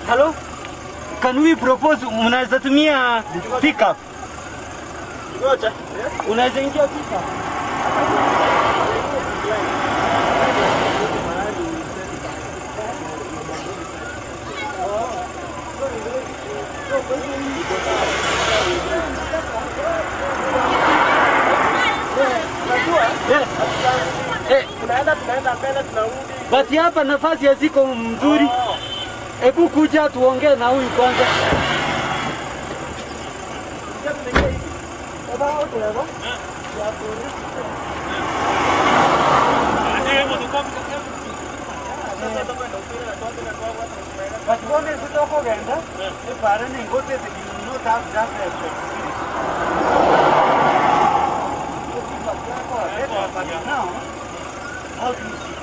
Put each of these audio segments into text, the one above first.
Hello? Can we propose unaweza tumia pickup? Ngoja. Unaweza ingia pickup. Tunaenda mbele tunarudi. Basi hapa nafasi haziko mzuri. Hebu kuja tuongee na huyu kwanza. But one is the Tokogenda, if I didn't go to the not have that but now, how do you see?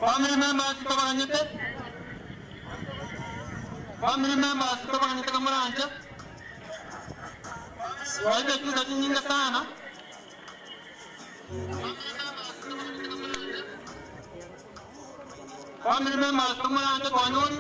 Family members tabaganyete. Family members tabaganyete kamuranje. Waibe kiza chinyinga sana. Family members kamuranje kwa nyori.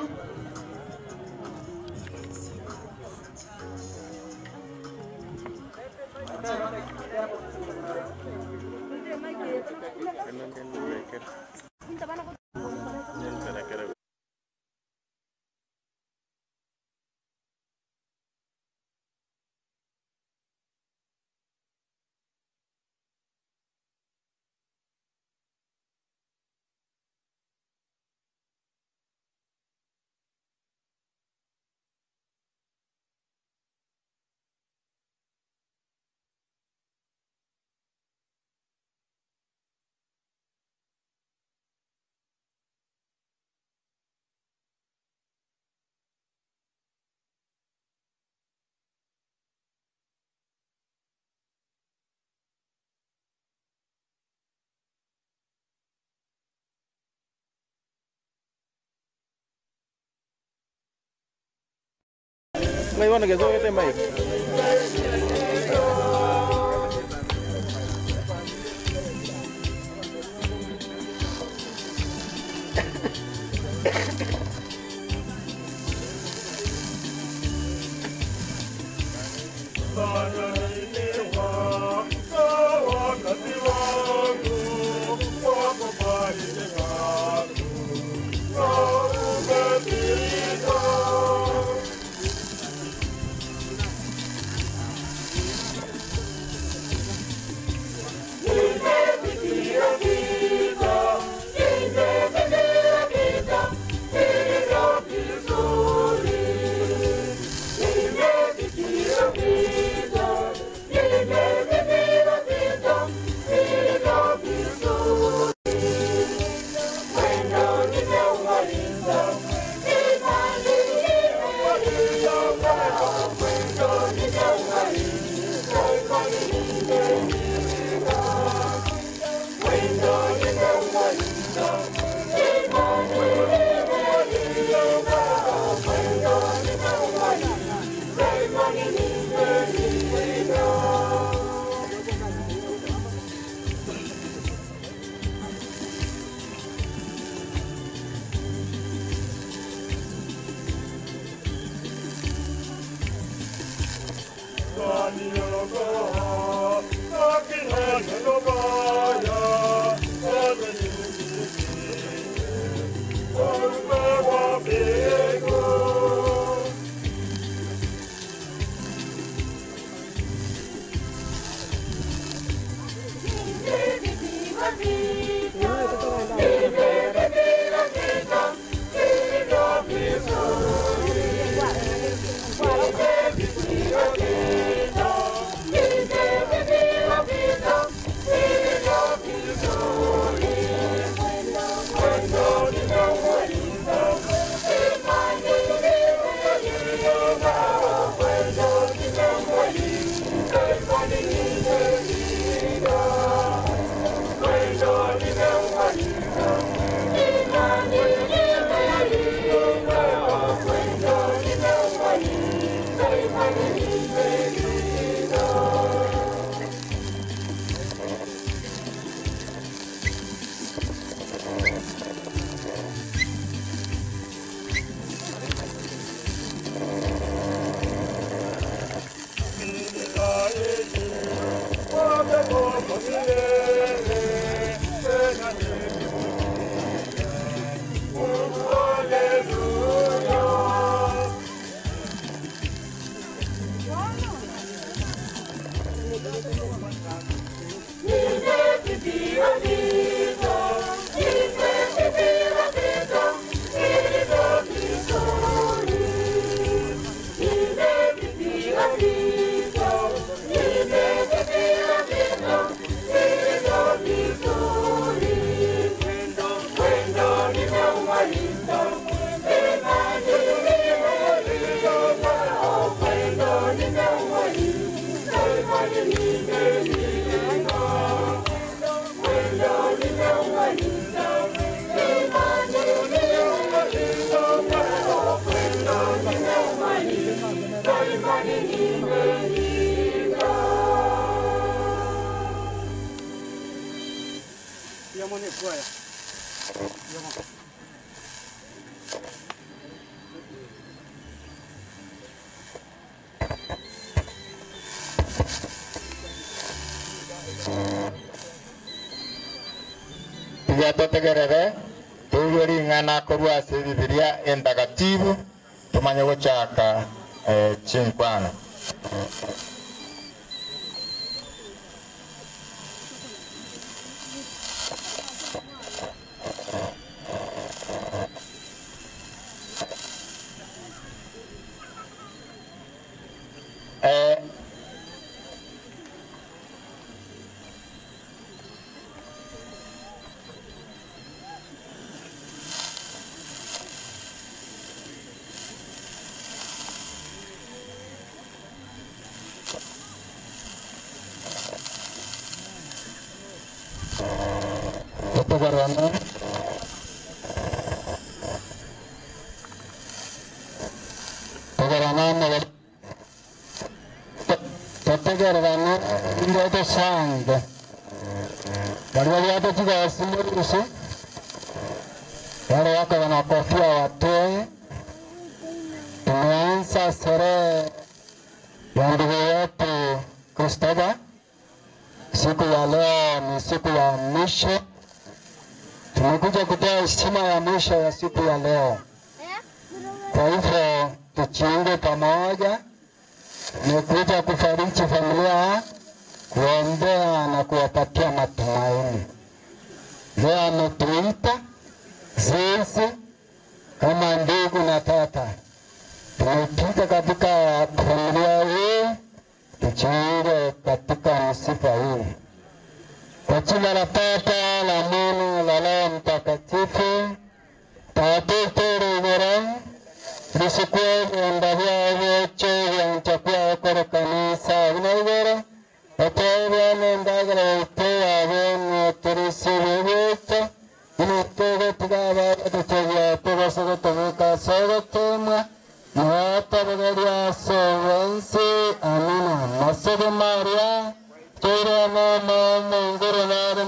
Thank you. Tegerere tuyoringana korwa ase Bibilia endagatibu tumanye gochaka chinkwana. Wale wako wanakofia watoe. Tumeanza sherehe ya ndugu yetu Christopher. Siku ya leo ni siku ya mwisho. Tumekuja kutoa heshima ya mwisho ya siku ya leo. Kwa hivyo tujiunge pamoja. Nimekuja kufariji familia, kuombea na kuwapatia matumaini. Leo ametuita sisi kama ndugu na tata. Tumepita katika familia hii, tujiunge katika msiba huu. Kwa jina la Baba, la Mwana, la Roho Mtakatifu, tatuterugere risukwe ndavya vyoche vyanchakua kore kanisa vinaigere otebene ndagere utewa bene turisibe inutege tugaba tutegya tugosogo tubuka sogo tumwa mwatabegeria sowensi amina. Masogo Maria Tura mama nguru nare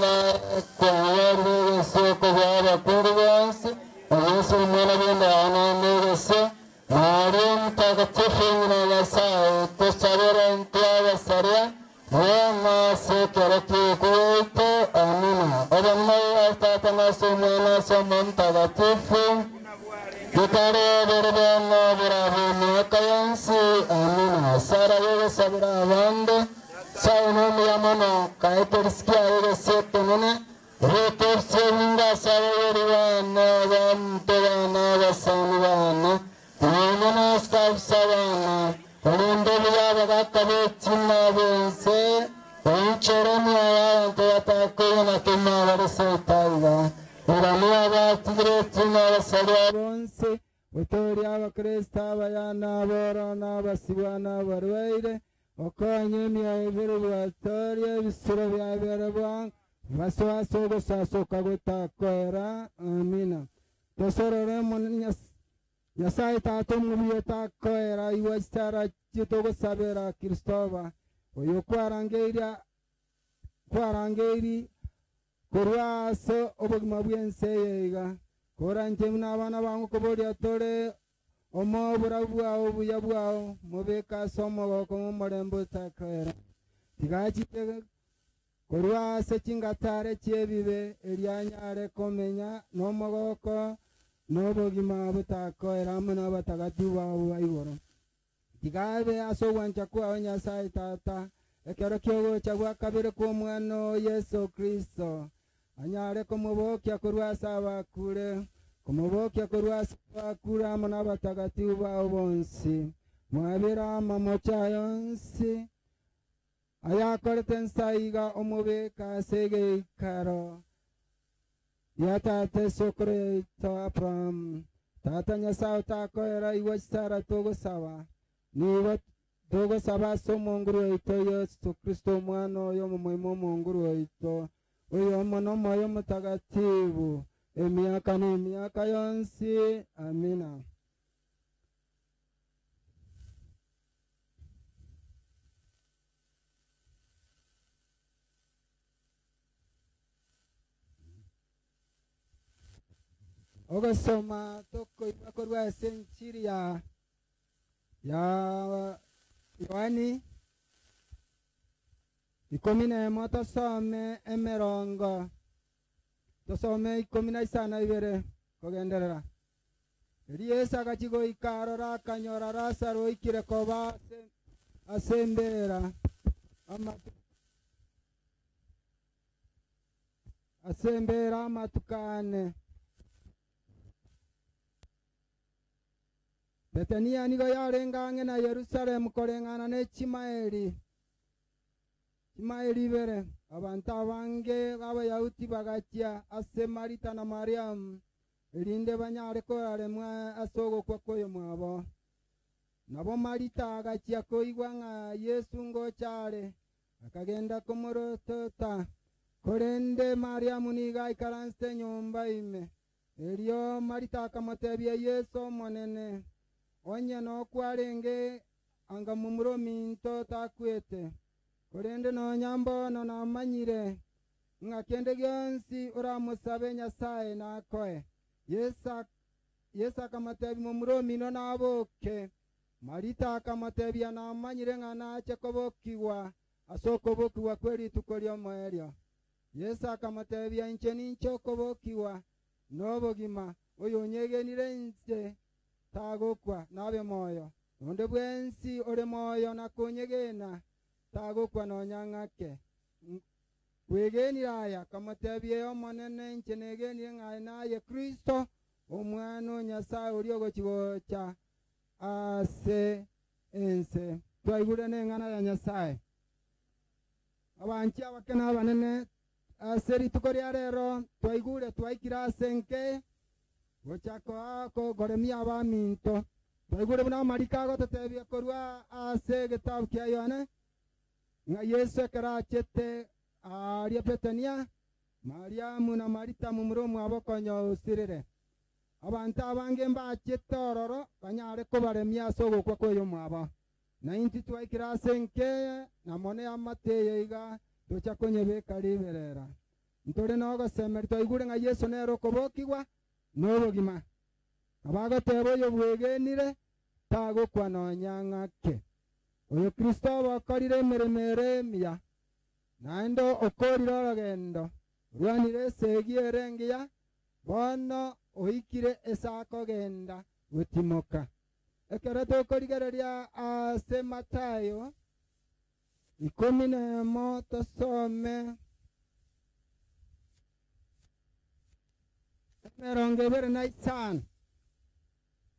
kwa soko baba kuru Yesu mwana benda anamegese Maria mtakatifu na Nyasaye tusabira. Sara wewe sabira abande sawa nomu ya mono kaeterisikia wewe setenene Retorsevinga sawa wana wasani wana sawa Olindovia bagakabe china bense Oncheremi abantu batakwena kema baresetaga Uramia batigre china basalwa bonse Utori abakristo abayana aborona abasibwana abarwaire Okonye emyoyo ebiri bwatoria ebisuro byabere bwangu Baswaso gosasoka gotakwera amina Tosorore Nyasaye tata omubuye takwera iwe kitara kitogosabera Kristoba oyo kwarangeiri korwa ase obogima bw'ense yeiga koranje n'abana bangu koboria tore omo oburabu bwao obuya bwao mubeka ase omogoko omorembe otakwera tigachite korwa ase chingatare chiebibe erianyare komenya n'omogoko n'obogima butakoera amo n'abatagatifu bao ba igoro tigabe ase ogwancha kwao Nyasaye tata ekero kiogocha gwa kabere kw'omwana o Yesu Kristo anyare komobokia korwa ase abakure komobokia korwa ase abakure amo n'abatagatifu bao bonsi mwabera amamocha yonsi ayakorete ensaiga omobeka ase egeikaro ya tata sokoro yaito Abrahamu tata Nyasaye otakoera iwe chisara togosaba nigo togosaba ase omonguru waito Yesu Kristo omwana oyo omomoima omonguru waito oyo omo n'omwoyo omotagatifu emiaka n'emiaka yonsi amina. Ogasoma toko ibakorwa ase enchiri ya Yohani 11 tosome emerongo tosome 12 kogenderera. Eri Yesu agachigoika arora akanyora Lazaro oikire koba ase embera ase embera amatukane. Betania nigo yarengang'e na Yerusalemu koreng'ana ne chimaeli ibere. Abantu abange b'Abayahudi bagachia ase Marita na Mariamu erinde banyare koraremwa ase ogokwa kw'oyo mwabo. Nabo Marita agachia koigwa ng'a Yesu ngochare akagenda komorotota korende Mariamu nigo aikaranse nyomba ime. Erio Marita akamotebia Yesu omonene onye nokwarenge anga mumuro minto takwete korende nonya mbono namanyire ng'a kende gionsi oramosabe Nyasaye nakoe. Yesu akamotebia mumuro mino naboke. Marita akamotebia namanyire ng'a nache kobokigwa ase okobokigwa kwe rituko ri'omoerio. Yesu akamotebia inche ninche okobokigwa n'obogima oyo onyegenire inche tagokwa nabe moyo onde bwensi ore moyo nakonyegena tagokwa nonya ng'ake. Kwegenire aya kamotebie omonene inche negenire ng'a naye Kristo omwana o Nyasaye oria ogochigocha ase ense. Twaigure n'eng'ana ya Nyasaye. Abanchi abake na abanene ase rituko ria rero twaigure twaikire ase enke gochako ako goremia abaminto. Twaigure buna amarika agototebia korwa ase egetabu kia Yohana ng'a Yesu ekero achete aria Betania Mariamu na Marita mumuro mwabo konya osirire. Abantu abange mbachete ororo banyare kobaremia ase ogokwa kw'oyo mwabo. Na inti twaikire ase enke namone amateye iga tocha konyebeka riberera. Ntore nogosemeri twaigure ng'a Yesu nere okobokigwa n'obogima. Abagoteba oyo bwegenire tagokwa nonya ng'ake. Oyo Kristo bakorire emeremo ere emiya naende okorire orogendo rwanire esegi ere engiya bono oikire ase akogenda gotimoka. Ekero tokorigereria ase Matayo 11 tosome 25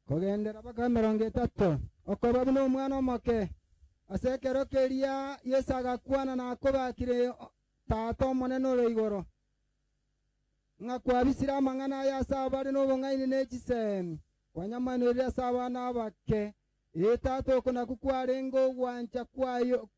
kogendera mpaka 30. Okoba buna omwana omoke ase ekero keria Yesu agakwana na akobakire tata omonene ore igoro ng'a kwabisire amang'ana aya ase abare n'obong'aini ne chisemi kwanyamanurire ase abana abake. Ee tata oko nakwo kwarenge ogwancha kwayo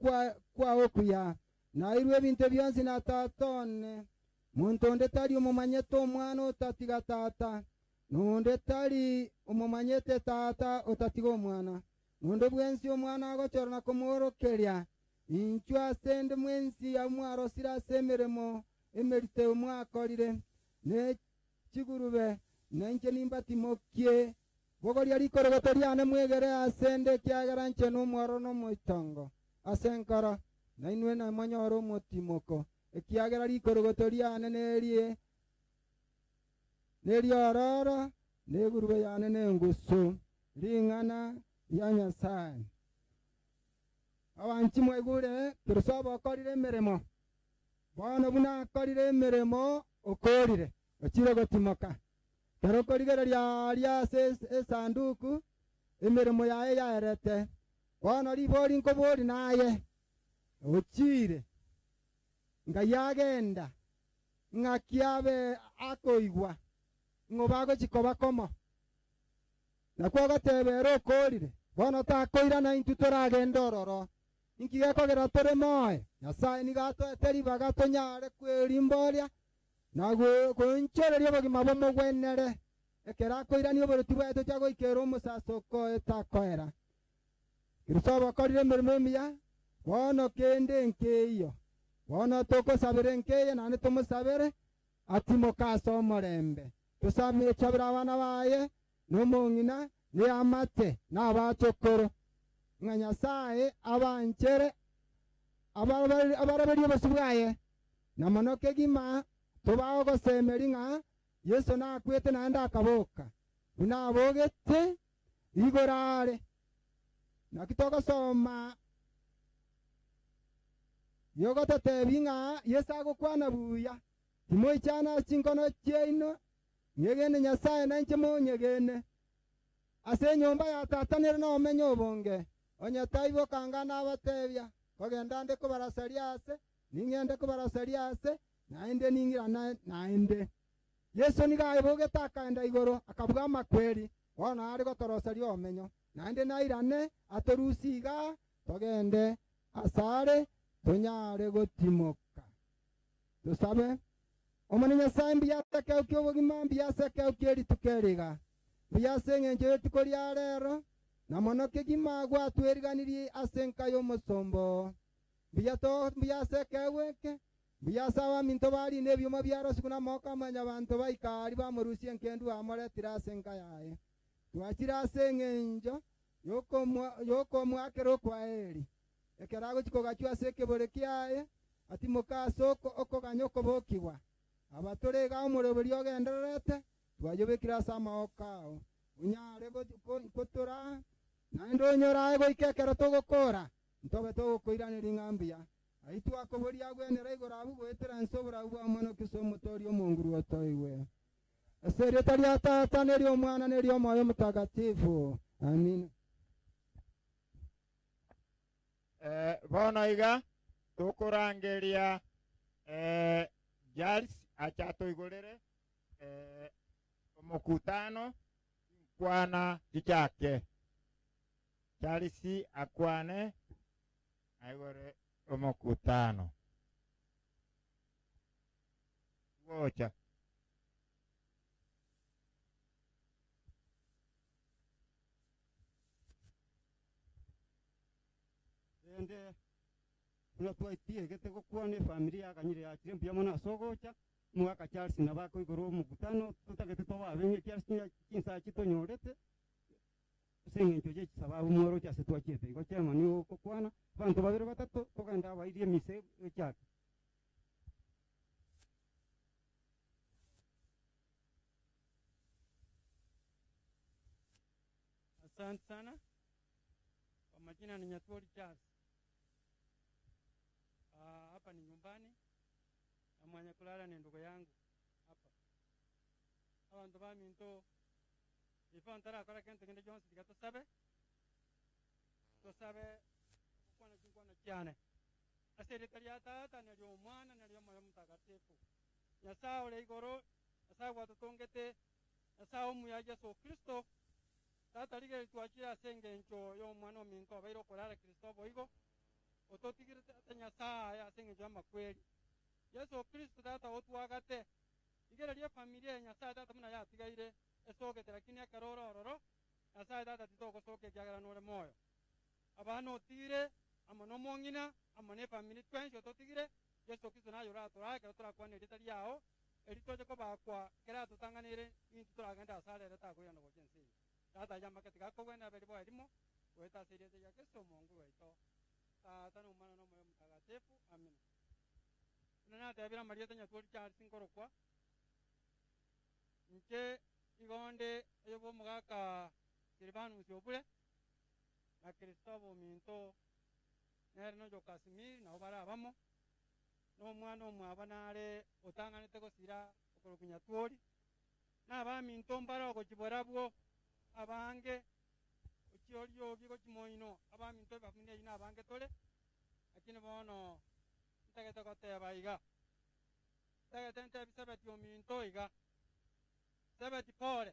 kwao okuya nairwe ebinto bionsi na tata one. Muntu onde tari omomanyete omwana otatiga tata, nonde tari omomanyete tata otatiga omwana, nonde bwensi omwana agochora na komworokeria. Inchwe ase ende mwensi amwarosire ase emeremo emerite mwakorire ne chigurube nenche nimbatimokie bogoria rikorogoto riane mwegere ase ende ekiagera nche n'omworo n'omoitongo ase enkoro nainwe namonyore omotimoko ekiagera rikorogoto riane nerie neriororo negurube yane nengusu. Ring'ana ya Nyasaye. Abanchi mwaigure Kristo okorire emeremo bono buna akorire emeremo okorire ochire gotimoka. Kero korigereria aria ase esanduku emeremo yaye yaerete bono ribori nkobori naye ochire ngai agenda ng'aki abe akoigwa ng'o bagochikoba komo nakwo agatebera okorire bono takoirana intwe toragenda ororo inki gekogera tore moyo. Nyasaye nigo atoete ribaga tonyare kwerimboria na goonchoreria obogima bomogwenere ekero akoirania oboroti bwaito chiagoikera omosasa okoetakoera. Kristo okorire emeremo emiya bono kende nkeiyo bono tokosabere nkeiyo naende tomosabere atimoka ase omorembe. Tosabire chabere abana baye n'omong'ina n'eamate n'abachokoro ng'a Nyasaye abanchere abaraberie obosu bwaye na mono kegima tobao gosemeri ng'a Yesu nakwete naende akaboka buna abogete igoro are. Naki togosoma yogototebi ng'a Yesu agokwana buya timoichana ase chinkono chiaino nyegene Nyasaye nainche monyegene ase enyomba ya tata nere nomenye obonge onye taibokanga nabatebia kogenda nde kobarasaria ase ning'ende kobarasaria ase naende ningira naende. Yesu nigo aebogete akaenda igoro akabua amakweri bono are gotorosaria omenyo naende nairane atorusi iga togende asare tonyare gotimoka. Tosabe. Omone Nyasaye mbuya ase obogima mbuya ase rituko eriga mbuya ase eng'encho y'rituko ria rero na mono kegima gwatweriganirie ase enka y'omosombo mbuya mbuya ase ekeweke mbuya ase abaminto barine ebyoma biarosiku na amaboko amanya abanto baikari bamorusia enkendu bamoretire ase enka yaye. Twachire ase eng'encho yokomwakera okwaeri ekero agochikogachwa ase ekebore kiaye atimoka ase okoganya okobokigwa abatorega omoroberi ogendererete twayobekire ase amaboko ao onyare gotora naende onyorae goika ekero togokora ntobe togokoiraneria ng'a mbuya ai twakoboria agwenera igoro abwo goetera nse oborabu bwa mono kise omotoria omonguru otoigwe. Ase erieta ria Tata neria Omwana neria Omoyo Mutagatifu. Amina. Bono iga tokorangeria Charles achatoigorere omokutano nkwana chichake. Charles akwane aigore omokutano gocha. Ende unatwaitie gete gokwane familia akanyire yakire mbuya mono ase ogocha mwaka Charles nabako igoro omokutano totagete tobabe Charles chinsa chitonyorete ase eng'encho ye chisababu mworoche ase twachiete igo chairman okokwana abanto babere batato togenda abairie emise echake. Asante sana. Kwa majina ni Nyatwoli Charles. Hapa ni nyumbani na mwenye kulala ni ndugu yangu hapa. Abantu baminto ifa ntara kora kente kende Johnson tikatosabe. Tosabe kwana chingwana cyane. Aserikali ya tata nalyo mwana nalyo moyo mtakatifu. Nyasaye ule igoro, Nyasaye watutongete, Nyasaye omuya Yesu Kristo. Tata ligere tuachira sengencho yo mwana ominto abairo korara Kristo boigo. Ototigire tata Nyasaye asengencho amakweli. Yesu Kristo tata otuagate. Igere ria familia Nyasaye tata muna yatigaire esogete lakini akaroro ororo. Nyasaye tata titogosoke kiagera nore moyo. Abana otire ama nomong'ina ama ne family twensi ototigire Yesu Kristo nayo ratorake torakwana erita riao eritoche kobakwa kera tutang'anire intu toragenda asare ere takoirana gocha ense eye. Tata yamake tigakogwena aberi boa erimo goeta ase erieta ria Kristo Mungu waito. Tata na Omwana na Omoyo Mtakatifu, amina. Buna natebire marieta Nyatwoli Charles nkorokwa inche igonde oyo bwa omogaka Silvanus Obure na Kristobo ominto nere nojo Kasimiri nabo barabamo n'omwana omwaba nare otang'anete gosira okoroku Nyatwoli n'abaminto mbara ogochiborabwo abange ochioriogi gochimoino abaminto bafamilia eywo nabange tore lakini bono ntagete goteba iga ntagete ntebi Sebeti ominto iga Sebeti pole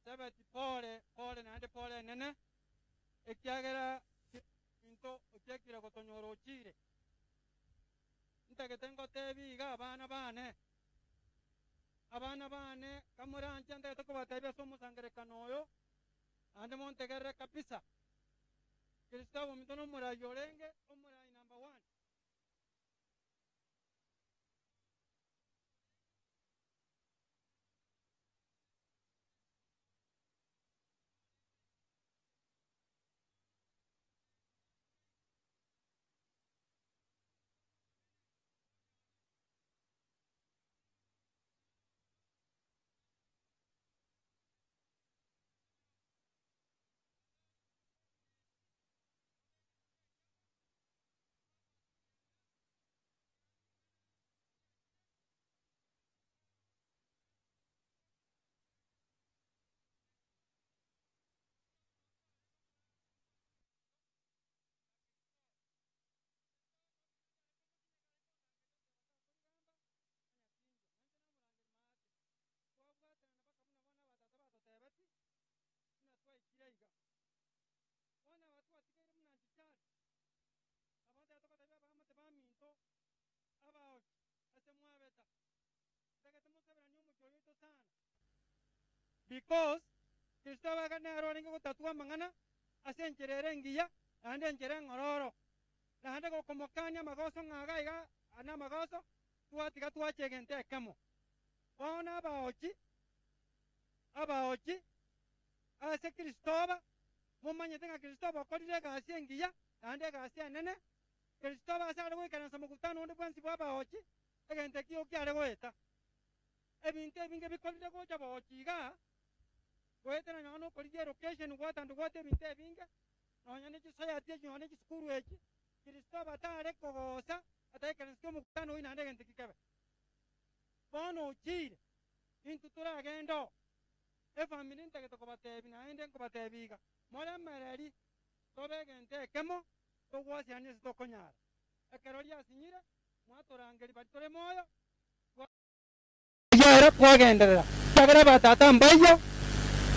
Sebeti pole pole naende pole enene ekiagera minto ochiakire gotonyora ochire ntagete ngotebi iga abana bane kamoranche ntagete kobatebia ase omosangerekano oyo ande montegerere kabisa. Kristo ominto na omorai orenge omorai number 1. Because Kristo abagane arorenge gotatua mang'ana ase enchera ere engiya naende enchera eng'ororo naende gokomokania amagoso ng'aga iga ane amagoso twatiga twacha egento ekemo. Bono abaochi ase Kristoba momanyete ng'a Kristoba okorire egasi engiya naende egasi enene. Kristoba ase are goikaransa mokutano onde bwensi bwa abaochi egento ekio kiare goeta ebinto ebinge bikorire gocha baochi iga goetera nonya nokorigia location gwatanda gwate ebinto ebinge nonya ne chisociety echi nonya ne chisukuru echi Kristoba tare kogosa ataikaransa omokutano oyo naende egento kikebe. Bono ochire intu toragenda oo efamiri ntagete kobatebi naende nkobatebi iga moremereri tobe egento ekemo togwasiania ase tokonyara ekero riasinyire mwatorangeri bari tore moyo yara twagenderera kiagera batata mbaiyo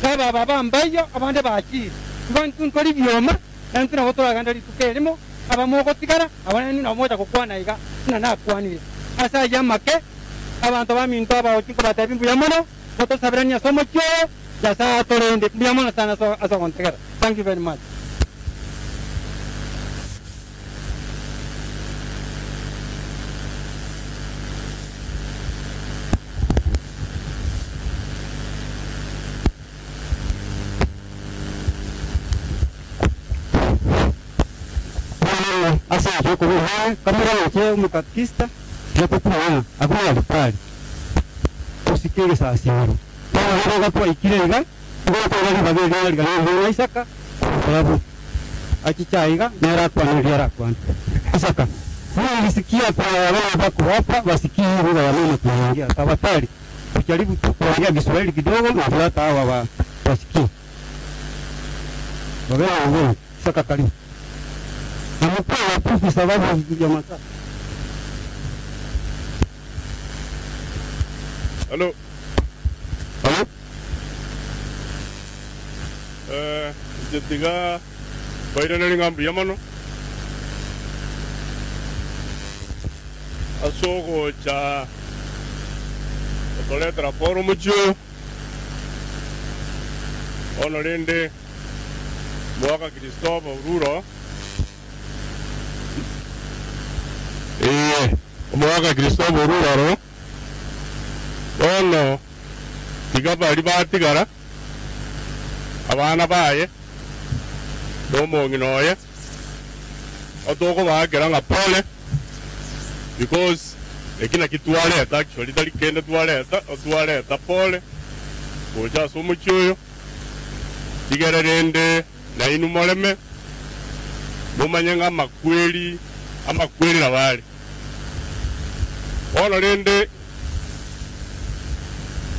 na baba mbaiyo abande bachire igo intwe ntori bioma naintwe nabo toragenda rituko erimo abamogotigara abane nabo mocha gokwana iga buna nakwanire ase aya amake abantu baminto abaochi nkobatebi mbuya mono gotosabirania ase omochie oyo Nyasaye atorende mbuya mono sana ase ogontegera. Thank you very much. Asa kuruha kamera yake umekatkista yokuwa akuna alipali usikiri saa siru kwa hiyo kwa ikirega Isaka sababu achichaiga nera kwa kwana Isaka nilisikia kwa wale wako hapa wasikie lugha ya mama tunaongea. Tafadhali tujaribu tu kuongea Kiswahili kidogo na hata hawa wasikie. Wewe Isaka karibu. Nimekuwa wapi sababu ya masaa. Halo. Halo. Jetiga bairana ngambi yamano. Asogo cha otoletra poro mucho. Onorende mwaka Christopher Ururo. Mwaka Christopher Ururo. Ono tiga bari batigara abana baye nomong'ina oye otoko bakera ng'a pole because eki naki twareta actually tari kende twareta otwareta pole gocha ase omochie oyo tigere rende nainu moreme momanye ng'a amakweri amakweri nabare bono rende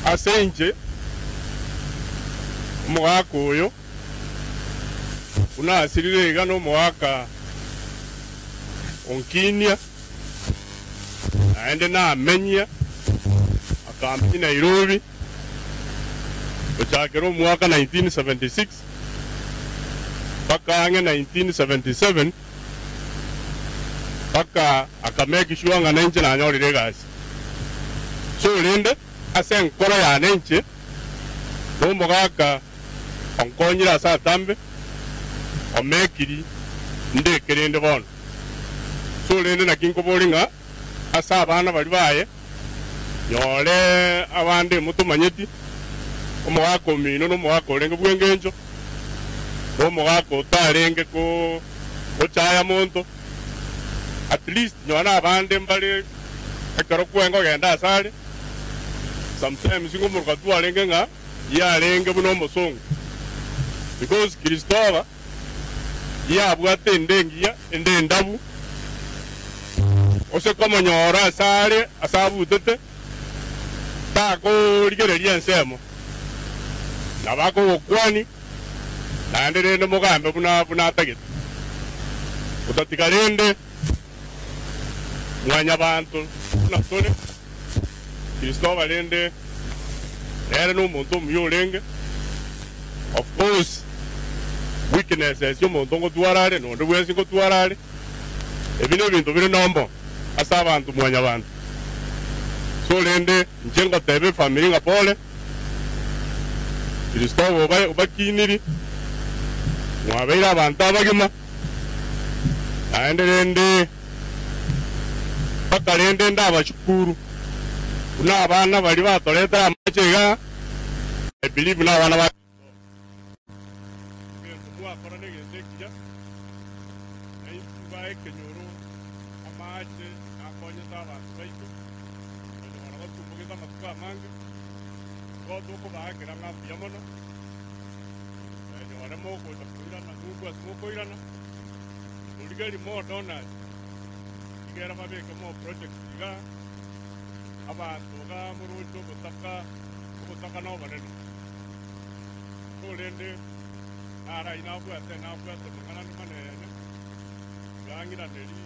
ase inche omogaka oyo unasirire iga na omogaka onkinia naende namenyia akambi Nairobi ochakera omwaka 1976 mpaka ang'e 1977 mpaka akamake sure ng'a nainche nanyorire egasi. So rende ase enkoro yane inche nomogaka onkonyire ase atambe omekiri ndekerende bono. So rende naki nkobori ng'a ase abana bari baye nyore abande motomanyeti omogaka omino nomogaka orenge bwa engencho nomogaka otarenge gochaya monto at least nyore abande mbare ekero kwenga ogenda ase are sometimes ngomoruka twarenge ng'a yarenge buna omosongo because Christopher yabwate ende engiya ende endabu ose komonyora ase are ase abutete takorigereria ensemo nabakogokwani naende rende mogambe buna buna atagete otatiga rende mwanya bantu buna tore Christopher rende nere nomonto omuya orenge. Of course weakness ase omonto ngotwara are nonde bwensi ngotwara are ebi na ebinto bire nombo ase abanto mwanya bantu. So rende inche ngoteba efamiri ng'a pole Christopher obakiniri mwabeire abanto abagima naende rende mpaka rende ndabashukuru buna abana bari batoretera amache iga I believe na abana ba mwakora negento ekiya naintu baekenyoro amache akonyete abanto baito onyora batumbugete amatuko amange gotukobakera ng'a mbuya mono enyore mogocha koirana mungu ase mokoirana origeri more donors igera babeke more projects iga abantu ga murucho obotaka obotaka na obonene so rende arai nabwate nabwate mang'ana manene gang'iraneri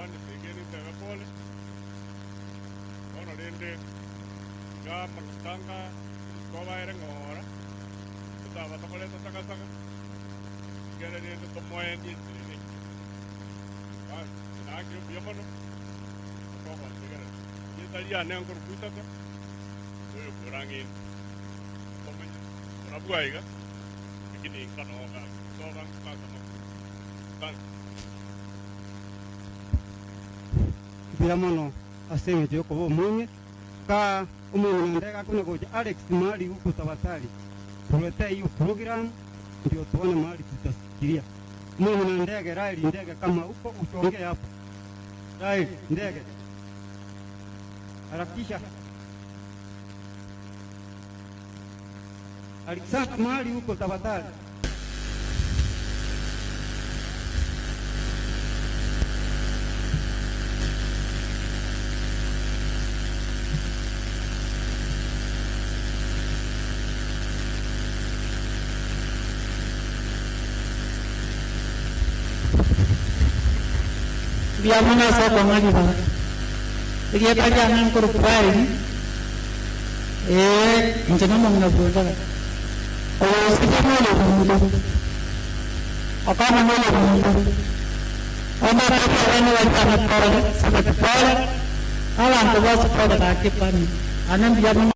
one tegere tebe pole bono rende iga magotanga kobaere ng'ora totaba tokoreta takataka igere rende tomoendie enchera basi nakire mbuya mono Mbuya mono ase eng'encho ya okoba omong'e ka omong'ina ndega akona gocha Alex mahali huku tafadhali tuletee hiyo program ndio tuone mahali tutasikiria. Mong'ina ndege Raeli ndege kama huko uchongee hapo Raeli ndege harakisha. Alexander mahali huko tafadhali. Biamuna soko ngaliba. Iye kaja nan kurupwai. Njena mongna bola. O sike mole mundu. Akama mole mundu. Oma papa wani wantana pole, sabati pole. Ala ntoba pole ka kipani. Anan biamuna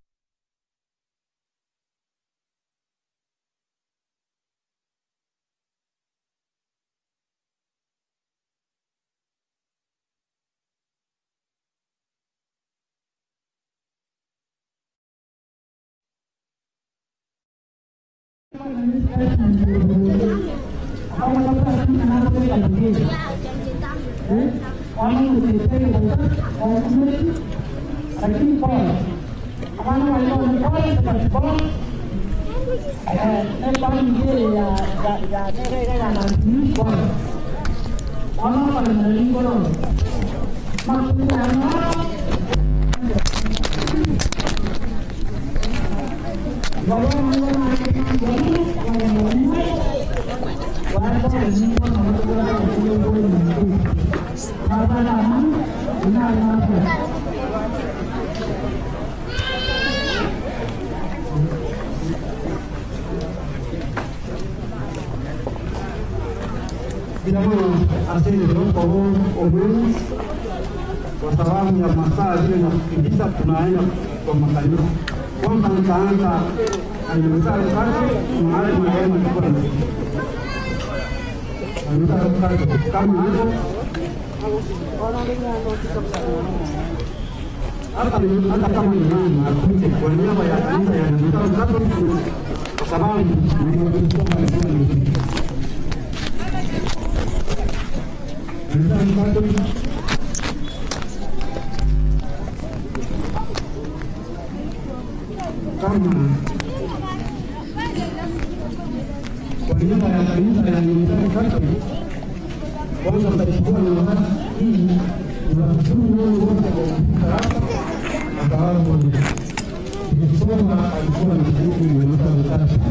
Kwa sababu ya masaa zile na kukimbiza tunaenda kwa makanisa. Kwanza nitaanza hata kama ni nani akuje kwa niaba ya kanisa ya Nyamitaro, kwa sababu kama kwa niaba ya kanisa ya Nyamitaro Catholic, kwanza mtachukua nafasi hii niwashukuru nyinyi wote kwa kufika hapa, kwa sababu nikisoma alikuwa mshiriki Nyamitaro Catholic,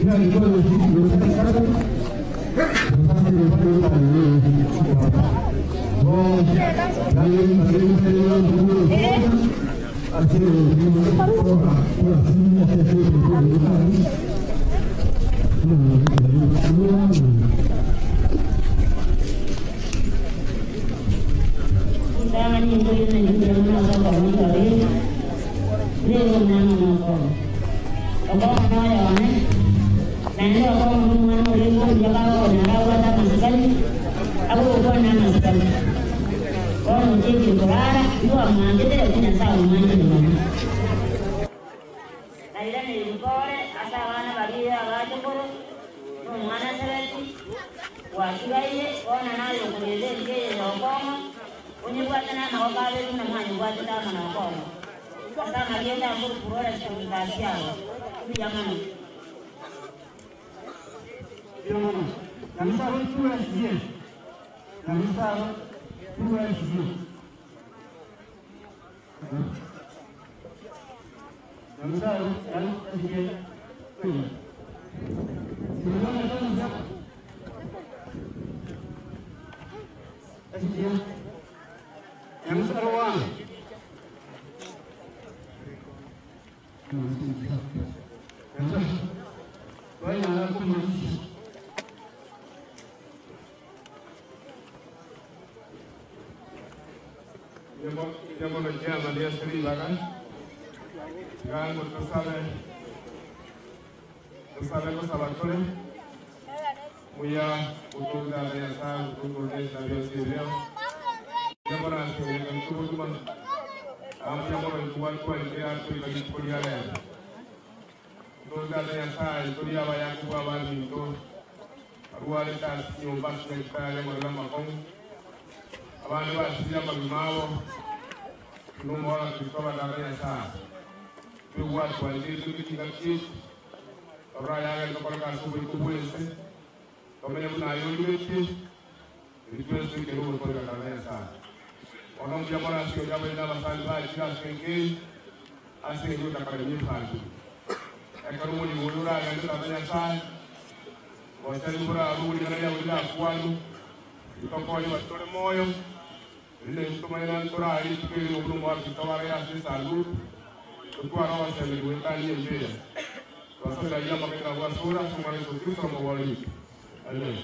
ila alikuwa mshiriki Nyamitaro Catholic. Sasa nimepata nini hapa? Tuwa twanjiri tukitinga chichi Ora yaga ndokola kaso bwese Tomenya muna yolweti Bitwese keruko kola kanisa Ono mjamora sio jambo ina basali ba chira senge Ase ndio takaremye fandu Ekarumo ni wolura ya ndo sana Wasali bora rudi na ya wila kwanu Tukakoni watole moyo Ile mtumaina ntora ali tukiri obulumu wa kitawara ya sisa Tukua na wasali wetani mbele Wasali ya makaka wasura tumare Kristo mwali Amen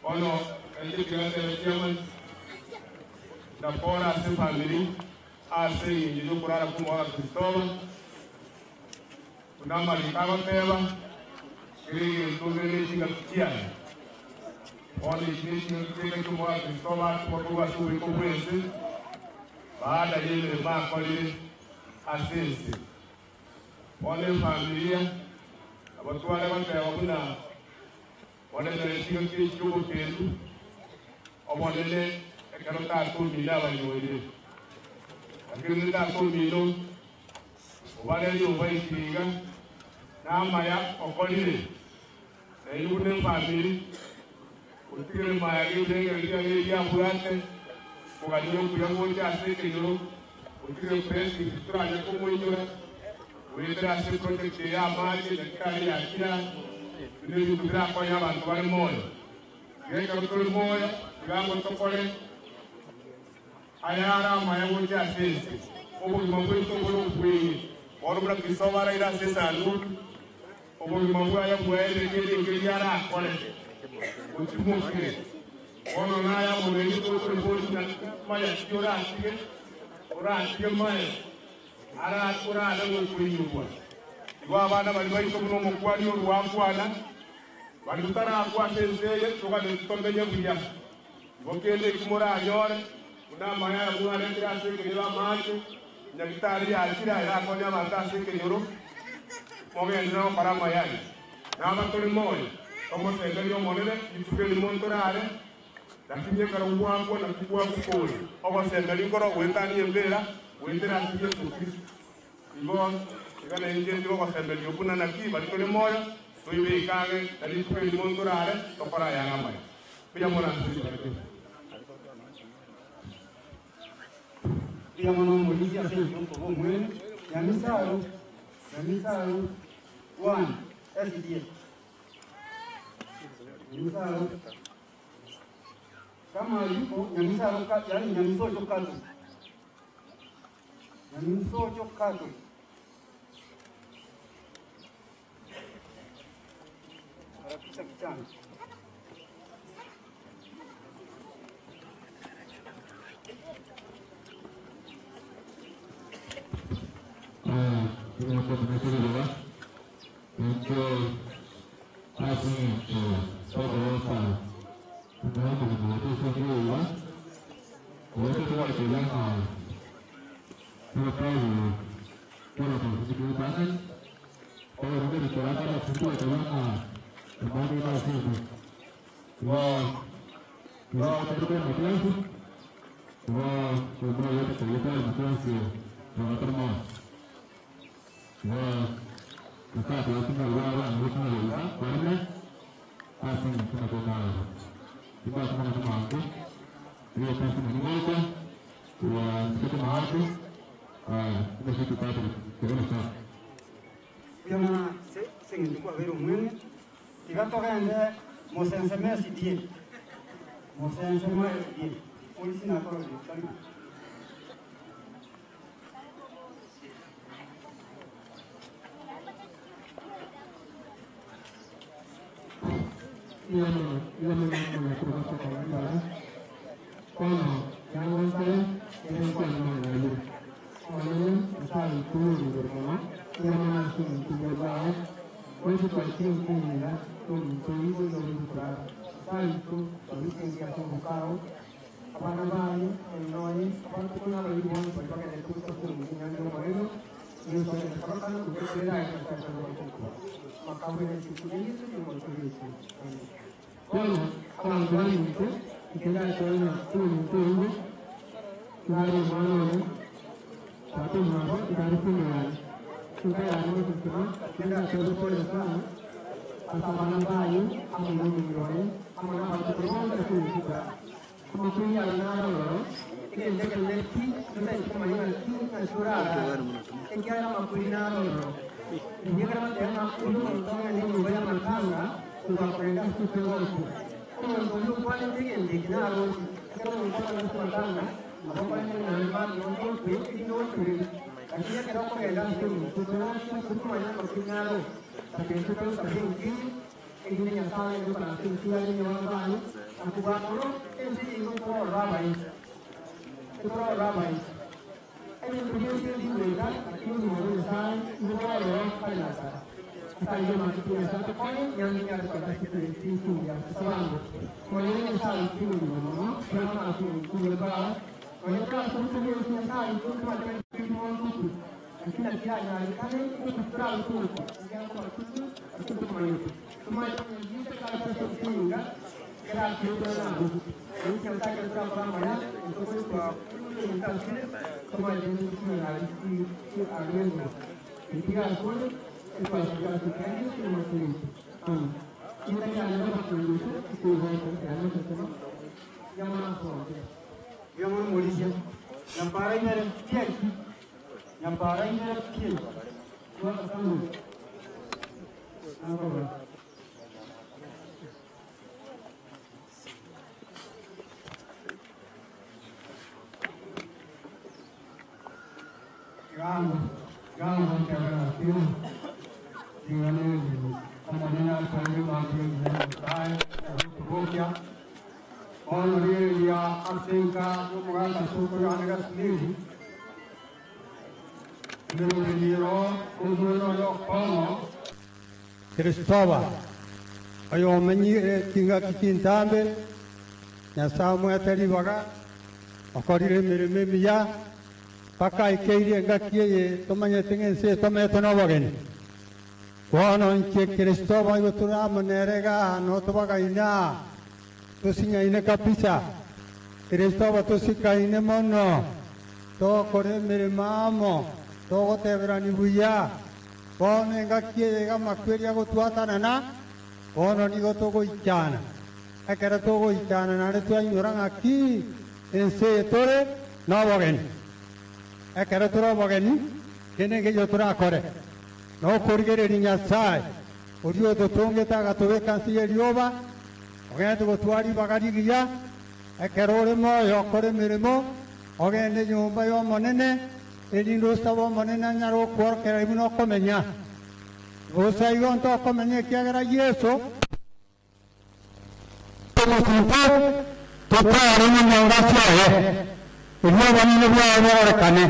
Ono enje kirande chairman na pora se family ase injo kurara kumwa Kristo Tunamba likawa teba kiri tuzele chinga tia Ono ishi kiri kumwa Kristo kwa kwa suwi kwa baada yele makoli asisi Wale familia watu wale wale wale wale kiri chuo kelu obonele ekarota ko mila wale lakini nda ko milo wale yo baikiga na maya okolile na yune family utigere maya gile ya burate kuganyo kuyango ase kelo utigere presi traje ko moyora uitra ase project ya maji daktari ya kila ndio ndio kwa ya bantu bali moyo yeka mtoli moyo ngambo tokole ayara maya goja asese obo mambo tokolo kwe orubra kisomara ira sesa nu obo mambo ya bwele kile kile yara kole utimukire ono naya mureni tokolo boli na maya tiora asige ora asige maya ara ora na kuyiwa iwa abana bali bali tokuno mukwali orwakwana bali tutara kwa senzeye tukane tutombenye buya ibokende kumora anyore una maya mwana ndira sekere macho nyagitari ya kira ya konya mata sekere yoro moge no para mayai na batoli moyo tomo sengeri monene itukeli montorare lakini karo wangu na kubwa kukoli ogo sengeri koro wetani embera wetera Yesu Kristo ibo igana inje ndibo kwa sembeli obuna na ki bali tole moyo toibe ikange tali tukeli montorare tokora ya ngamai pia mona pia mona mulisi ase yonto bomwe yamisaru yamisaru 1 SDA yamisaru kama yuko yamisaru ka yani nyamisojo kato nyamisojo kato harakisha kichana Kristoba oyo omenyire kingaki kintambe Nyasaye omweteri baga okorire emirimo emiya paka ikeirie engaki eye tomanyete ng'ense etomete na obogeni bono inche Kristoba igo turamonerega no tobagaina tosinyaine kabisa Kristoba tosikaine mono tokore emirimo amo togoteberani buya bono engaki eye iga amakweri agotwatanana bono nigo togoichana ekero togoichana nare twainyora ng'aki ense eye tore na obogeni ekero tore obogeni kende ngeyo torakore nokorigereria Nyasaye oria ototongete agatobeka nse ya erioba ogende gotwara ibaga rigiya ekero ore moyo okore emirimo ogende nyomba ya omonene erinde osabe omonene anyare okworokera ribu nokomenya bosa igo ntokomenya ekiagera Yeso totware nyonga ciaye erio obonene bwaye bororekane.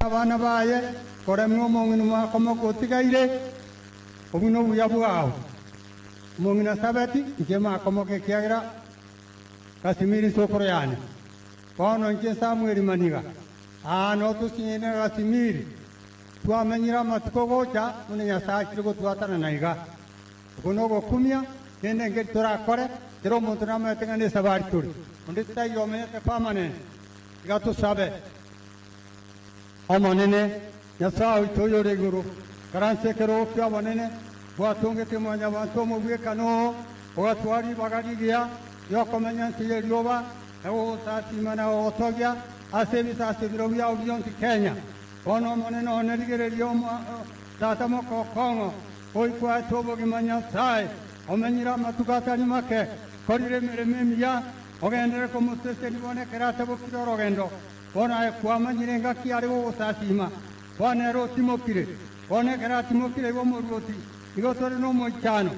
Abana baye koremwo omong'ina mwakomoka otigaire obwino obuya bwao omong'ina Sabeti inche mwakomoka ekiagera Kasimiri sokoro yane bono inche Samueli Maniga aa no tosinye Kasimiri twamenyire amatuko gocha buna Nyasaye achire gotwatana na iga ogo nogokumia kende engeri torakore kera omonto namanyete ng'a na esabari tore onde totaiyo omenyete permanent iga tosabe omonene Nyasaye oito oyore igoro karanse ekero okio obonene bwatongete mwanya banto omobwekano ogatwara ibaga rigiya yokomenya nse ya erioba egogosasima na ogotogia ase ebisasi biro biao bionsi Kenya bono omonene one rigereria tata mokokong'o oikwaete obogima Nyasaye omenyire amatuko atari make korire emirimo emiya ogendere komoseseni bonekere ase bokire orogendo bono aye kwamanyire engaki are gogosasima bono ere otimokire bonekere atimokire igo omoruoti igo tore na omoichano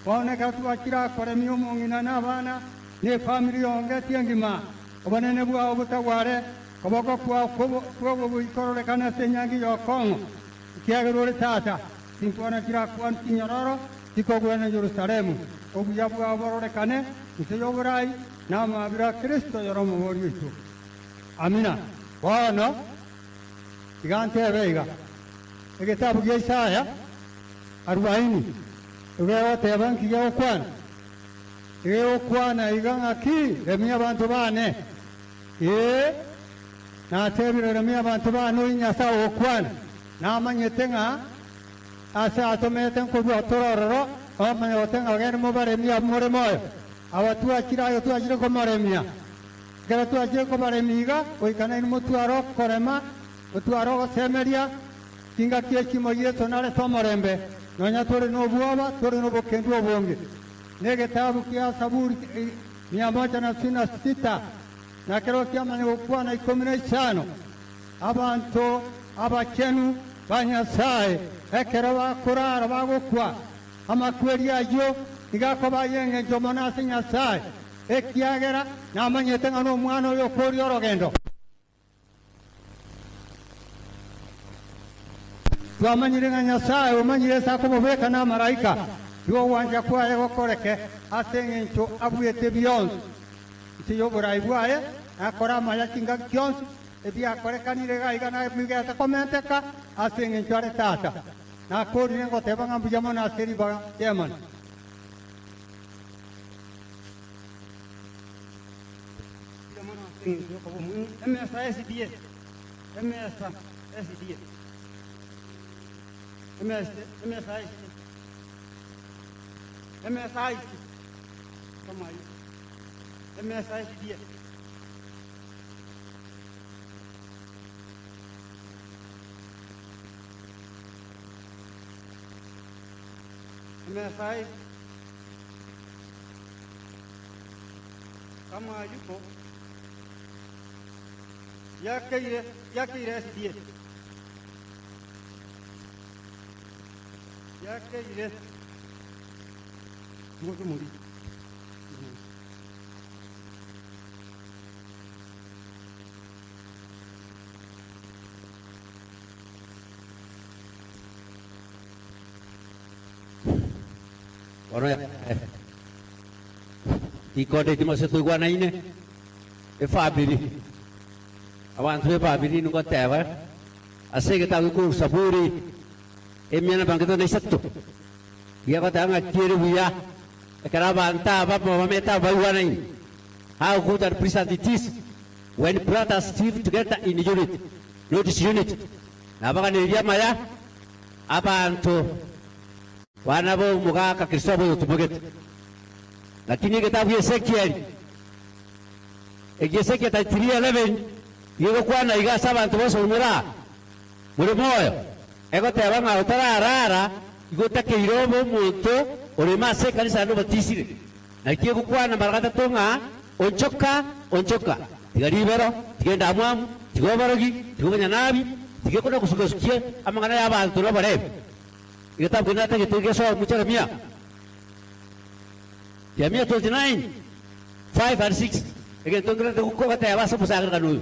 bonekere twachire akoremia omong'ina na abana na efamiri yongetie engima obonene bwao botagware koboko kwao kwobo boikororekana ase enyangi ya okong'o ekiagera ore tata tinkwana chirakwana chinyororo tikogwena Yerusalemu obuya bwao bororekane nse ya oborai na amabira a Kristo yoro omobori oito. Amina. Bono iga ntebe iga Ekitabu gia Isaya 40 ugegoteba nki gegokwana egegokwana iga ng'aki remia abanto bane ee natebire remia abanto bane oi Nyasaye ogokwana namanyete ng'a ase atomete nkorwa torororo amanya gote ng'a ogende mobaremia more moyo aba twachire ayo twachire komoremia ekero twachire kobaremia iga goikana inwe motware okorema motware ogosemeria kingaki ekimo gieto narete omorembe nonya tore na obwoba tore na obokendu obonge na egetabu kia Saburi 166 nakero kiamanya gokwana 15 abanto abakenu ba Nyasaye ekero bakorara bagokwa amakweri ayo igakoba yeng'encho mono ase Nyasaye ekiagera namanyete ng'a na omwana oyo okoria orogendo twamanyire ng'a Nyasaye omanyire ase akomobeka na amaraika igo gwanja kwaye gokoreke ase eng'encho abwete bionsi nsi ya oborai bwaye nakora amaya chingaki chionsi ebiakorekanire iga iga nabigete komenteka ase eng'encho are tata nakorire ngoteba ng'a mbuya mono ase ribaga chairman. Emesa SDA emesa SDA emesa emesa emesa kama emesa SDA emesa kama yuko yakeire SDA yakeire ngoto muri Ono ikode timose tuigwanaine efamily abantu bebabiri nigoteba ase egetabu korwa Saburi 143 giagoteba ng'a kiere buya ekero abantu aba bamete aba baigwanaine. How good and pleasant it is when brothers live together in unity, not disunity. Nabaganeria maya abantu wana bo mugaka Kristo yotumugete. Lakini egetabu Ezekiel Ezekiel 33:11 yegokwana iga ase abantu bose omura muri moyo egoteba ng'a otararara igotakeire obe omonto orema ase ekanisa naende obatisire naki egokwana mara gatato ng'a onchoka onchoka tiga ribero tiga endamwamu tiga oborogi tiga obonyanabi tiga ekona gosugasukia amang'ana ya abanto na oborebe egetabu kende natagete gesoma Jeremia Jeremia 29:5 and 6 egento ngerete gokogoteba ase omosangererekano oyo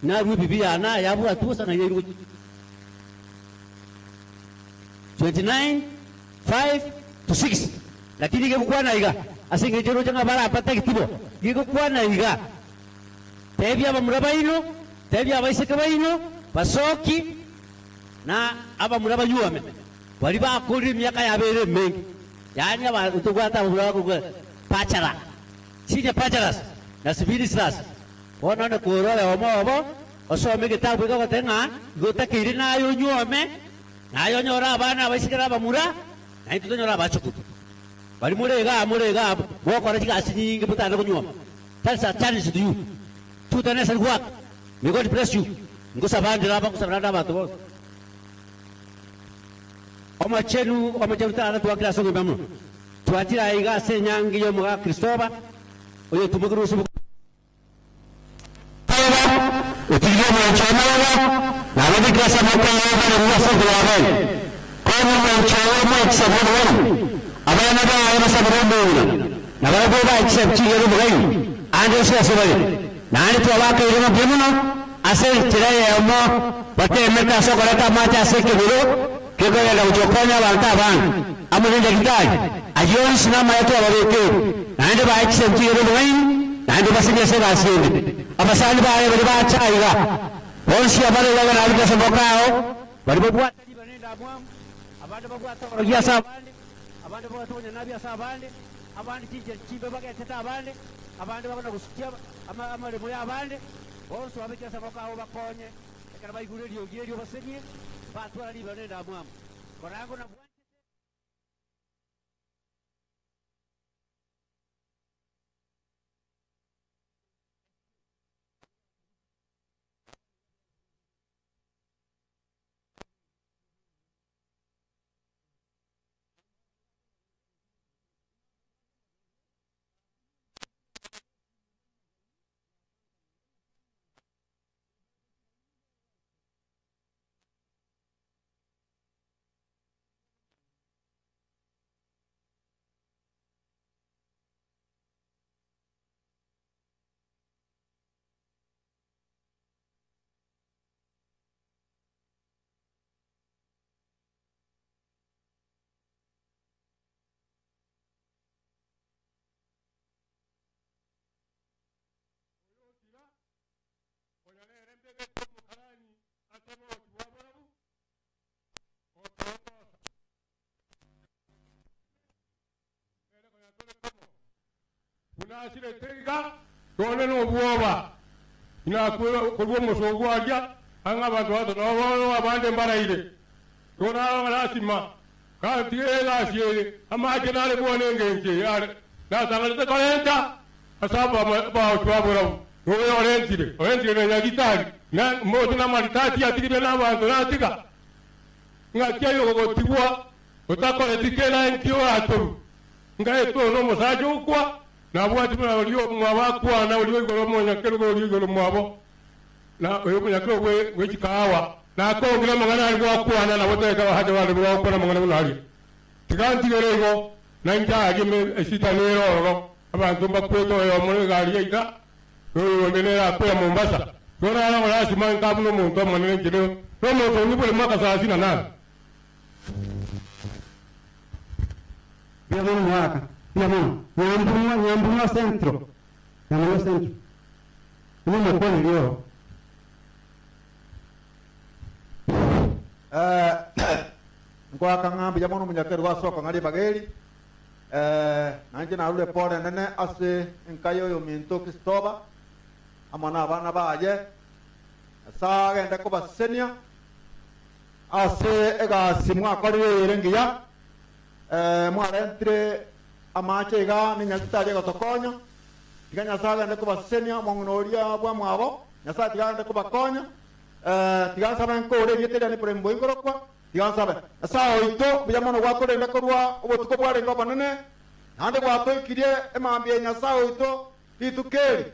narue bibi yana yabwatuosa na yeru 29:5 to 6 lakini gigukwana iga ase eng'encho roche ng'a barapata egetibo gigukwana iga tebia abamura baino tebia abaiseke baino basoki na abamura banyuame bari bakorire emiaka yabere emengi yaani tobwate abamura bakogwa pachara senior pacharas na ministers bono ne korora omo obo osome egetabu egogote ng'a igotakeire naye onyuome naye onyore abana abaiseke na abamura naintwe tonyore abachukutu bari murega murega bokora chigasi nyingi butande kunyuoma. That's a challenge to you to the necessary work. May God bless you. Ngusabandira aba ngusabanda abantu bose omachenu omachenu tara twakira songo bamuno twatira iga ase enyangi yomuga Kristoba oyo tumukirusu Abasani baye bali bachaiga bonsi abale baga nabika sembokao bali bobwata mwamu abandi babwata orogia abandi abandi babatonya nabi abandi abandi chinje chimbe bageteta abandi abandi babona gusukia amaremo y'abandi bonso abekesa bakao bakonye ekara baigurerio gierio basenye batwara riba nenda mwamu korango na Unasiretega tone no buoba ina kulwo musogo alya anga bantu bato abande mbaraire tona lazima ka tiela amaje nale bone ngenje na tangalete 40 asaba ba twabura oyo orentire orentire na gitari na moto na maritati atigire na bantu natika ngakiayo gotigwa otakore tikela nkio atu ngaeto no musajo kwa na bwati na ulio mwabakwa na ulio igoro monya kero ulio igoro mwabo na uyo munya kero we chikawa na kongira mangana ali gwakwana na boteka haja wale gwakwana mangana munali tiganti gerego na njaage me esita nero abantu mbakweto yo muri gari ika yo ndelera kwa Mombasa yona na lazima nkabuno muntu manene njire no muntu nibule mwaka 38 Bia mwaka Nyamuna, Nyambunwa Centro. Nyambunwa Centro. Ni mkono leo. Ngwa kang'ambi jamono munyakeru gwasoka ng'ali bageri. Nanje narule pole nene ase nkayo yo minto Kristoba. Amana abana baje. Sagenda kubasenia. Ase egasi mwakorire ngiya. Mwarentre amache iga ni nyakitari gotokonya tiga nyasaye ande kubasenia mong'oria bwa mwabo nyasaye tiga ande kubakonya tiga nsabe nkore yetere ni prembo ingorokwa tiga nsabe nyasaye oito buya mono gwakorenda korwa obotuko bwarenga banene nande gwatoikirie emambie nyasaye oito ritukeri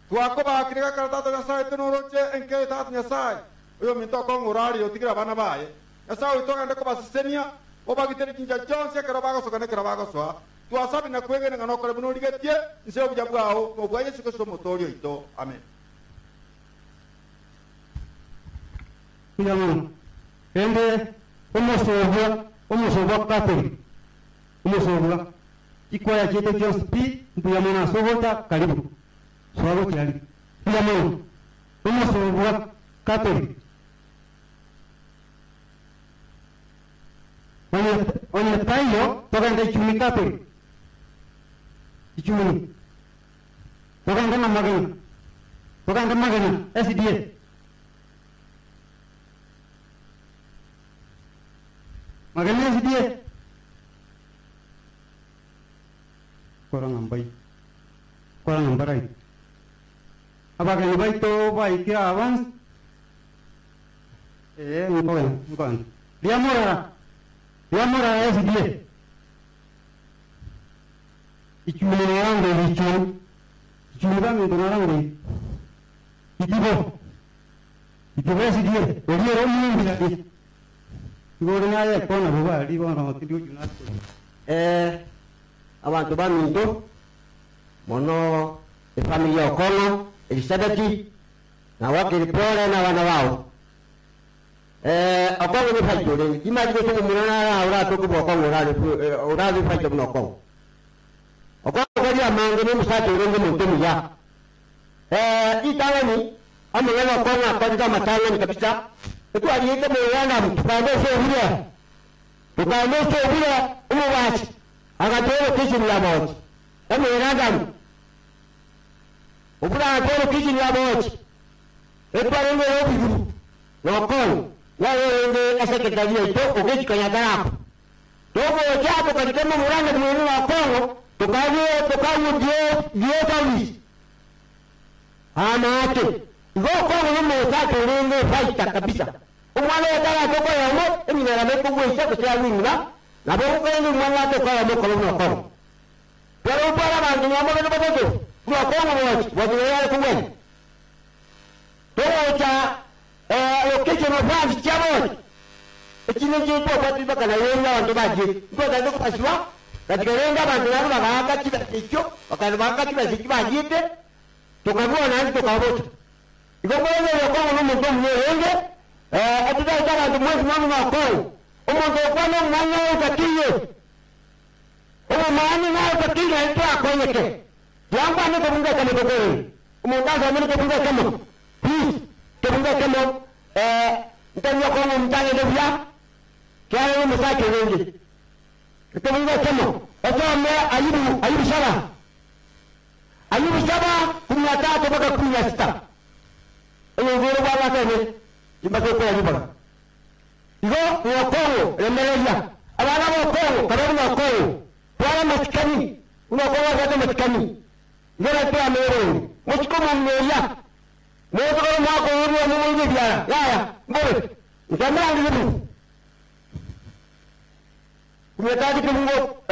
twakobakire karatata nyasaye tunoroche enke tatu nyasaye oyo minto kong'orari otigira abana baye nyasaye oito ande kubasenia obagitere kinja chonse kero bagosoka ne kero bagosoa twasabi na kwegene ngano kore buno ligetie nse obuja bwao obwa Yesu Kristo motorio ito amen. Yamu ende omosobwa Catholic omosobwa ikwaya chete chonse pi mbuyamona sobota karibu sobo chali yamu omosobwa Catholic onye tayo togenda ichumi Catholic ichumi togenda na magana togenda magana SDA magana SDA korang ambai abagani baito baikia avance ngoen Liamora SDA ichumi narango ichumi bangi narango itibo SDA oliero mungi igore naye kona buba libona tindu junato abantu baminto mono efamilia Okono Elizabeth na wakilipole na wana wao Okono ni faito le imagine ko munana ora to ko Okono ora ora faito no Okono Okono ko ya mango ni musato rengo muntu ya itawani amuyana Okono akwanza matawani kabisa Etwariete mweranda tukandese obura. Tukandese obura omubachi. Agatero kitchen ya bochi. Emweranda. Obura agatero kitchen ya bochi. Etwarenge obiguru. Nokon. Yarenge esekretari yaito ogechikanyagara. Togo chapo katika muranga mwenu wa Kongo tukayo dio service. Ama ate igo Kongo ni motake renge fighter kabisa. Umwana yatara toko ya mo emina meko gwesa kusia winga na bo kwenye mwana toko ya mo kolona Kongo. Pero para bantu ngamo no boto. Kwa Kongo mo watu yale kungwe. Togo cha location of funds chamo. Ekino chetu kwati bakana yenga bantu baje. Kwa tando kupashwa katika yenga bantu nabo bakaka kiba kicho bakana kiba kibajite tukabona nani tukabota. Iko kwenye yokongo n'umuntu mwenge atudai abantu mwezi mwana wa Kongo. Umuntu okwana mwana utakiye. Omwana nawe utakiye ntwa akonyeke. Yamba ne kubunga kama kokore. Umuntu azamene kubunga kama. Please kubunga kama ntanyo Kongo mtange ndobya. Kyale musake wengi. Kubunga kama. Osome Ayubu 7. Ayubu 7 13 mpaka 16. Ngoro baba tene imbako kwa yuba. Igo Kongo lemelia. Abana bo Kongo kabona Kongo. Twala masikani. Unakongo kata masikani. Ngora twa mero. Mutiko mmelia. Motoko mwako uri mu biara. Yaya, mbore. Ngamra ngibu. 13 kimungo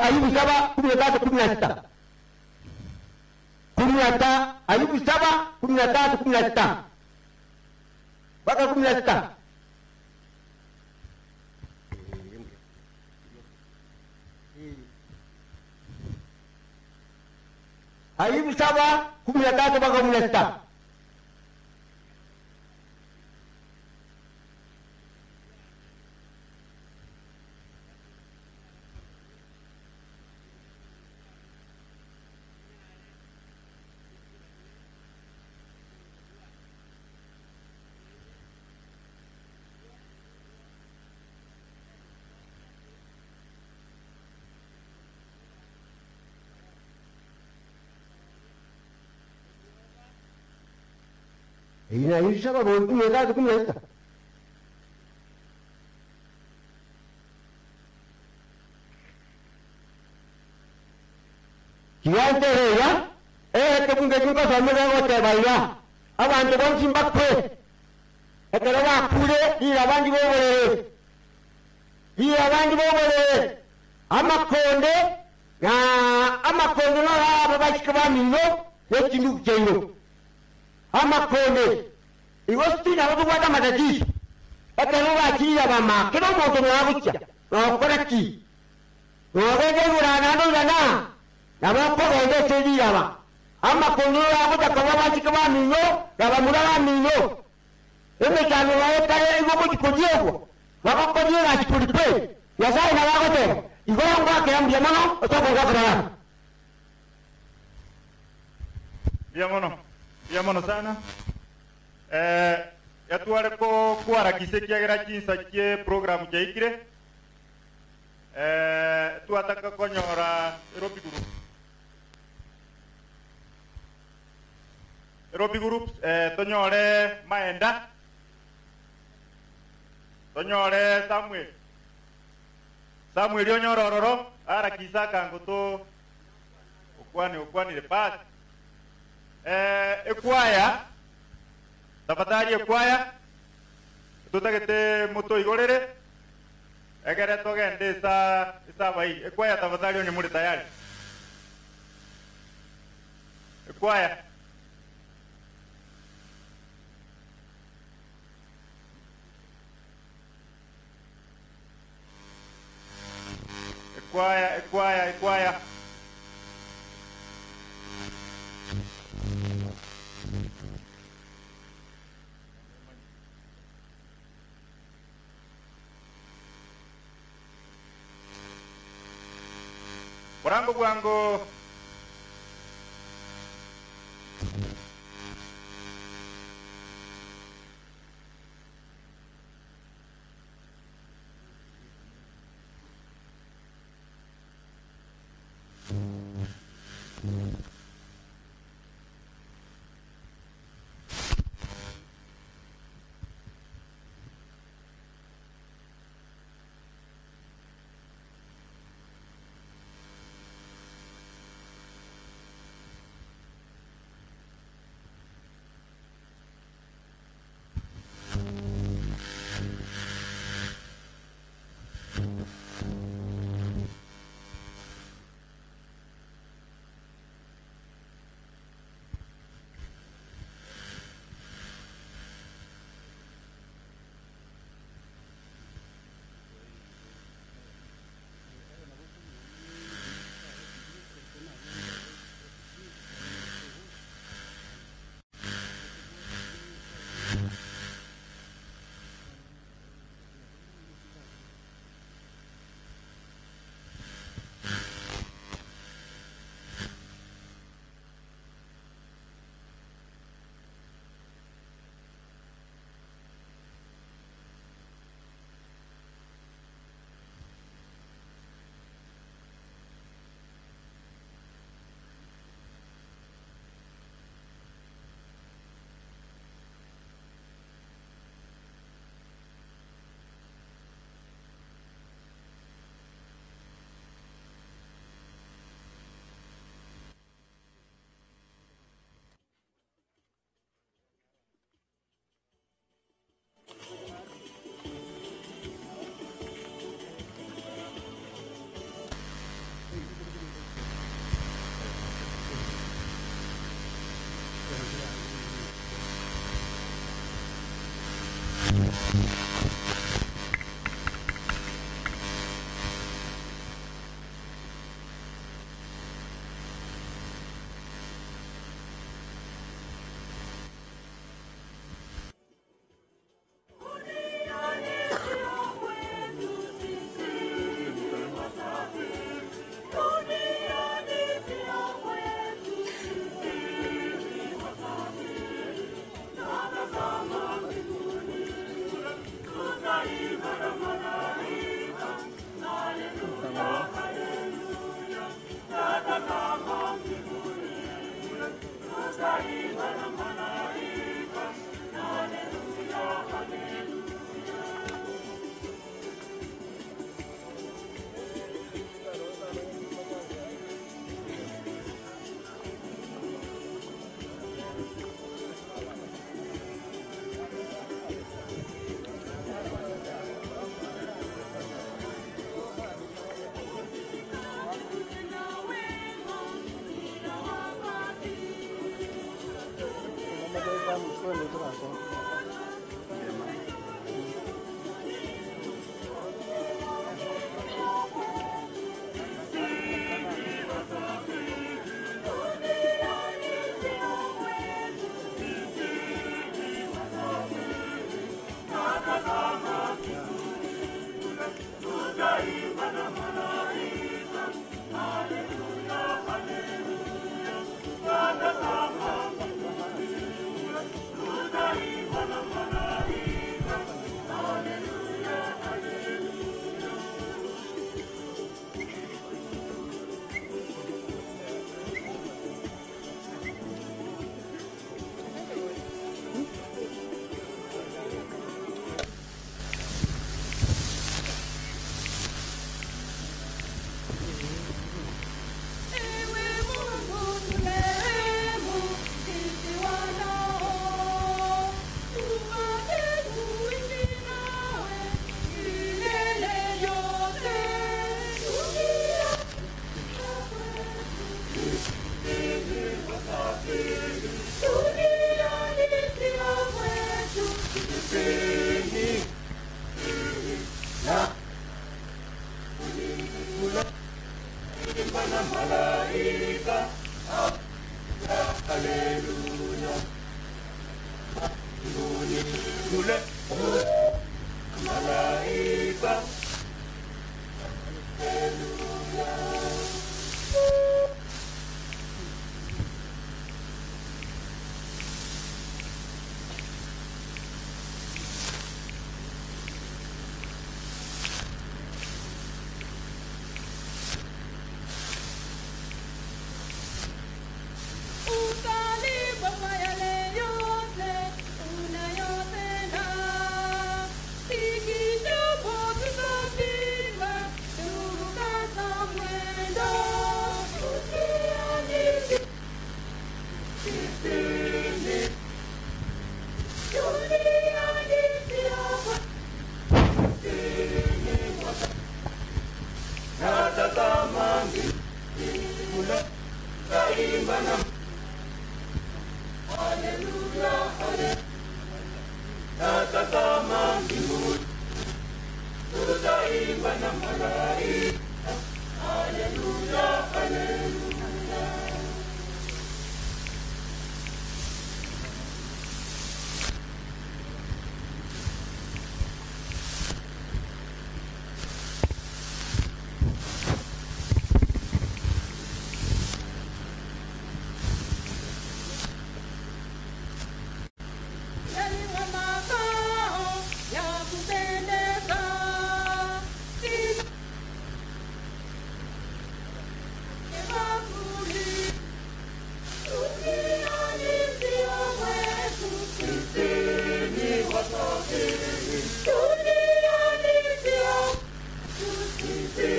Ayubu 7 13 16. 13 Ayubu 7 13 16. Mpaka 16. Ayubu 7 13 mpaka 16. Ina 7 13 16. Kiantereya tebunge kinko somera gote baiya. Abantu bonsi mbakwe. Ekero bakure ira abandi boborere. Ira abandi boborere. Amakonde na amakonde no abashika bamino nekindu kyeyo. Amakonde igo stina babugwata matatizo. Ekero bakira bama kero omuntu mwabucha. Nokora ki? Nogende gurana ndana. Nabako seliraba. Amakonde abuta kwa bashika bamino nabamura bamino. Emekano baetare igo kujego. Bakokojera kikulipe. Yasaye nabagote. Igo ngwa kera mano otoko ngwa. Biamono. Biamono sana. Yatware ko kuharakishe kiagera chinsa kie program chaikire. Tuataka konyora Erobi Group. Erobi Group tonyore Maenda. Tonyore Samuel. Samuel onyorororo arakisa kango to ukwani le pass. Ekwaya tafadhali ekwaya tutagete moto igorere egere togende sa bai ekwaya tafadhali onye muri tayari ekwaya ekwaya ekwaya ekwaya Orango bwango Hallelujah. Tutaimba na haleluya, haleluya. Natazama mbinguni, tutaimba na malaika. Haleluya, haleluya. Yaliwa makao ya kupendeza. Bakuli, duniani sio kwetu, Sisi ni wasafiri, duniani sio sisi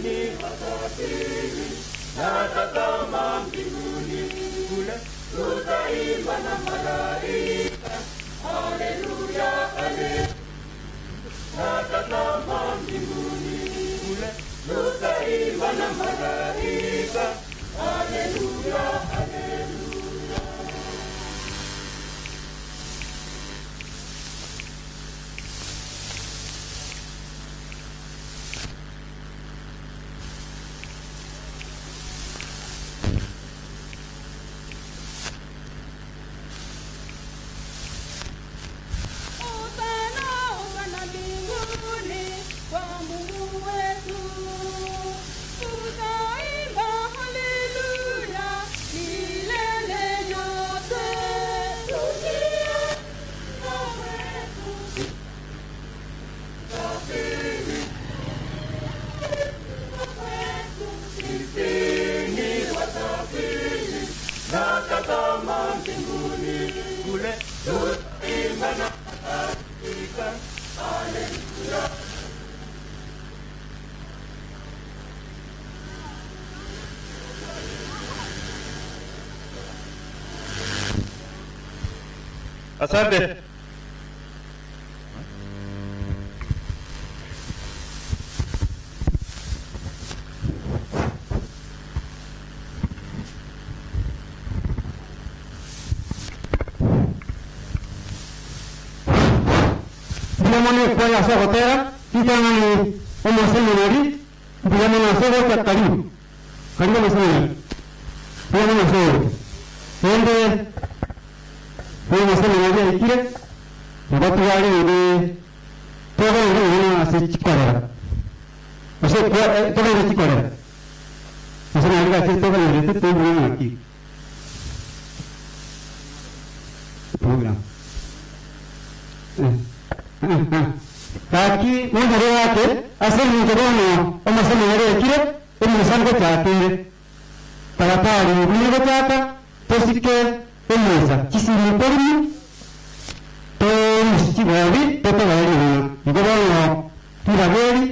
ni wasafiri. Natazama mbinguni kule, tutaimba na malaika. Haleluya, haleluya. Natazama mbinguni kule, tutaimba na malaika. Haleluya, haleluya. Hosana, hosana mbinguni kwa Mungu wetu. Tutaimba haleluya milele yote. Dunia sio kwetu, Safiri, kwetu. sisi ni wasafiri. Natazama mbinguni kule, tutaimba na malaika. Haleluya. Asante. Ndiamone kwa sogotera kitangani omoseminari ndiamone sogo karibu karibu omoseminari ndiamone sogo ende omoseminari aikire ngotware ende togo ende ena ase chikorera ase togo ende chikorera ase nari ase togo ende togo ende aki program Kaki mundare wake asal ninjogono omoseminari aikire omusango chakire taratari mbigo chaka tosike emeza kisiri porimi to musichibabi totobaeri ngobono turaberi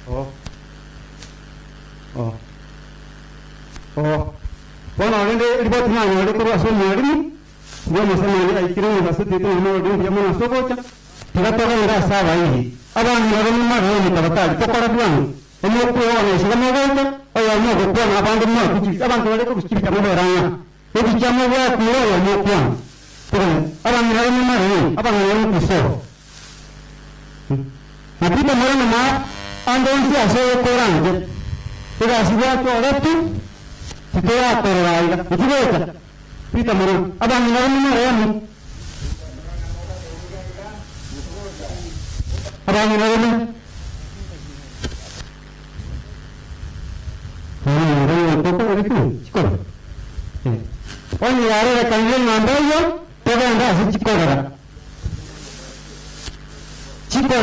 oh oh oh bono rende ripoti na ngore ko aso mwalimu ngo musamani aikire mu basete to no ndo ya mona sogocha tigatoka nga saba hii abantu bari mu maro ni tabatari tokora bwangu omuko wa shiga mogocha oya mogo kwa na bandu mo kuchi abantu bari ko kuchibita mo beranga ebichamo bwa kuro ya mo kwa abantu bari mu maro abantu bari mu kuso napita morana ma andonsi aso korange tigasibwa to retu titoa kororaiga ukigocha pita moro abantu bari mu maro abantu bari mu Onye yarere kanile ngambeyo togenda ase chikorera chiko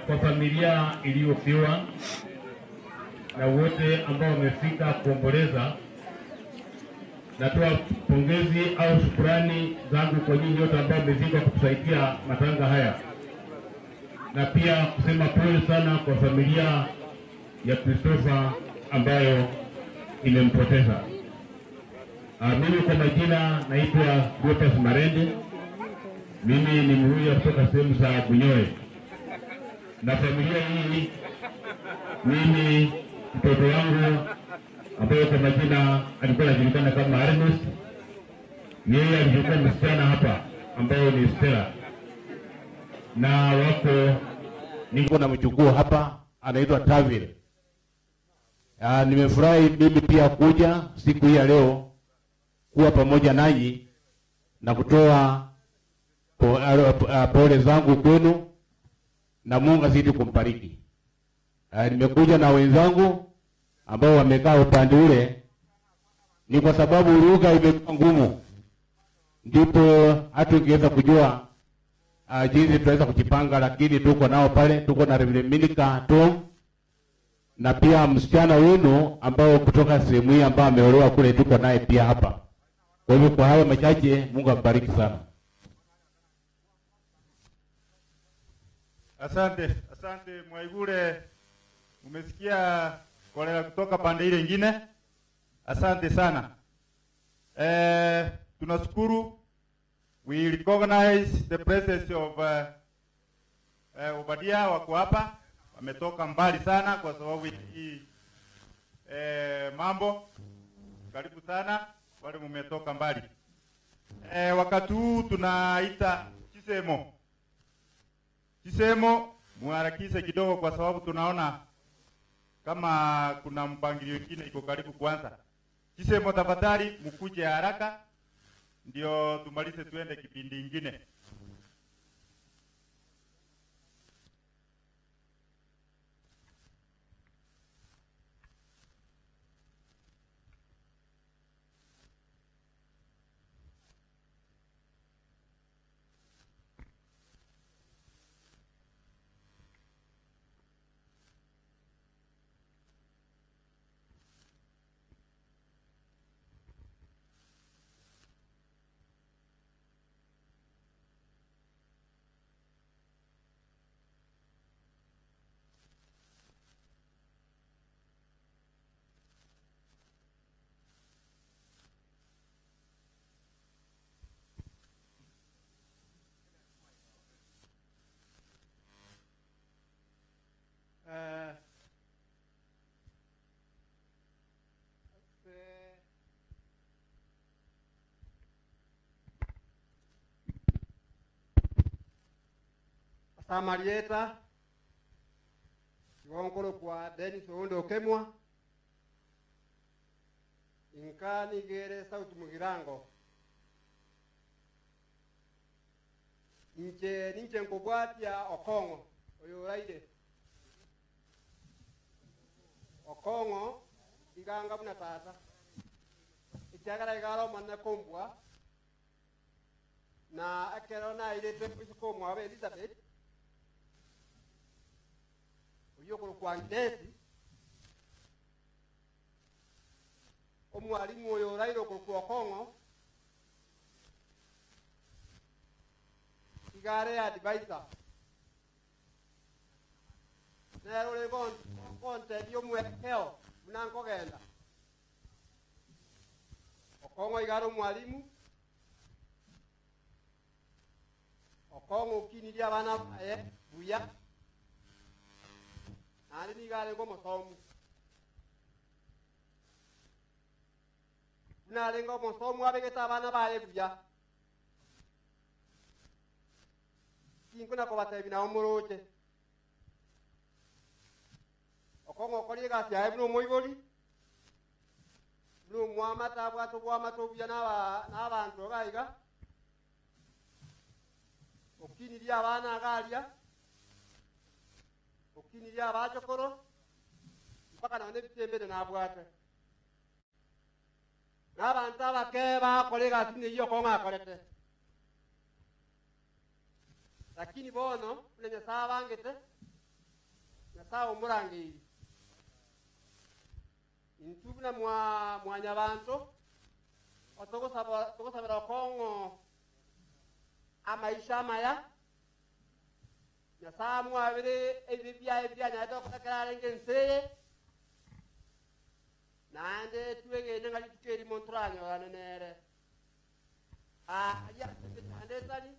Kwa familia iliyofiwa na wote ambao wamefika kuomboleza, natoa pongezi au shukrani zangu kwa nyinyi wote ambao mmefika kutusaidia matanga haya, na pia kusema pole sana kwa familia ya Christopher ambayo imempoteza. Mimi kwa majina naitwa Gotas Marende. Mimi ni Mluhya kutoka sehemu za Bunyoe. Na familia hii, mimi mtoto wangu ambaye kwa majina alikuwa anajulikana kama Ernest, yeye alikuwa msichana hapa ambaye ni Stella, na wako niko na mjukuu hapa anaitwa Tavile. Nimefurahi mimi pia kuja siku hii ya leo kuwa pamoja nanyi na kutoa pole zangu kwenu, na Mungu azidi kumbariki. Nimekuja na wenzangu ambao wamekaa upande ule, ni kwa sababu lugha imekuwa ngumu, ndipo hatuweza kujua jinsi tunaweza kujipanga, lakini tuko nao pale, tuko na Reverend Milika Tom na pia msichana wenu ambao kutoka sehemu hii ambao ameolewa kule, tuko naye pia hapa. Kwa hivyo kwa hayo machache, Mungu ambariki sana. Asante, asante Mwaigure. Umesikia kolera kutoka pande ile nyingine. Asante sana. Tunashukuru. We recognize the presence of Obadia wako hapa. Wametoka mbali sana kwa sababu hii mambo. Karibu sana wale mmetoka mbali. Wakati huu tunaita Chisemo. Chisemo muharakishe kidogo kwa sababu tunaona kama kuna mpangilio mwingine iko karibu kuanza. Chisemo tafadhali mkuje haraka ndio tumalize tuende kipindi kingine. Samarieta Igonkoro kwa Dennis Oundo Okemwa Inka nigere South Mugirango Inche ninche nkobwatia Okong'o oyo oraire Okong'o iganga buna tata ikiagara igaro mana kombwa na ekero nairete isiko mwabe Elizabeth oyo kwa Ndesi omwalimu oyo oraire kwa Okong'o igare advisor nero le konte dio mwekeo mnankogenda Okong'o igaro mwalimu Okong'o ukiniria abana baye buya nari nigare ngo musomu nare ngo musomu abegeta abana baye buya kinkuna kobatebi na omuroche Okong'o okori egasi yaye buna omoibori buna omwamata abwate obwamata obuya n'abantu gaiga okiniria abana agaria okiniria abachokoro mpaka nonye ebitembere nabwate n'abantu abake bakora egasi neyio Okong'o akorete lakini bono buna Nyasaye abangete Nyasaye omurangeiri intu buna mwanyabantu otogosabera Okong'o amaisha amaya Nyasaye amwabire ebibi byaye byanyaete okorekera arenge enseye naende twegene ng'a rituko erimo ntoranyorane nere aria ande etari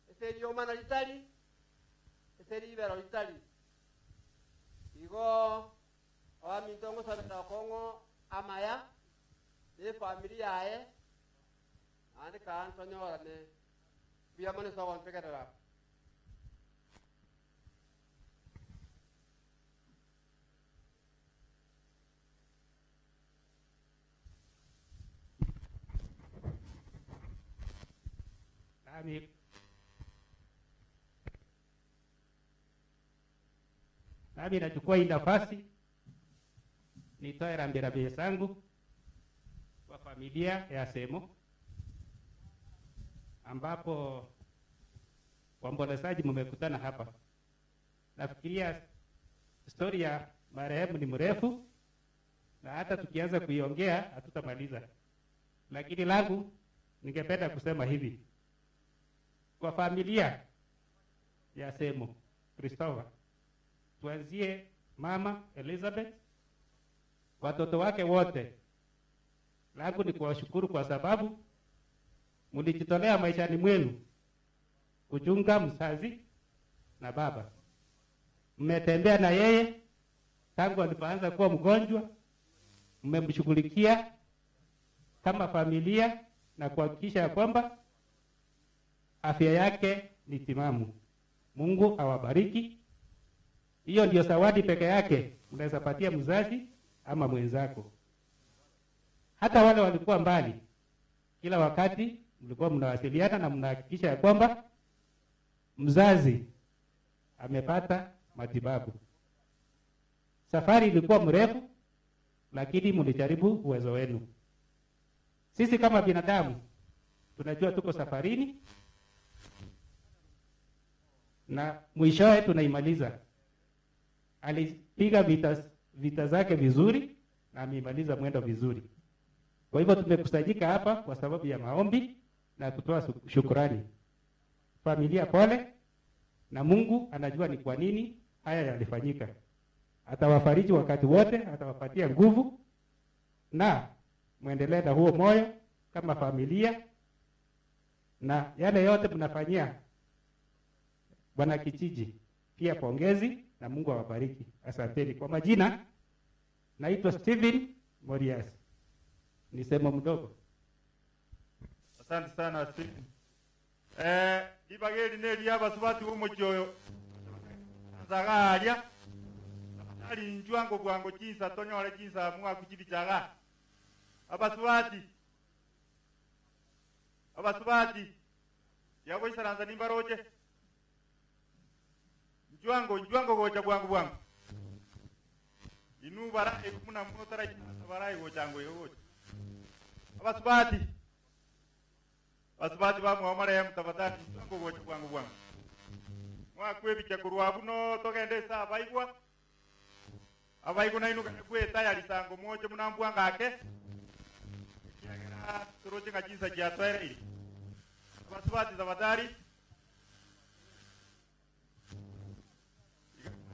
ase eriomana ritari ase eribero ritari igo abaminto ngosabera Okong'o amaya ne family yaye naende kantonyorane buya mono ase ogontegerera. Nami nachukua hii nafasi nitoe rambirambi zangu kwa familia ya Semo, ambapo waombolezaji mmekutana hapa. Nafikiria story ya marehemu ni mrefu na hata tukianza kuiongea hatutamaliza, lakini langu ningependa kusema hivi kwa familia ya Semo Christopher, tuanzie mama Elizabeth, watoto wake wote. Langu ni kuwashukuru kwa sababu mlijitolea maishani mwenu kuchunga mzazi na baba. Mmetembea na yeye tangu alipoanza kuwa mgonjwa, mmemshughulikia kama familia na kuhakikisha ya kwamba afya yake ni timamu. Mungu awabariki. Hiyo ndio zawadi peke yake unaweza patia mzazi ama mwenzako. Hata wale walikuwa mbali, kila wakati mlikuwa mnawasiliana na mnahakikisha ya kwamba mzazi amepata matibabu. Safari ilikuwa mrefu, lakini mlijaribu uwezo wenu. Sisi kama binadamu tunajua tuko safarini na mwishowe tunaimaliza. Alipiga vita zake vizuri na ameimaliza mwendo vizuri. Kwa hivyo tumekusanyika hapa kwa sababu ya maombi na kutoa shukrani. Familia pole, na Mungu anajua ni kwa nini haya yalifanyika. Atawafariji wakati wote, atawapatia nguvu, na muendelee na huo moyo kama familia, na yale yote mnafanyia Bwana Kichiji pia pongezi, na Mungu awabariki. Asanteni. Kwa majina naitwa Steven Morias, ni semo mdogo. Asante sana Steven. Ibageri neri abasubati b'omochioyo zagaria ali njwango bwango chinsa tonyore chinsa mwakuchibichaga abasubati abasubati yagoisaranza nimbaroche njwango njwango gocha bwangu bwangu inu bara ekumuna motara bara gochango gocha abasubati abasubati bamwe ya mtabatani njwango gocha bwangu bwangu mwakwebicha kurwa buno togende sa abaigwa abaigwa nainu kwe tayari sango moche munambwanga ake kiagera turoche ngachinsa kia twere abasubati zabatari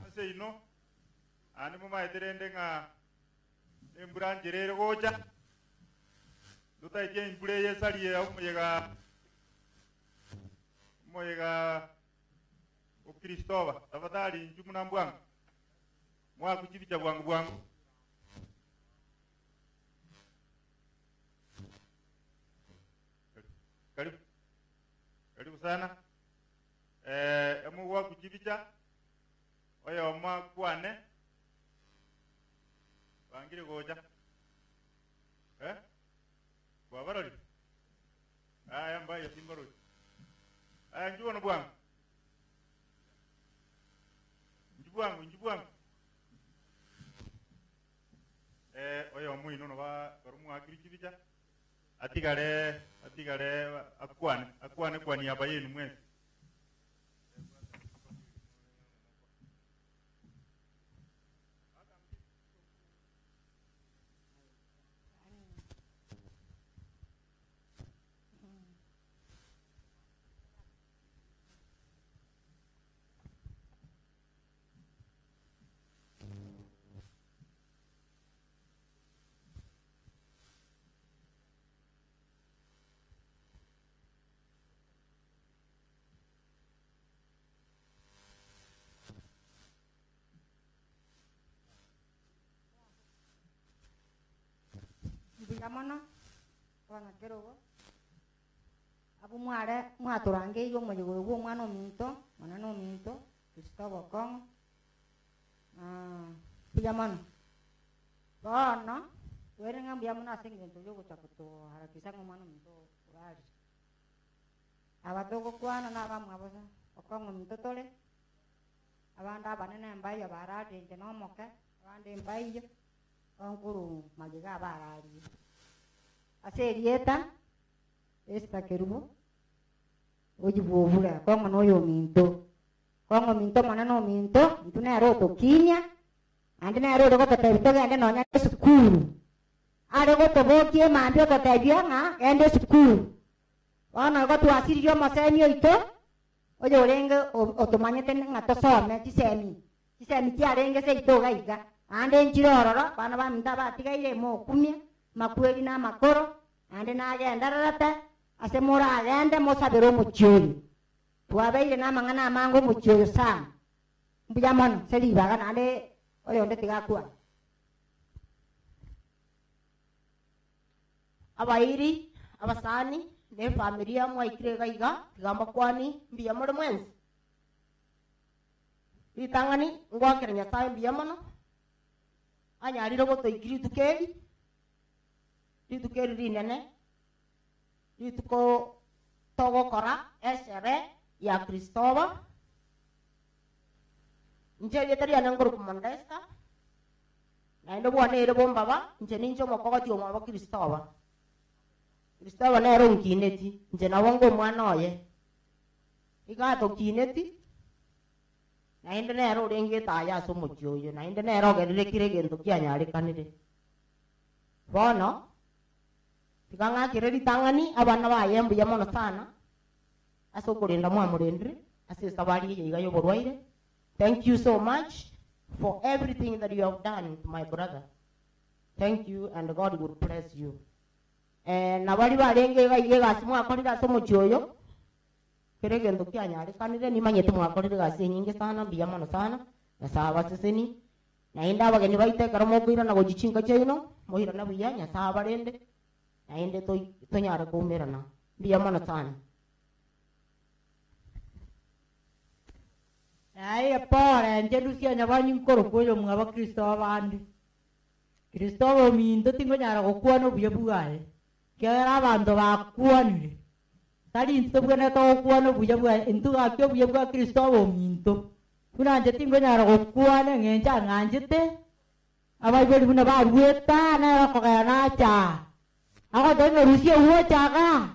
ase ino ani mumaeterende nga embura njerere gocha tutaitie embura yesarie omuyega omuyega Okristoba tafadhali njumu mbwangu mwakuchibicha bwangu bwangu karibu karibu sana emu wakuchibicha oyo makwane bangire goja bwabarori aya mbayo simbarori aya njuono bwangu bwangu njibwangu oyo mwino no ba barumwakiri chibicha atigare atigare akwane akwane kwa niaba yenu mwese. Mono wana kerogo abu mware mwaturange igo moyogo gwo mwana ominto mwana no ominto Kristobo Kong buya mono bono twere ng'a mbuya mono ase eng'encho yogocha kotoharakisa ng'a omwana ominto orari aba togokwana na abamwe Okong ominto tore abande abanene mbaiyo bararire inche na omoke abande mbaiyo onkuru magiga abararie ase erieta Esther Kerubo ojibwobura Kong'o noyo ominto Kong'o ominto monene ominto intwe nere otokinya ande nere ore gototebia togende nonya esukuru are gotobokia emambia ototebia ng'a genda esukuru bono igo twasiririe omosemi oito oyo orenge otomanyete ng'a tosome chisemi chisemi chiarenge seito iga iga ande nchire ororo bana baminto abatigaire mokumia makweri na amakoro ande nagendererete ase moragende mosabere omochioyo twabeire na amang'ana amange omochioyo sana mbuya mono ase ribaga naende oyonde tigakwana. Abairi abasani ne familia mwaikire iga iga tigambakwani mbuya more mwensi ritang'ani ngwakera Nyasaye mbuya mono anyarire gotoikiri rituko eri rituko eri rinene rituko togokora eshere ya Kristoba inche erieta riane nkoruku Mondesta naende bwana ere bombaba inche ninche omokogoti omwabo Kristoba Kristoba nere onkineti inche nabo ngo omwana oye iga atokineti naende nere orenge etaya ase omochie oyo naende nere ogerire kire egento kianyarekanire bono tiga ng'akere ritang'ani abana baye mbuya mono sana ase okorenda mwamorendire ase esabari eye iga ya oborwaire. Thank you so much for everything that you have done to my brother. Thank you and God will bless you. Nabari barenge iga iga egasi mwakorire ase omochie oyo kere egento kianyarekanire nimanyete mwakorire egasi enyinge sana mbuya mono sana Nyasaye abaseseni naende abageni baito ekero mokoirana gochichinka chiaino moirana buya Nyasaye abarende naende tonyare koumerana mbuya mono sana. Aye pore nje Lucia nyabanyi nkoro koyo mwaba Kristo abandi. Kristo ominto tingo nyara gokwana obuya bwaye. Kera abanto bakwanire. Tari into bwene togokwana obuya bwaye intu gakio obuya bwa Kristo ominto. Buna nje tingo nyara gokwana ng'encha ng'anchete. Abaibori buna barueta nero kogera nacha. Agotenga Lucia uochaga.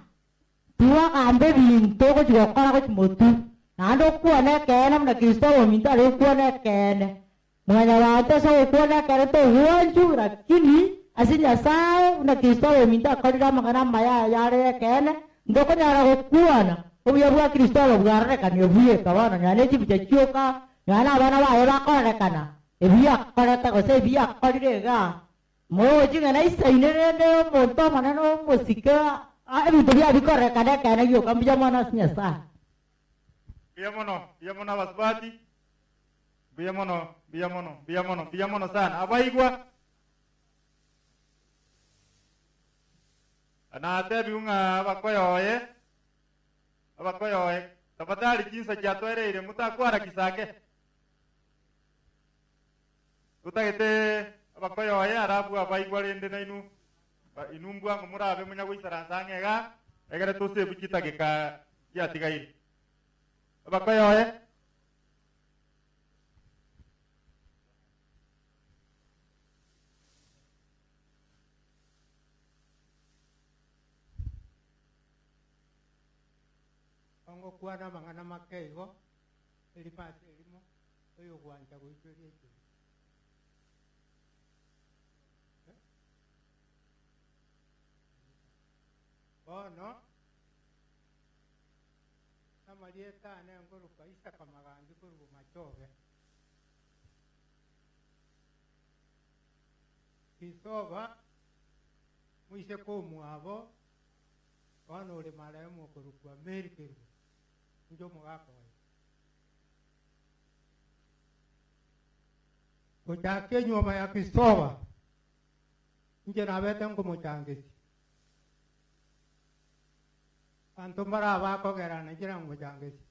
Tuwa kambe binto gochi gokora gochi motu. Naende okwane ekeene buna Kristo ominto are okwane ekeene. Mwanyabanto ase ogokwana ekere togwanchu lakini ase Nyasaye buna Kristo ominto akorire amang'ana amaya yare ekeene ntokonyara gokwana obuya bwa Kristo obo bwarorekania obueka bono nonya echibicha chioka nonya abana baye bakororekana ebuya akorete gose ebuya akorire iga mogochi ng'a isaine rende omonto omonene omosike ebinto biabikorekana ekeene gioka mbuya mono ase Nyasaye. Mbuya mono abasubati. Mbuya mono, mbuya mono, mbuya mono, mbuya mono sana. Abaigwa. Anatebi ng'a abakoyoye. Abakoyoye. Tafadhali chinsa chiatwereire mutakwara kisake. Tutagete abakoyoye arabu abaigwa rende nainu. Inumbwa ngo murabe munyagoisaransa ng'ega egere tosebu chitageka chiatigaire. Abakoyoye. Ngokwana mang'ana makeigo eripasi erimo oyo gwancha goichweria ekero bono amarieta ane ngoruka Isaka Maganji koruga Machoge Kisoba mwise komwabo bono ore marehemu okorukwa Mary Kerubo njo omogaka oye gochaka enyuoma ya Kristoba inche nabete nkomochangesi banto mbara bakogerana inche namochangesi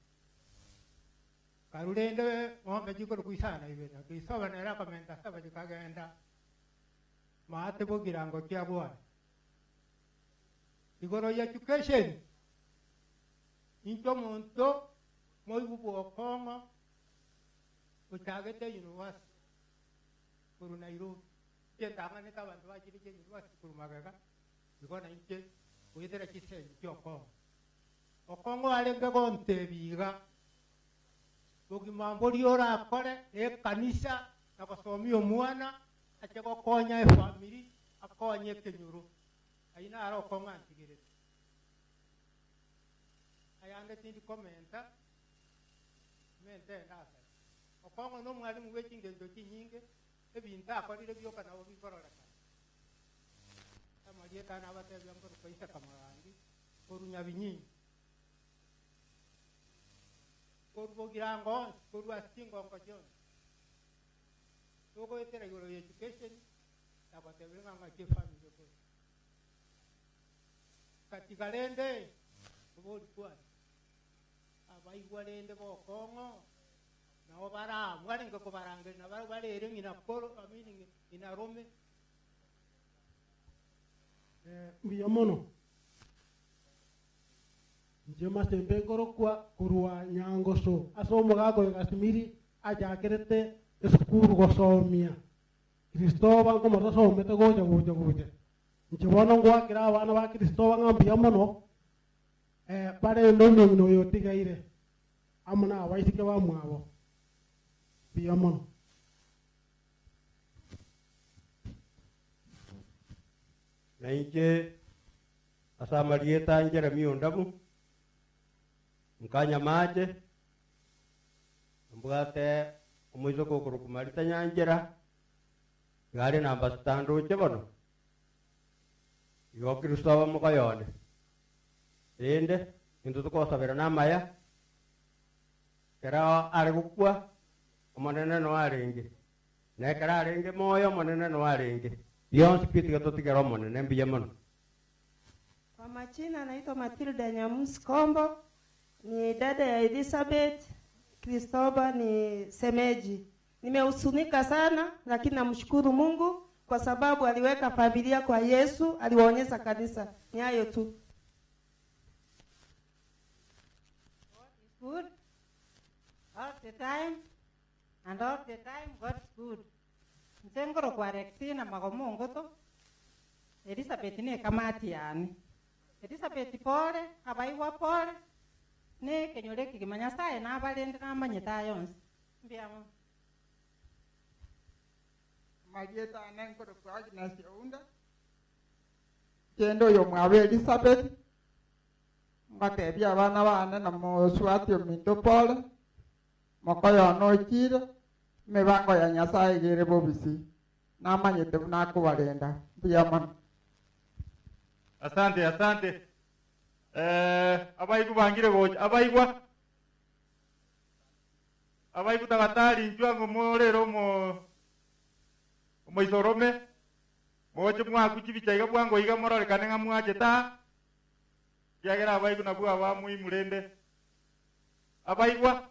karurende ng'ombe chikoru isana ibere Kristoba nere akomenta saba chikagenda maate bogirango kia bwana igoro ya education inche omonto moibu bwokong'o ochagete university koru Nairobi inche ntang'anete abanto bachirike university koru magega igo na inche goetera chisemi chia okong'o okong'o arenge gontebi iga bogima mbori orakore na ekanisa na gosomia omwana ache gokonya efamiri akonye ekenyoro aina aro okong'o antigerete ayande tindi komenta mente ndasa okong'o no mwalimu bwe chingendo chinyinge ebinto akorire bioka nabo bikororekana amarieta nabatebia ngoruka Isaka Maganji korunya binyingi korubogirango korwa chingongo chionsi togoetera igoro ya education nabatebire ng'a ng'aki efamiri ekoro katika rende obori kwana abaigwa rende bokong'o nabo barabwa arenge kobarangeri nabo barere ng'ina koro amini ng'ina rome mbuya mono nche masembe nkorokwa korwa Nyangoso ase omogaka oyo Gasimiri achakerete esukuru gosomia Kristoba nkomotosomete gocha gocha gocha nche bono ngwakera abana ba Kristoba ng'a mbuya mono barende omong'ina oyo otigaire amo na abaiseke bamwabo mbuya mono. Na inche ase amarieta Jeremia Ondabu nkanyamache mbwate omoisoko okorokwa Marita Nyanchera igare namba sitandoche bono igo Kristoba mokoyone rende into tokosabera namaya kera are gokwa omonene no arenge na ekero arenge moyo omonene no arenge bionsi pi tiga totigera omonene mbuya mono. Kwa majina naitwa Matilda Nyamusi Kombo, ni dada ya Elizabeth. Kristoba ni semeji. Nimehuzunika sana, lakini namshukuru Mungu kwa sababu aliweka familia kwa Yesu, aliwaonyesha kanisa. Ni hayo tu. Good all the time, and all the time God's good. Nzengoro kwa Rexina magomongoto Elizabeth ne kamati yani. Elizabeth pole, abaiwa pole. Ne kenyore kigimanya sae na abalende namanyeta yonse. Mbiamo. Marieta anengoro kwa Agnes Yaunda. Kendo yo mwabe Elizabeth. Mbatebia abana bane na moswati ominto pole. Mokoyo nochire mibango ya Nyasaye igere bobisi. Namanyete nakubarenda. Mbiamo. Asante, asante. Abaigu bangire gocha, abaigwa. Abaigu tabatari nchwango morero mo moisorome. Moche mwaku chibichaiga bwango iga mororekane ng'a mwache ta. Kiagera abaigu nabwo abamuimurende. Abaigwa.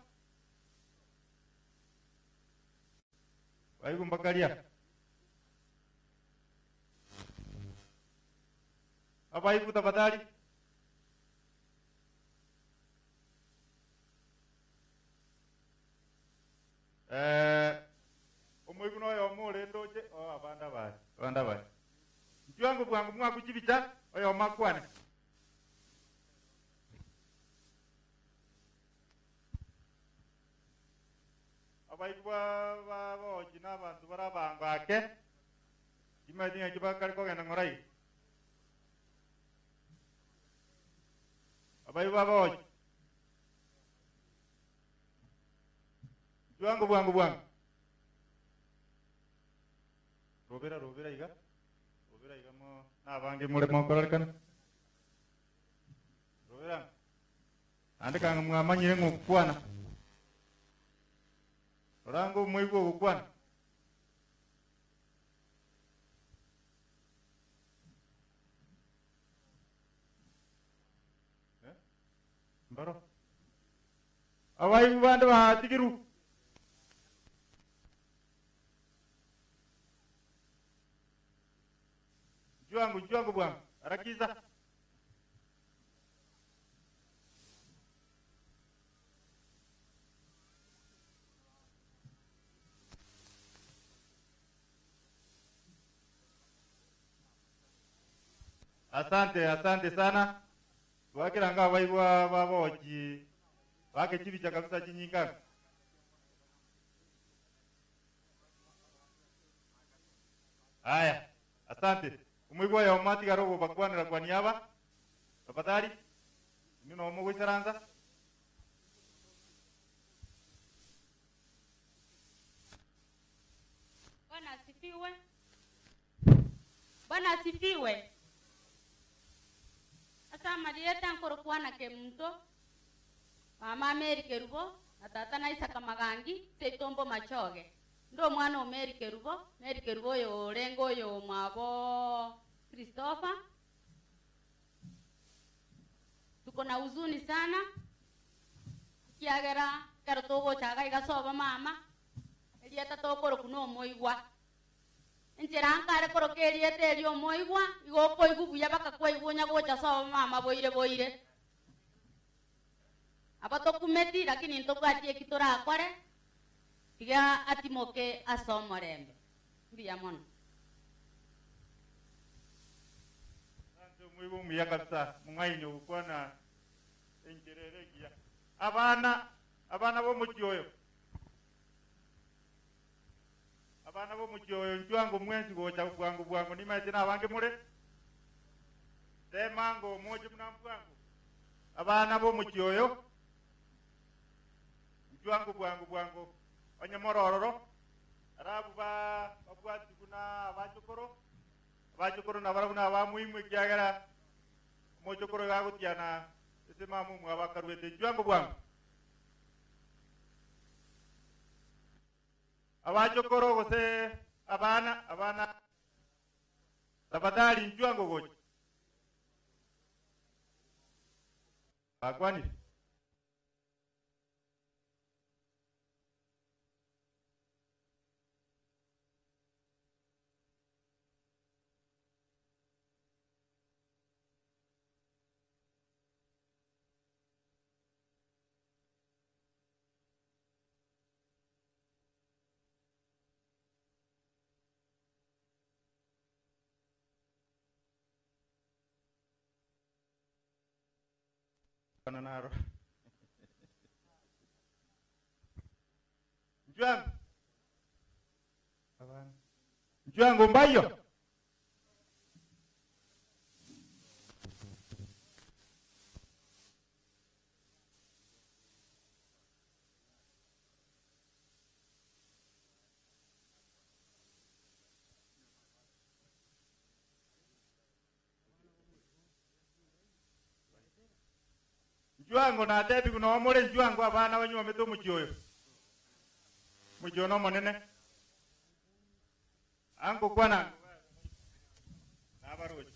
Abaigu mbakaria. Abaigu tafadhali. Omoigu noyo omorendo oche oh abanda bae. Abanda bae. Nchwango bwangu mwakuchibicha oyo makwane. Abaigu ba bochi n'abantu barabango ake. Imagine kibakari kogenda ngorai. Abai baba ochi. Bwangu bwangu bwangu. Robera robera iga. Robera iga mo na bangi mure mo kororikana. Robera. Andika ngamanyire ngukwana. Orango muigo gukwana. Mbaro. Awai bandu batigiru. Juangu juangu bwangu. Harakiza. Asante, asante sana. Wakiranga abaigwa babochi bakechibicha kabisa chinyinga. Haya, asante. Umuigwa ya umati garogo bakwanira kwa niaba. Tafadhali. Nino omugoisaranza. Bwana asifiwe. Bwana asifiwe. Asa Marieta nkorokuana ke mto mama Mary Kerubo na tata na Isaka Magangi seitombo machoge ndo mwana o Mary Kerubo. Mary Kerubo yo rengo yo mwabo Christopher. Tuko na huzuni sana kiagera kero togo chaga igasoba mama elieta tokoro kuno moigwa enchera nkare koroka erieta erio moigwa igo koigu buya bakakwaigwonya gocha soba mama boire boire aba tokumeti lakini ntobwatie kitorakore tiga atimoke asomorembe mbiya mono. Asante muigo muya kabisa mungainyo gukwana encherere giya abana abana bo mukioyo abana bo mukioyo nchwango mwenzi gocha bwangu bwangu nimaete nabange mure temango moje mnambwangu abana bo mukioyo nchwango bwangu bwangu onyamorororo arabu ba babwati kuna abachokoro abachokoro nabarabuna abamuimwe kiagera mochokoro gagutiana ese mamu mwabakarwete nchwango bwangu abachokoro gose abana abana tafadhali nchwango gocha bakwani. Naro. Njwangu. Njwangu mbayo. Njwangu na tebi kuno omore njwangu abana banywa meto muchioyo. Muchioyo no monene. Ango kwana. Nabaroji.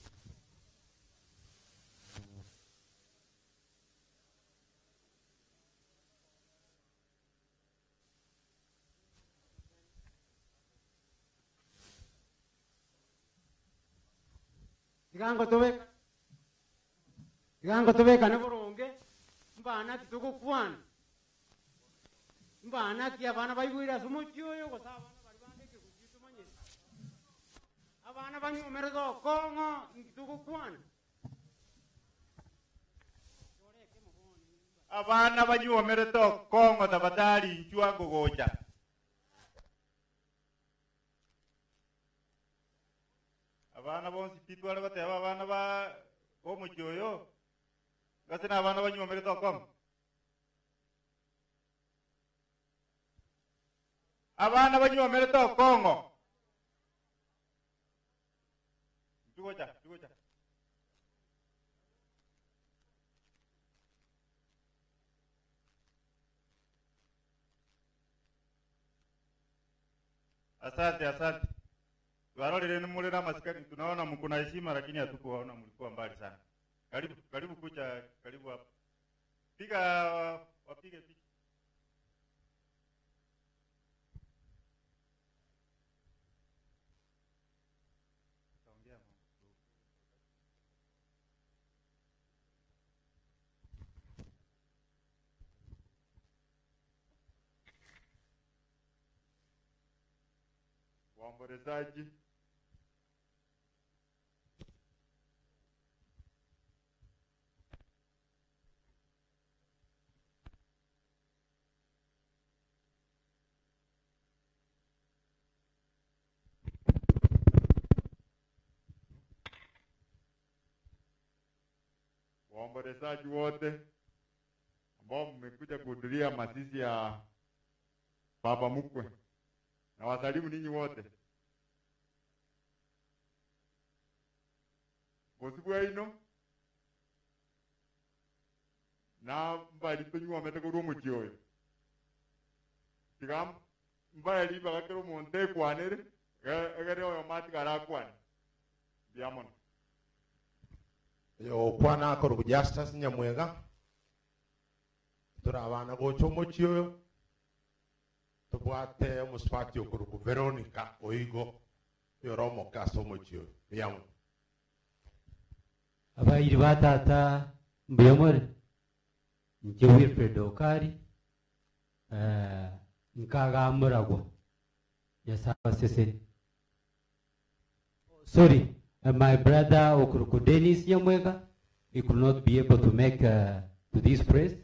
Tigango tobeka ne boronge. Mbana titugukwana. Mbana ki abana baibwira sumuchioyo gose abana bari bandeke kujitumanye. Abana banyumereza kongo ntitugukwana. Abana banyumereza kongo tafadhali nchwango gocha. Abana bonsi pitwale bateba abana ba omuchioyo. Gase na abana banyumereza kongo. Abana banyumereza kongo. Tugocha, tugocha. Asante, asante. Waroli ni mule na maskani tunaona mko na heshima lakini hatukuwaona mlikuwa mbali sana. Karibu, karibu kucha, karibu hapa. Piga wapige picha. Waombolezaji, waombolezaji wote ambao mmekuja kuhudhuria mazishi ya baba mkwe, na wasalimu ninyi wote. Bosibwa ino na mbali tunywa meteko muchioyo tigam mbali bagakero monte kwanere egere oyo mati garakwana diamond yo kwana akoro Justus Nyamwega turabana gocho muchioyo tubwate omuswati okuruku Veronica oigo yoromo kaso muchioyo diamond. Abairi batata mbuyomore nje Wilfred Okari nkagamuragwa nyasaba sese. Sorry, my brother Okuruku Dennis Nyamwega, he could not be able to make to this place.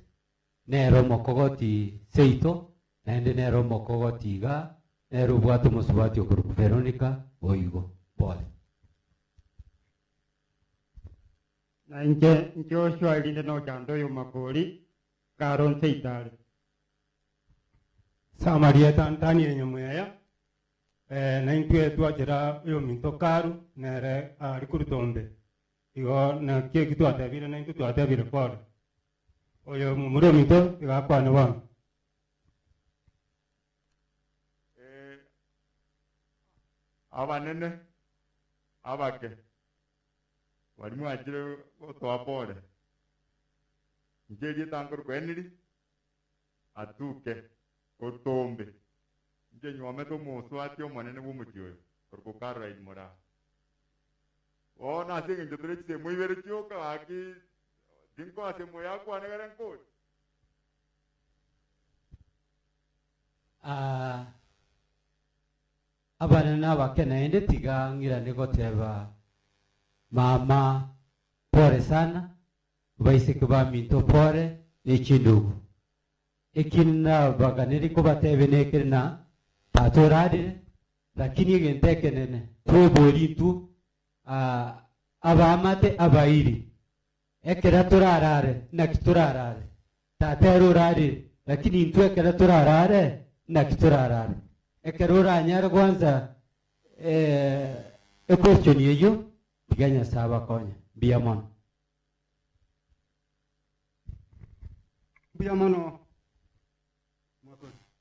Nero mokogoti seito naende nero mokogoti iga nero bwatu musubati Okuruku Veronica oigo pole. Na inche Joshua ilinde no chando yo makori karon seitare. Samaria tantani nyamweya na intwe twachira yo minto karu nere arikurutombe igo na keki twatabire na intwe twatabire pole oyo mumuro minto igakwana bana. Abanene abake walimu ajire gotoa pole njerie tangor kweniri atuke otombe nje nyuame to muswati omonene bw'omochioyo orikokara imora ona ase eng'encho tore chisemo ibere chioka gaki tinkoa semo yakwane kare nkori. Abana n'abake naende tiga ng'irane goteba mama pole sana Baiseke baminto pore nechindugu. Ekina baganeri ko batebe nekerna tatorarire lakini egentekenene twebori tu abamate abairi ekera turarare nakiturarare taterurarire lakini intwe ekera turarare nakiturarare ekera uranyara kwanza equestion yeyo tiganya saba konya mbuya mono. Mbuya mono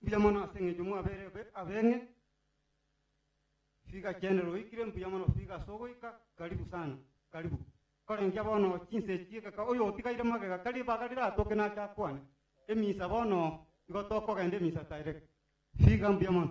mbuya mono asenge jumu abere abenge fika general ikire mbuya mono fika sogoika karibu sana karibu korengia bono chinse chika ka oyo tikaire magega kari bagarira toke na chakwane emisa bono igo tokogende emisa direct fika mbuya mono.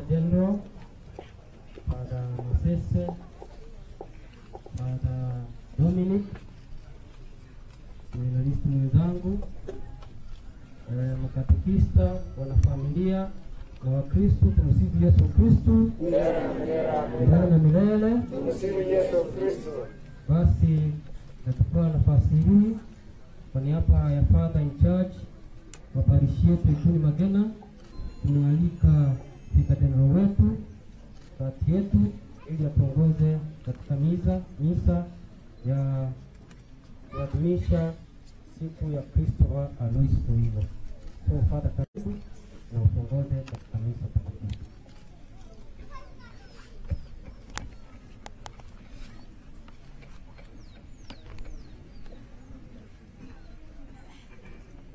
General, Father Masese, Father Dominic, seminaristi mwenzangu, makatekista, wanafamilia na Wakristo, tumsifu Yesu Kristo milele na milele. Tumsifu Yesu Kristo. Basi nachukua nafasi hii kwa niaba ya Father in charge wa parishi yetu Ikuni Magena kumwalika Vicar General wetu kati yetu ili atuongoze katika misa ya kuadhimisha siku ya Kristo Alois Oigo. So Father, karibu na utuongoze katika misa takatifu.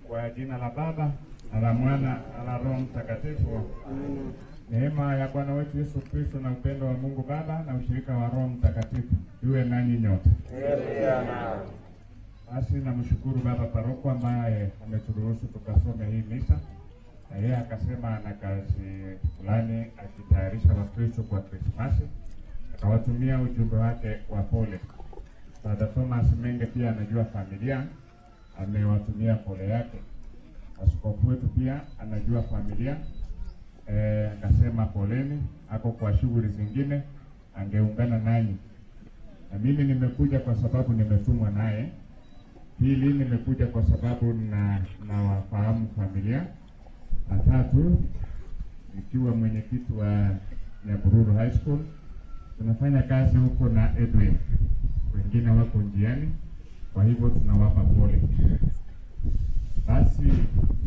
Kwa jina la Baba na la Mwana na la Roho Mtakatifu. Amen. Neema ya Bwana wetu Yesu Kristo na upendo wa Mungu Baba na ushirika wa Roho Mtakatifu iwe nanyi nyote. Amen. Basi namshukuru Baba Paroko ambaye ameturuhusu tukasome hii misa, na yeye akasema ana kazi fulani akitayarisha Wakristo kwa Krismasi, akawatumia ujumbe wake wa pole. Father Thomas Menge pia anajua familia, amewatumia pole yake. Askofu wetu pia anajua familia, akasema poleni, ako kwa shughuli zingine, angeungana nanyi. Na mimi nimekuja kwa sababu nimetumwa naye. Pili, nimekuja kwa sababu na wafahamu familia. Na tatu, nikiwa mwenyekiti wa Nyabururu High School, tunafanya kazi huko na Edwin, wengine wako njiani, kwa hivyo tunawapa pole. Basi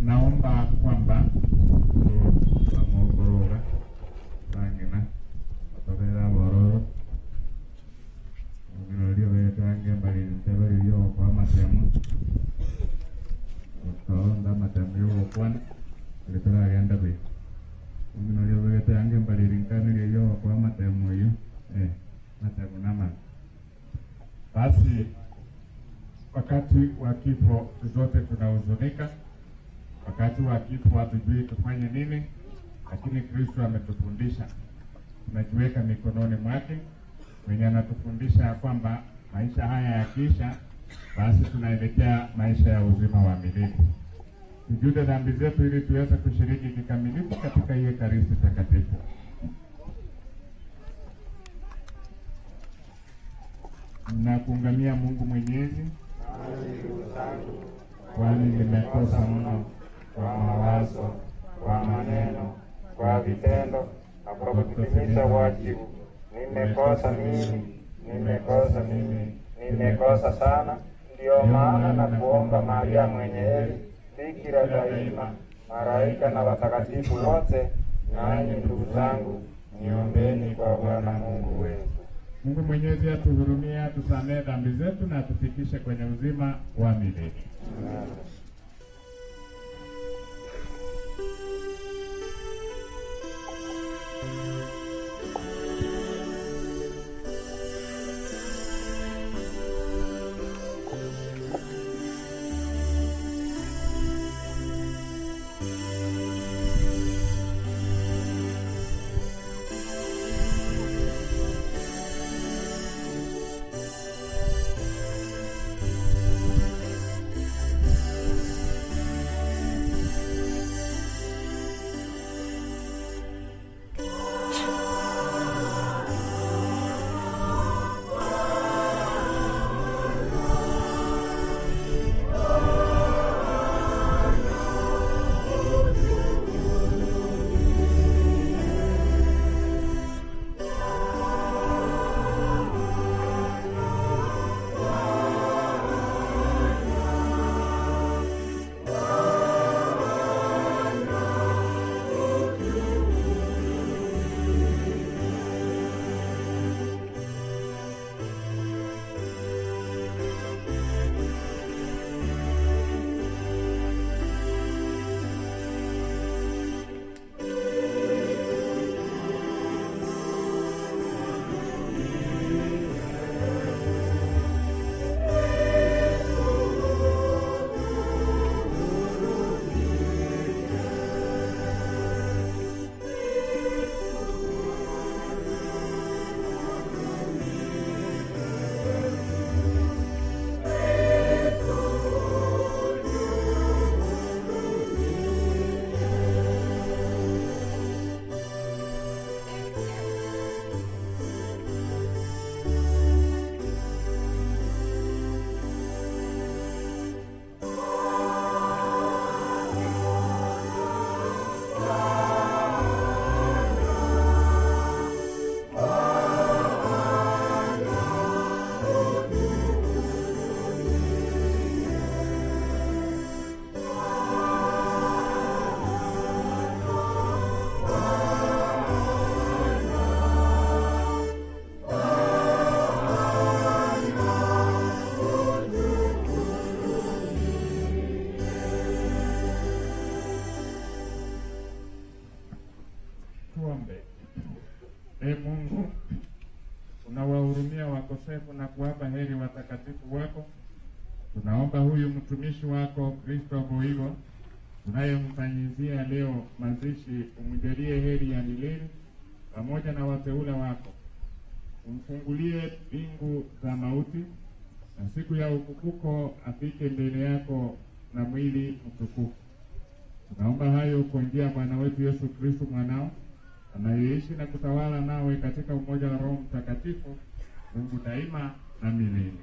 naomba kwamba tuamogoroga bangina batobera bororo ogirolio betange mbalirite balilio okwa amatemu otoonda amatemu yogokwana alitolagenda buya ogirolio betange mbalirinkanirie yokwa amatemu oyo matemu namana. Basi wakati wa kifo zote tunahuzunika, wakati wa kifo hatujui tufanye nini, lakini Kristo ametufundisha, tunajiweka mikononi mwake mwenye anatufundisha ya kwamba maisha haya yakiisha, basi tunaelekea maisha ya uzima wa milele. Tujute dhambi zetu ili tuweze kushiriki kikamilifu katika hiyo Ekaristi Takatifu. Na kuungamia Mungu Mwenyezi, kwani nimekosa mno kwa mawazo, kwa maneno, kwa vitendo na kwa kutimiza wajibu. Nimekosa mimi, nimekosa mimi, nimekosa sana. Ndiyo maana na kuomba Maria mwenye heri, Bikira daima, malaika na watakatifu wote, nanyi ndugu zangu, niombeni kwa Bwana Mungu wetu. Mungu Mwenyezi atuhurumie, atusamehe dhambi zetu na atufikishe kwenye uzima wa milele. Tuombe. Ee Mungu, unawahurumia wakosefu na kuwapa heri watakatifu wako. Tunaomba huyu mtumishi wako Kristo Boigo tunayemfanyizia leo mazishi, umjalie heri ya milele pamoja na wateule wako. Umfungulie mbingu za mauti na siku ya ufufuko afike mbele yako na mwili mtukufu. Tunaomba hayo kwa njia ya Bwana wetu Yesu Kristo mwanao, anayeishi na kutawala nawe katika umoja wa Roho Mtakatifu, Mungu daima na milele.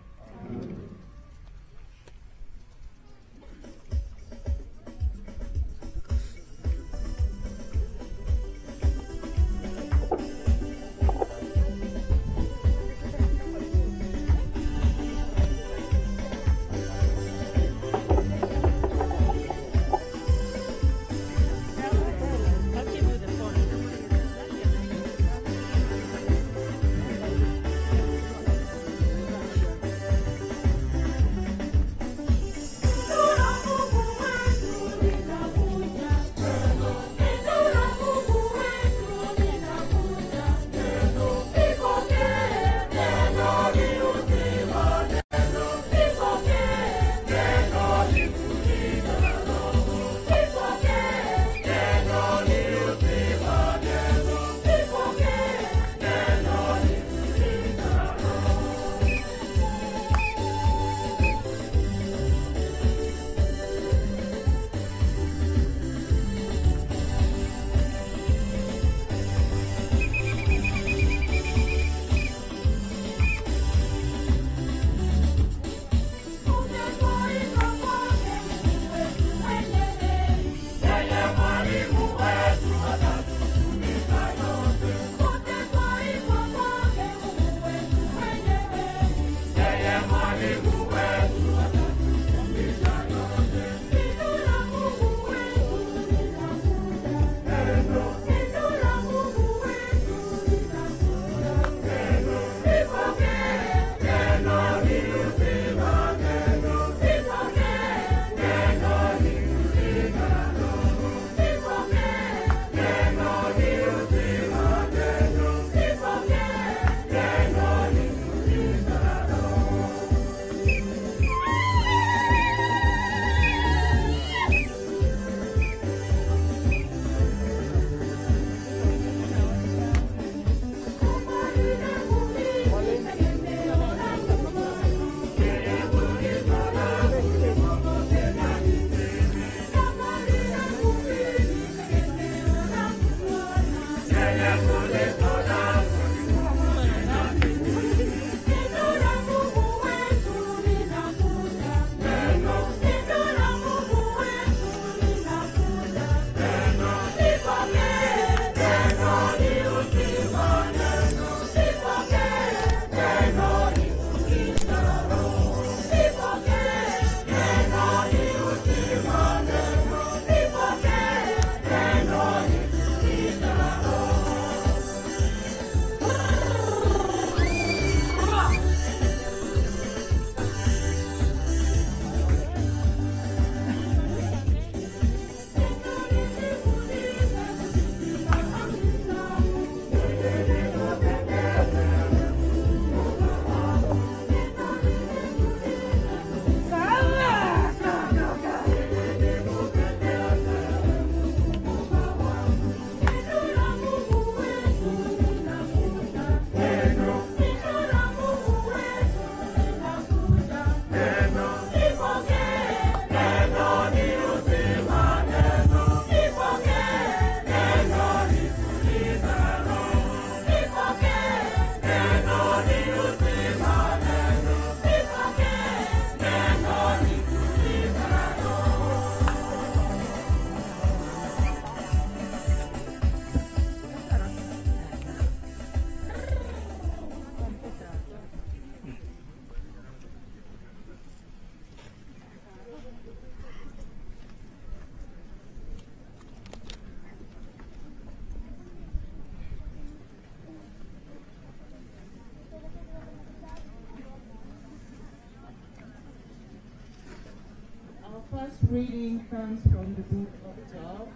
First reading comes from the book of Job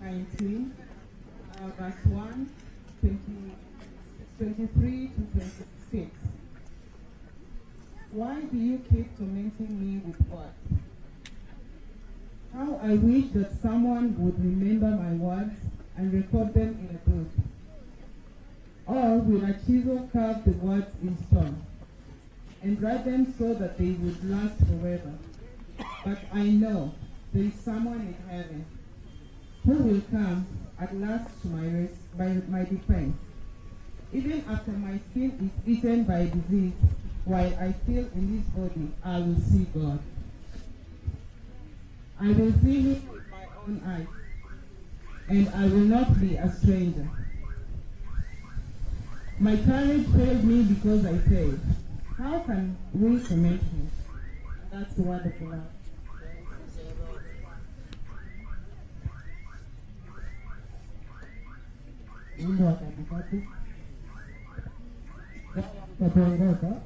19, verse 1, 23 to 26. Why do you keep tormenting me with words? How I wish that someone would remember my words and record them in a book. Or will a chisel carve the words in stone and write them so that they would last forever? But I know there is someone in heaven who will come at last to my defense. Even after my skin is eaten by disease, while I still in this body, I will see God. I will see him with my own eyes, and I will not be a stranger. My courage failed me because I said, how can we torment him? That's the word of the Lord. Wimbo wa katikati tatuongoza.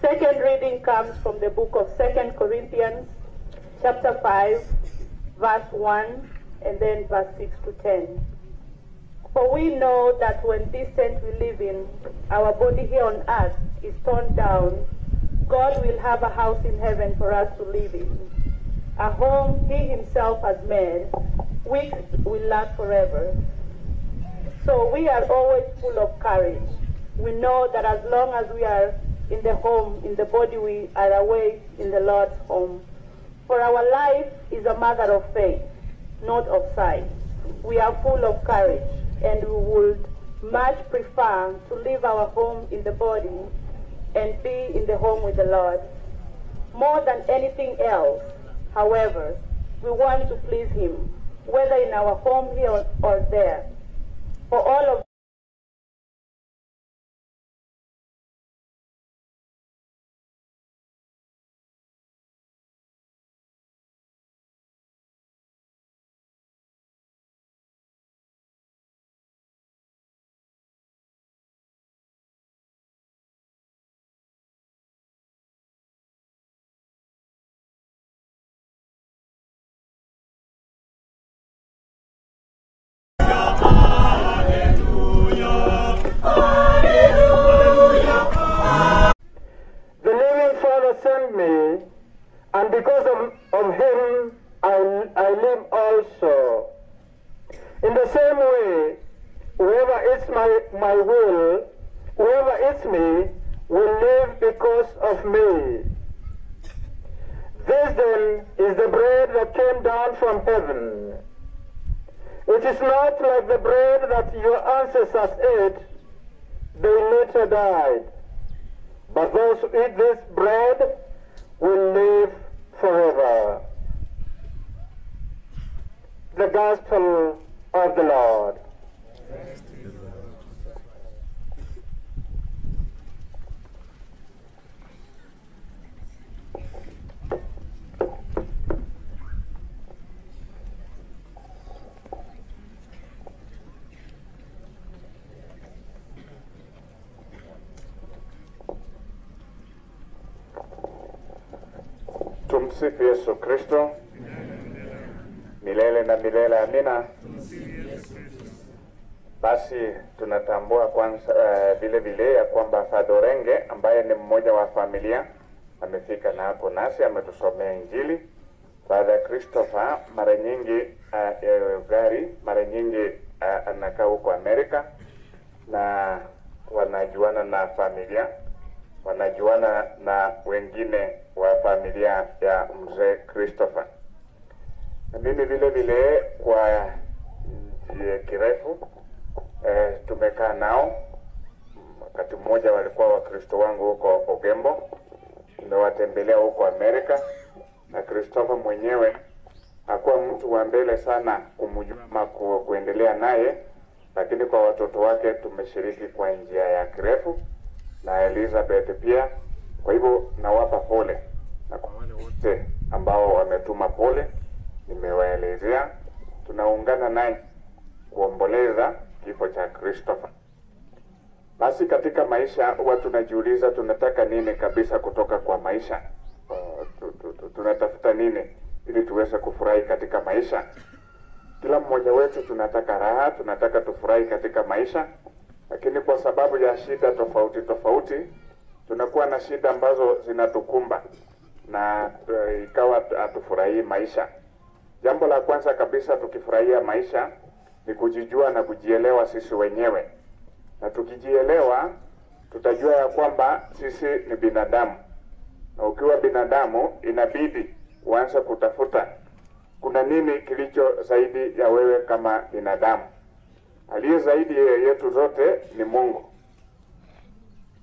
Second reading comes from the book of 2 Corinthians, chapter 5, verse 1, and then verse 6 to 10. For we know that when this tent we live in, our body here on earth, is torn down, God will have a house in heaven for us to live in, a home he himself has made, which will last forever. So we are always full of courage. We know that as long as we are in the home, in the body, we are away in the Lord's home. For our life is a matter of faith, not of sight. We are full of courage, and we would much prefer to leave our home in the body and be in the home with the Lord. More than anything else, however, we want to please him, whether in our home here or there. For all of because of him I live also. In the same way, whoever eats my will, whoever eats me, will live because of me. This then is the bread that came down from heaven. It is not like the bread that your ancestors ate, they later died. But those who eat this bread will live forever. The Gospel of the Lord. Tumsifu Yesu Kristo milele na milele, amina. Basi tunatambua kwanza vile vile ya kwamba Father Orenge ambaye ni mmoja wa familia amefika na hapo nasi ametusomea Injili. Father Christopher mara nyingi gari mara nyingi anakaa huko Amerika na wanajuana na familia, wanajuana na wengine wa familia ya mzee Christopher. Na mimi vile vile kwa kirefu tumekaa nao. Wakati mmoja walikuwa Wakristo wangu huko Ogembo, nimewatembelea huko Amerika, na Christopher mwenyewe hakuwa mtu wa mbele sana kumjua ama kuendelea naye, lakini kwa watoto wake tumeshiriki kwa njia ya kirefu na Elizabeth pia. Kwa hivyo nawapa pole, na kwa wale wote ambao wametuma pole nimewaelezea, tunaungana naye kuomboleza kifo cha Christopher. Basi katika maisha huwa tunajiuliza tunataka nini kabisa kutoka kwa maisha. Tunatafuta nini ili tuweze kufurahi katika maisha? Kila mmoja wetu tunataka raha, tunataka tufurahi katika maisha, lakini kwa sababu ya shida tofauti tofauti tunakuwa na shida ambazo zinatukumba na ikawa hatufurahii maisha. Jambo la kwanza kabisa tukifurahia maisha ni kujijua na kujielewa sisi wenyewe. Na tukijielewa tutajua ya kwamba sisi ni binadamu. Na ukiwa binadamu inabidi uanze kutafuta kuna nini kilicho zaidi ya wewe kama binadamu. Aliye zaidi yetu zote ni Mungu.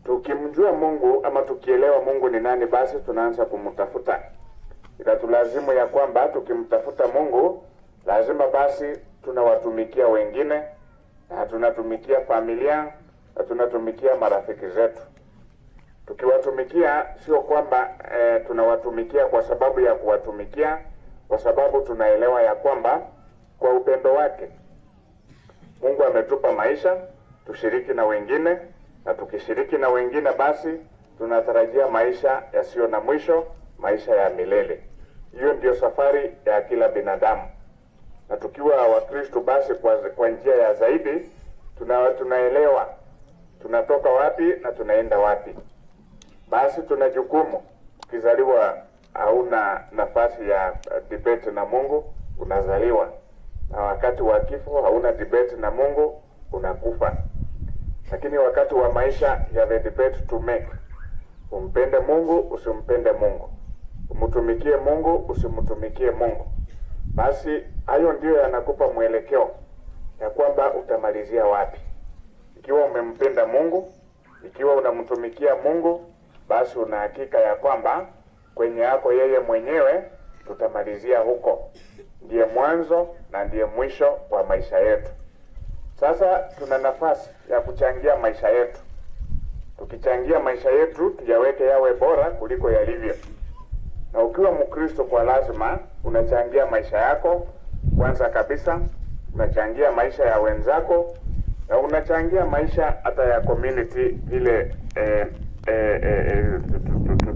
Tukimjua Mungu ama tukielewa Mungu ni nani, basi tunaanza kumtafuta. Itatulazimu ya kwamba tukimtafuta Mungu lazima basi tunawatumikia wengine, na tunatumikia familia, na tunatumikia marafiki zetu. Tukiwatumikia sio kwamba tunawatumikia kwa sababu ya kuwatumikia, kwa sababu tunaelewa ya kwamba kwa upendo wake Mungu ametupa maisha tushiriki na wengine, na tukishiriki na wengine basi tunatarajia maisha yasiyo na mwisho, maisha ya milele. Hiyo ndio safari ya kila binadamu. Na tukiwa Wakristo basi kwa njia ya zaidi tunaelewa tunatoka wapi na tunaenda wapi. Basi tuna jukumu. Ukizaliwa hauna nafasi ya debate na Mungu, unazaliwa. Na wakati wa kifo hauna debate na Mungu, unakufa. Lakini wakati wa maisha you have a debate to make. Umpende Mungu, usimpende Mungu. Umtumikie Mungu, usimtumikie Mungu. Basi hayo ndiyo yanakupa mwelekeo ya kwamba utamalizia wapi. Ikiwa umempenda Mungu, ikiwa unamtumikia Mungu, basi una hakika ya kwamba kwenye yako yeye mwenyewe tutamalizia huko. Ndiye mwanzo na ndiye mwisho wa maisha yetu. Sasa tuna nafasi ya kuchangia maisha yetu. Tukichangia maisha yetu tuyaweke yawe bora kuliko yalivyo. Na ukiwa Mkristo kwa lazima unachangia maisha yako kwanza kabisa, unachangia maisha ya wenzako, na unachangia maisha hata ya community vile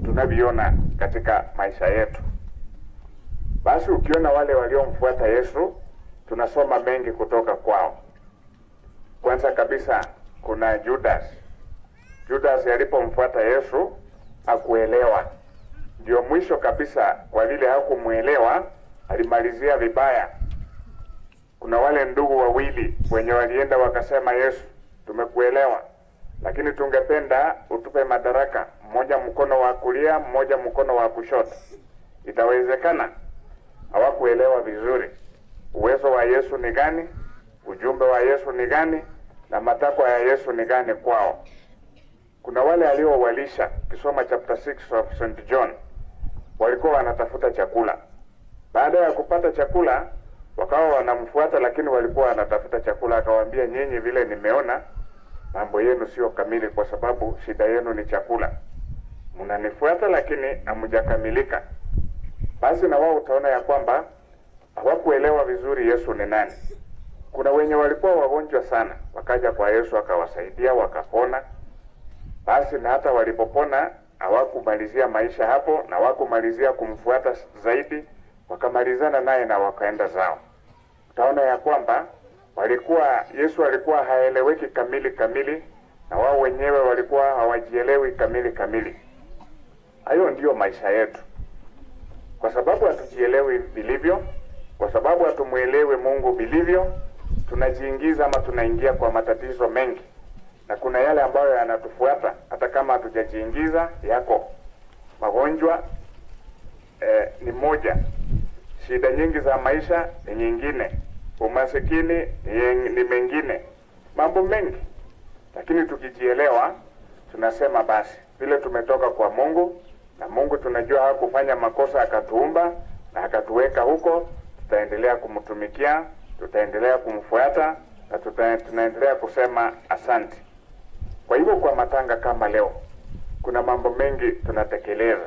tunavyoona katika maisha yetu. Basi ukiona wale waliomfuata Yesu, tunasoma mengi kutoka kwao. Kwanza kabisa kuna Judas. Judas alipomfuata Yesu hakuelewa Ndio mwisho kabisa, kwa vile hakumuelewa alimalizia vibaya. Kuna wale ndugu wawili wenye walienda wakasema, Yesu, tumekuelewa, lakini tungependa utupe madaraka, mmoja mkono wa kulia, mmoja mkono wa kushoto. Itawezekana? Hawakuelewa vizuri uwezo wa Yesu ni gani, ujumbe wa Yesu ni gani, na matakwa ya Yesu ni gani kwao. Kuna wale aliowalisha, kisoma chapter 6 of St. John, walikuwa wanatafuta chakula. Baada ya kupata chakula wakawa wanamfuata, lakini walikuwa wanatafuta chakula. Akawaambia, nyinyi vile nimeona mambo yenu sio kamili, kwa sababu shida yenu ni chakula. Mnanifuata lakini hamjakamilika. Basi na wao utaona ya kwamba hawakuelewa vizuri Yesu ni nani. Kuna wenye walikuwa wagonjwa sana, wakaja kwa Yesu akawasaidia, wakapona. Basi na hata walipopona hawakumalizia maisha hapo, na hawakumalizia kumfuata zaidi, wakamalizana naye na wakaenda zao. Utaona ya kwamba walikuwa, Yesu alikuwa haeleweki kamili kamili, na wao wenyewe walikuwa hawajielewi kamili kamili. Hayo ndiyo maisha yetu. Kwa sababu hatujielewi vilivyo, kwa sababu hatumuelewi Mungu vilivyo, tunajiingiza ama tunaingia kwa matatizo mengi. Na kuna yale ambayo yanatufuata hata kama hatujajiingiza yako. Magonjwa ni moja, shida nyingi za maisha ni nyingine, umasikini ni mengine, mambo mengi. Lakini tukijielewa tunasema basi vile tumetoka kwa Mungu, na Mungu tunajua hakufanya makosa, akatuumba na akatuweka huko, tutaendelea kumtumikia, tutaendelea kumfuata, na tunaendelea kusema asante. Kwa hivyo kwa matanga kama leo, kuna mambo mengi tunatekeleza.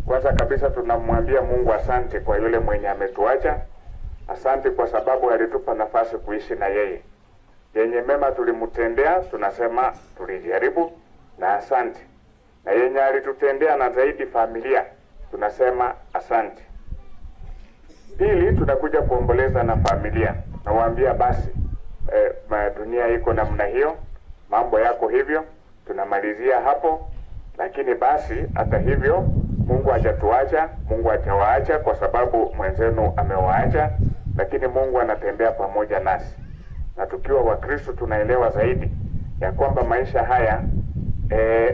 Kwanza kabisa tunamwambia Mungu asante kwa yule mwenye ametuacha. Asante kwa sababu alitupa nafasi kuishi na yeye. Yenye mema tulimtendea, tunasema tulijaribu na asante. Na yenye alitutendea na zaidi familia, tunasema asante. Pili, tunakuja kuomboleza na familia. Nawaambia basi, dunia iko namna hiyo, mambo yako hivyo, tunamalizia hapo. Lakini basi hata hivyo Mungu hajatuacha, Mungu hajawaacha kwa sababu mwenzenu amewaacha, lakini Mungu anatembea pamoja nasi. Na tukiwa Wakristo tunaelewa zaidi ya kwamba maisha haya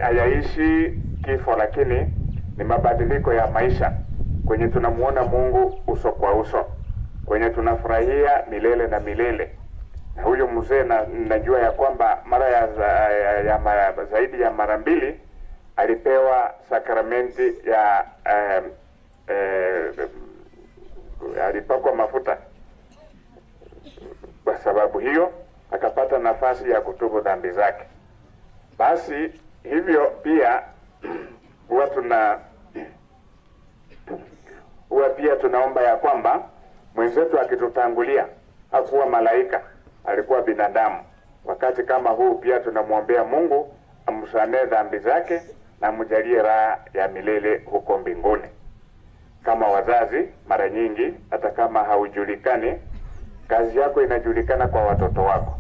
hayaishi kifo, lakini ni mabadiliko ya maisha kwenye tunamuona Mungu uso kwa uso, kwenye tunafurahia milele na milele. Na huyo mzee najua ya kwamba mara ya zaidi ya mara mbili alipewa sakramenti ya alipakwa mafuta. Kwa sababu hiyo akapata nafasi ya kutubu dhambi zake. Basi hivyo pia huwa pia tunaomba ya kwamba mwenzetu akitutangulia, hakuwa malaika, alikuwa binadamu. Wakati kama huu pia tunamwombea Mungu amsamehe dhambi zake na amjalie raha ya milele huko mbinguni. Kama wazazi, mara nyingi hata kama haujulikani, kazi yako inajulikana kwa watoto wako.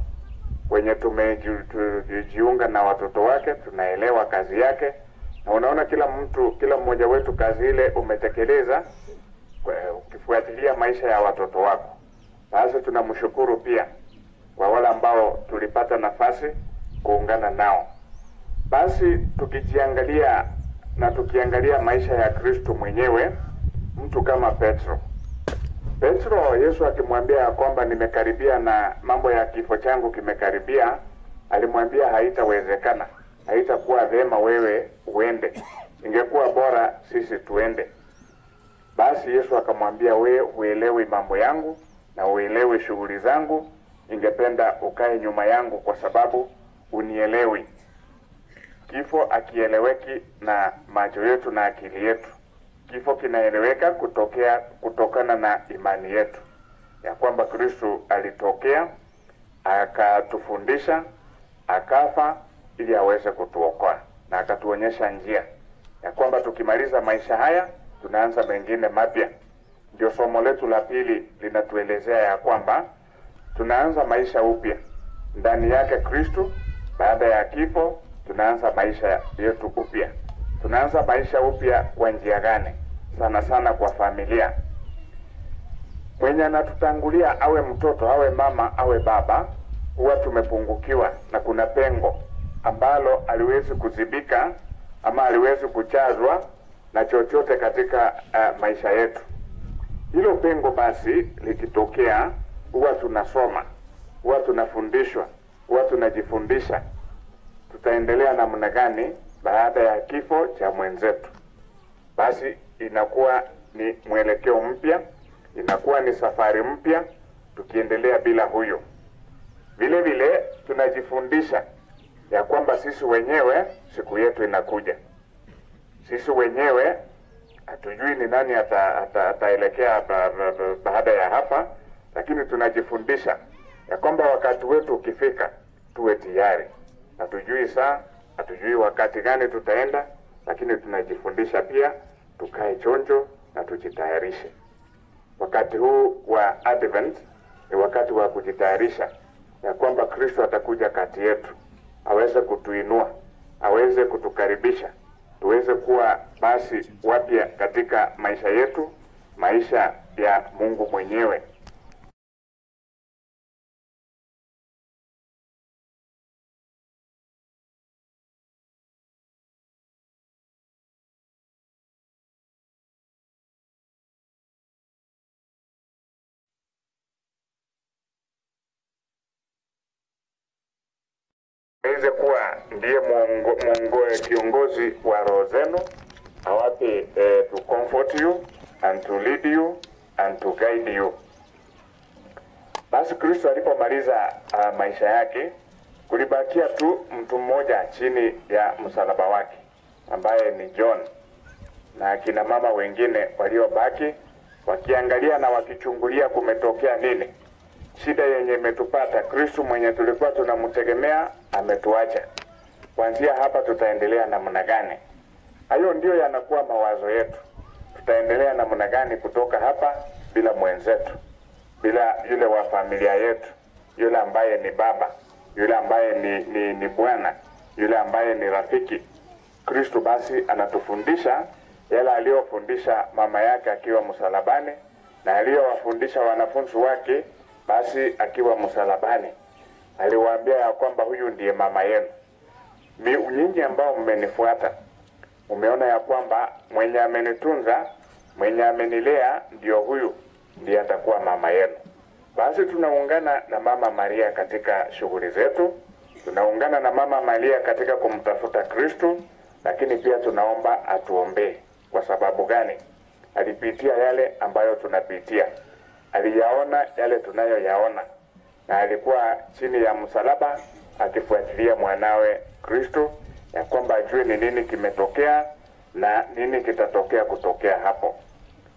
Wenye tumejiunga na watoto wake tunaelewa kazi yake, na unaona kila mtu, kila mmoja wetu kazi ile umetekeleza ukifuatilia maisha ya watoto wako. Basi tunamshukuru pia kwa wale ambao tulipata nafasi kuungana nao. Basi tukijiangalia na tukiangalia maisha ya Kristo mwenyewe, mtu kama Petro. Petro, Yesu akimwambia ya kwamba nimekaribia na mambo ya kifo changu kimekaribia, alimwambia haitawezekana, haitakuwa vema wewe uende, ingekuwa bora sisi tuende. Basi Yesu akamwambia, wewe huelewi mambo yangu na huelewi shughuli zangu, ingependa ukae nyuma yangu kwa sababu unielewi. Kifo akieleweki na macho yetu na akili yetu. Kifo kinaeleweka kutokana na imani yetu ya kwamba Kristo alitokea, akatufundisha, akafa ili aweze kutuokoa, na akatuonyesha njia ya kwamba tukimaliza maisha haya tunaanza mengine mapya. Ndio somo letu la pili linatuelezea ya kwamba tunaanza maisha upya ndani yake Kristo. Baada ya kifo tunaanza maisha yetu upya. Tunaanza maisha upya kwa njia gani? Sana sana kwa familia. Mwenye anatutangulia, awe mtoto, awe mama, awe baba, huwa tumepungukiwa na kuna pengo ambalo aliwezi kuzibika ama aliwezi kuchazwa na chochote katika maisha yetu. Hilo pengo basi likitokea, huwa tunasoma, huwa tunafundishwa, huwa tunajifundisha tutaendelea namna gani baada ya kifo cha mwenzetu. Basi inakuwa ni mwelekeo mpya, inakuwa ni safari mpya tukiendelea bila huyo. Vile vile tunajifundisha ya kwamba sisi wenyewe siku yetu inakuja. Sisi wenyewe hatujui ni nani ataelekea baada ya hapa, lakini tunajifundisha ya kwamba wakati wetu ukifika tuwe tayari. Hatujui saa, hatujui wakati gani tutaenda, lakini tunajifundisha pia tukae chonjo na tujitayarishe. Wakati huu wa Advent ni wakati wa kujitayarisha ya kwamba Kristo atakuja kati yetu, aweze kutuinua, aweze kutukaribisha, tuweze kuwa basi wapya katika maisha yetu, maisha ya Mungu mwenyewe. Aweze kuwa ndiye kiongozi wa roho zenu, awape to comfort you and to lead you and to guide you. Basi Kristo alipomaliza maisha yake, kulibakia tu mtu mmoja chini ya msalaba wake ambaye ni John, na akina mama wengine waliobaki wakiangalia na wakichungulia kumetokea nini. Shida yenye imetupata, Kristo mwenye tulikuwa tunamtegemea ametuacha. Kuanzia hapa tutaendelea namna gani? Hayo ndio yanakuwa mawazo yetu. Tutaendelea namna gani kutoka hapa bila mwenzetu, bila yule wa familia yetu, yule ambaye ni baba, yule ambaye ni bwana, yule ambaye ni rafiki. Kristo basi anatufundisha yale aliyofundisha mama yake akiwa msalabani na aliyowafundisha wanafunzi wake basi akiwa msalabani. Aliwaambia ya kwamba huyu ndiye mama yenu. Nyinyi ambao mmenifuata, umeona ya kwamba mwenye amenitunza, mwenye amenilea ndio huyu, ndiye atakuwa mama yenu. Basi tunaungana na Mama Maria katika shughuli zetu, tunaungana na Mama Maria katika kumtafuta Kristo, lakini pia tunaomba atuombee. Kwa sababu gani? Alipitia yale ambayo tunapitia, aliyaona yale tunayoyaona, na alikuwa chini ya msalaba akifuatilia mwanawe Kristo, ya kwamba ajue ni nini kimetokea na nini kitatokea kutokea hapo.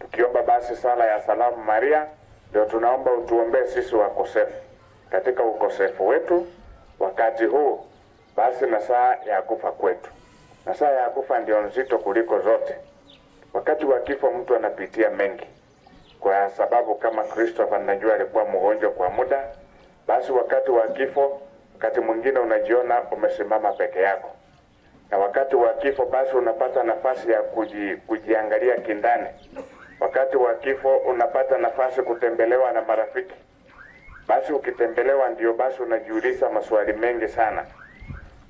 Tukiomba basi sala ya Salamu Maria, ndio tunaomba utuombee sisi wakosefu katika ukosefu wetu wakati huu, basi na saa ya kufa kwetu. Na saa ya kufa ndio nzito kuliko zote. Wakati wa kifo mtu anapitia mengi, kwa sababu kama Christopher najua alikuwa mgonjwa kwa muda, basi wakati wa kifo, wakati mwingine unajiona umesimama peke yako. Na wakati wa kifo basi unapata nafasi ya kujiangalia kindani. Wakati wa kifo unapata nafasi kutembelewa na marafiki. Basi ukitembelewa ndio basi unajiuliza maswali mengi sana.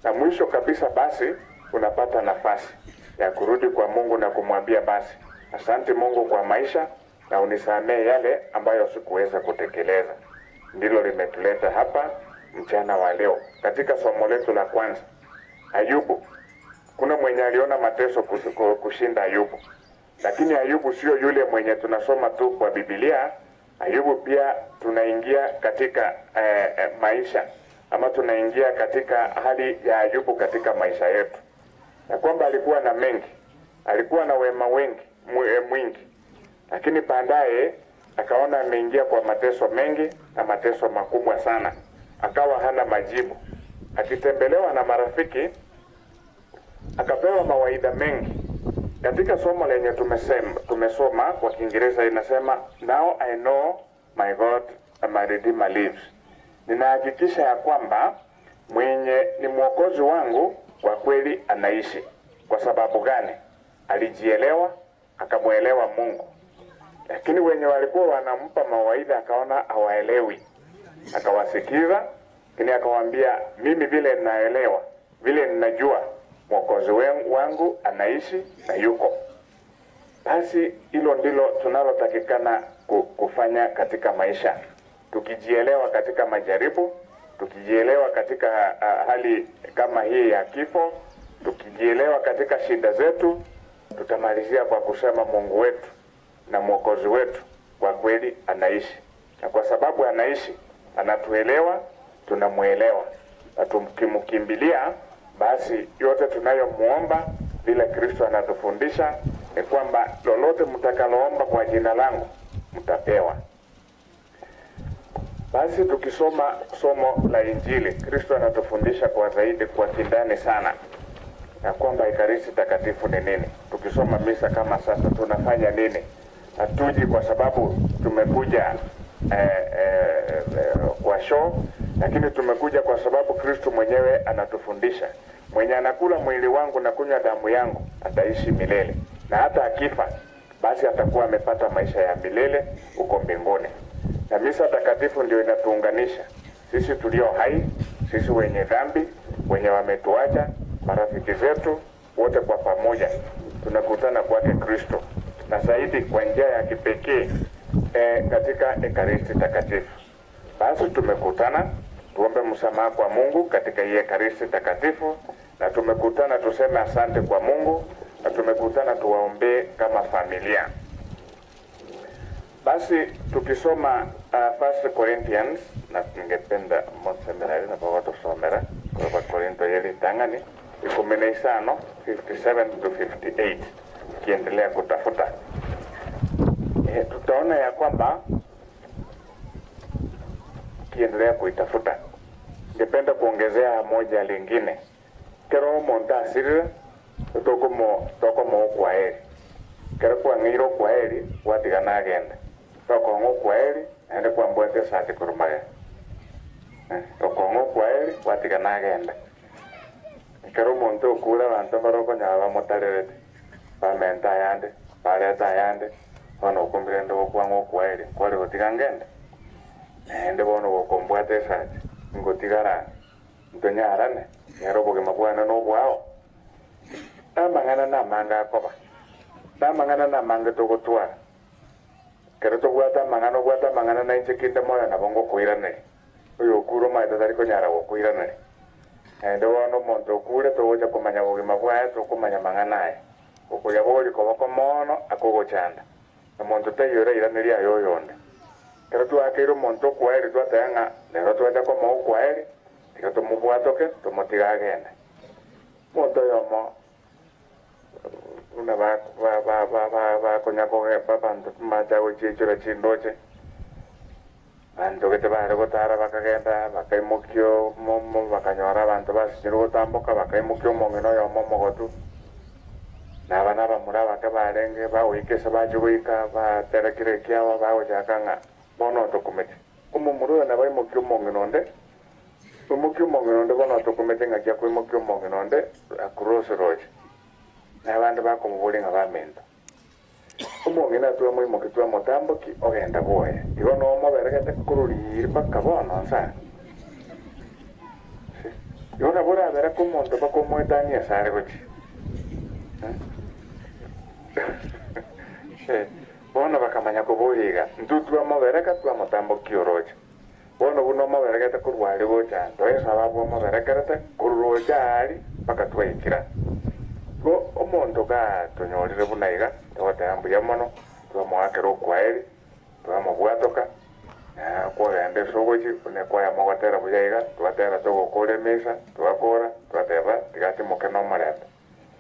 Na mwisho kabisa basi unapata nafasi ya kurudi kwa Mungu na kumwambia basi, asante Mungu kwa maisha na unisamee yale ambayo sikuweza kutekeleza. Ndilo limetuleta hapa mchana wa leo katika somo letu la kwanza, Ayubu. Kuna mwenye aliona mateso kushinda Ayubu. Lakini Ayubu sio yule mwenye tunasoma tu kwa Biblia. Ayubu pia tunaingia katika maisha ama tunaingia katika hali ya Ayubu katika maisha yetu. Na kwamba alikuwa na mengi, alikuwa na wema wengi, mwingi. Lakini baadaye akaona ameingia kwa mateso mengi na mateso makubwa sana. Akawa hana majibu. Akitembelewa na marafiki akapewa mawaidha mengi. Katika somo lenye tumesoma kwa Kiingereza inasema, now I know my God and my Redeemer lives. Ninahakikisha ya kwamba mwenye ni mwokozi wangu kwa kweli anaishi. Kwa sababu gani? Alijielewa, akamwelewa Mungu. Lakini wenye walikuwa wanampa mawaidha akaona hawaelewi, akawasikiza, lakini akawaambia, mimi vile ninaelewa, vile ninajua Mwokozi wangu anaishi na yuko. Basi hilo ndilo tunalotakikana kufanya katika maisha. Tukijielewa katika majaribu, tukijielewa katika hali kama hii ya kifo, tukijielewa katika shida zetu, tutamalizia kwa kusema Mungu wetu na Mwokozi wetu kwa kweli anaishi. Na kwa sababu anaishi, anatuelewa, tunamuelewa. Na tukimkimbilia, basi yote tunayomuomba, vile Kristo anatufundisha ni kwamba lolote mtakaloomba kwa jina langu mtapewa. Basi tukisoma somo la Injili, Kristo anatufundisha kwa zaidi, kwa kindani sana, na kwamba Ekaristi Takatifu ni nini. Tukisoma misa kama sasa tunafanya nini? Hatuji kwa sababu tumekuja kwa show, lakini tumekuja kwa sababu Kristo mwenyewe anatufundisha. Mwenye anakula mwili wangu na kunywa damu yangu ataishi milele, na hata akifa basi atakuwa amepata maisha ya milele huko mbinguni. Na misa takatifu ndio inatuunganisha sisi tulio hai, sisi wenye dhambi, wenye wametuacha, marafiki zetu wote kwa pamoja tunakutana kwake Kristo, na zaidi kwa njia ya kipekee katika Ekaristi Takatifu. Basi tumekutana tuombe msamaha kwa Mungu katika hii Ekaristi Takatifu, na tumekutana tuseme asante kwa Mungu, na tumekutana tuwaombee kama familia. Basi tukisoma 1 Corinthians, na ningependa mosemerari na kwa tusomera kwa Korinto yeli tangani 15 57 to 58, kiendelea kutafuta tutaona ya kwamba kiendelea kuitafuta. Ningependa kuongezea moja lingine. Kero monta asirira tokomo kwa heri. Kero kwa ngiro kwa heri watigana agenda. Tokongo kwa heri ende kwa mbwete sati kurumaga. Tokongo kwa heri watigana agenda. Kero monto kula bantu baroko nyaba motarerete. Bamenta yande, baleta yande. Bono okumbire ndo okwango kwa heri, kwali gotigangenda. Ende bono gokombwate sati ngotigara ntonyarane nero bogima bwana nobwao. Namang'ana namanga akoba, namang'ana namanga togotwara. Kero tobwata amang'ana obwate amang'ana nainche kinde moyo nabo ngokoiraneri. Oyo okure omaete tari konyara gokoiraneri. Naende bono omonto okure togocha komanya bogima bwaye, tokomanya mang'ana aye. Okoria bori koboko mono akogochanda. Omonto taiyo orairaneri aye oyonde. Kero twakeire omonto okwaeri twateba ng'a rero twacha komoa okwaeri, tiga tomobwatoke tomotiga agende. Omonto oyomo una ba konya babantu macha gochichora chindoche. Bantu gete bare gotara bakagenda bakaimokio momo bakanyora abantu basinyire gotamboka bakaimokio omong'ina oyomo omogotu. Na abana bamura bake barenge bagoikesa bache goika baterekire ekiabo bagochaka ng'a bono otokumete. Omomura oyo nabo aimokia omong'ina onde, oimokia omong'ina onde bono otokumete ng'aki akoimokia omong'ina onde across roche. Na abande bakomoboria ng'a bamenta. Omong'ina twamoimokia twamotamboki ogenda bwoye. Igo nomoberegete kororire mpaka bono nsa. Igo nabo orabereke omonto bakomoetania ase are gochia. Bono bakamanya koboiga ntu twamobereka twamotambokia oroche. Bono buno omoberegete korwa aria gocha ntoe sababu omoberekerete korwa roche aria mpaka twaikira. Go omonto ga tonyorire buna iga togoteba mbuya mono twamoakera okwaeri twamobwatoka kwogenda ase ogochi buna kwayama gotera buya iga twatera togokora emesa twakora twateba tiga atimoke na omorembe.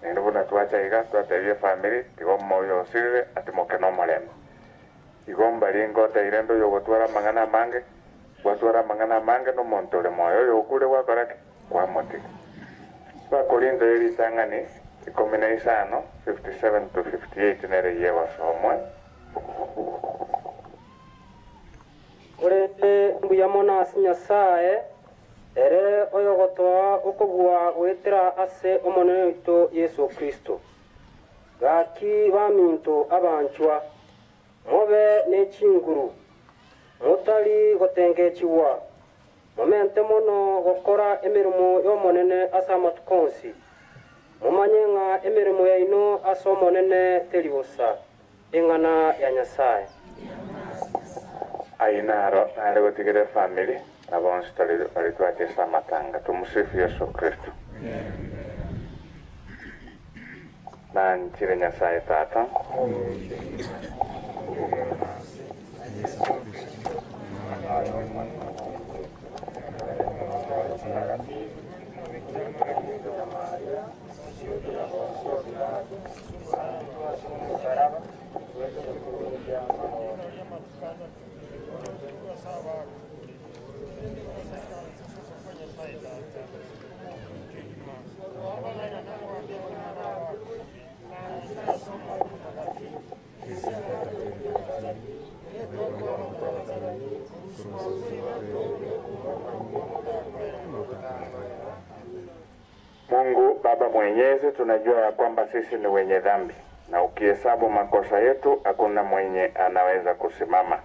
Naende buna twacha iga twatebia efamiri tiga omoyo osirire atimoke na omorembe. Igo mbari ngoteire ndo yogotwara amang'ana amange, gwatwara amang'ana amange na omonto ore moyo oyo okure gwakora ki? Kwamotiga. Bakorinto eritang'ani 15 57 to 58 nere yegosomwe. Orete mbuya mono ase Nyasaye Ere oyogotoa okobua gwetera ase omonene oito Yesu Kristo. Gaki baminto abanchwa mobe nechinguru mutari gotengechiwa momente mono gokora emirimo y'omonene ase amatuko onsi mumanye ng'a emirimo yaino ase omonene teri bosa eng'ana ya Nyasaye. Ainaro nare gotigere family na bonsi talitwatesa matanga. Tumusifu Yesu Kristo. Na nchire Nyasaye Tata. Mungu Baba Mwenyezi, tunajua ya kwamba sisi ni wenye dhambi, na ukihesabu makosa yetu hakuna mwenye anaweza kusimama.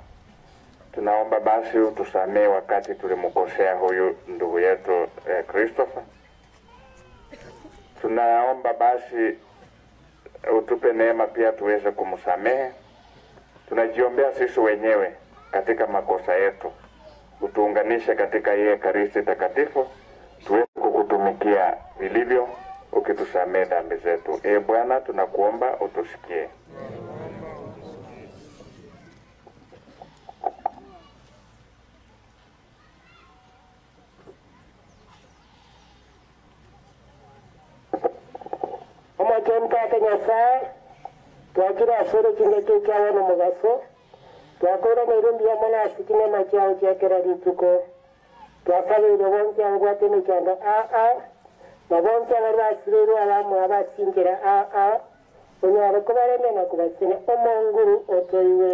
Tunaomba basi utusamee wakati tulimkosea huyu ndugu yetu Christopher. Tunaomba basi utupe neema pia tuweze kumsamehe. Tunajiombea sisi wenyewe katika makosa yetu, utuunganishe katika hii Ekaristi Takatifu tuweze kukutumikia vilivyo, ukitusamee dhambi zetu. E Bwana, tunakuomba utusikie. Omochemtate Nyasaye twakira asore chingaki chiawo nomogaso twakoranire mbuya mono ase chinema chiao chiakera rituko twasabeire bonsi ababwate emechando aa na bonsi abari basirerwe abamwe abasingira aa onyare kobaremia na kobasina omonguru otoiwe.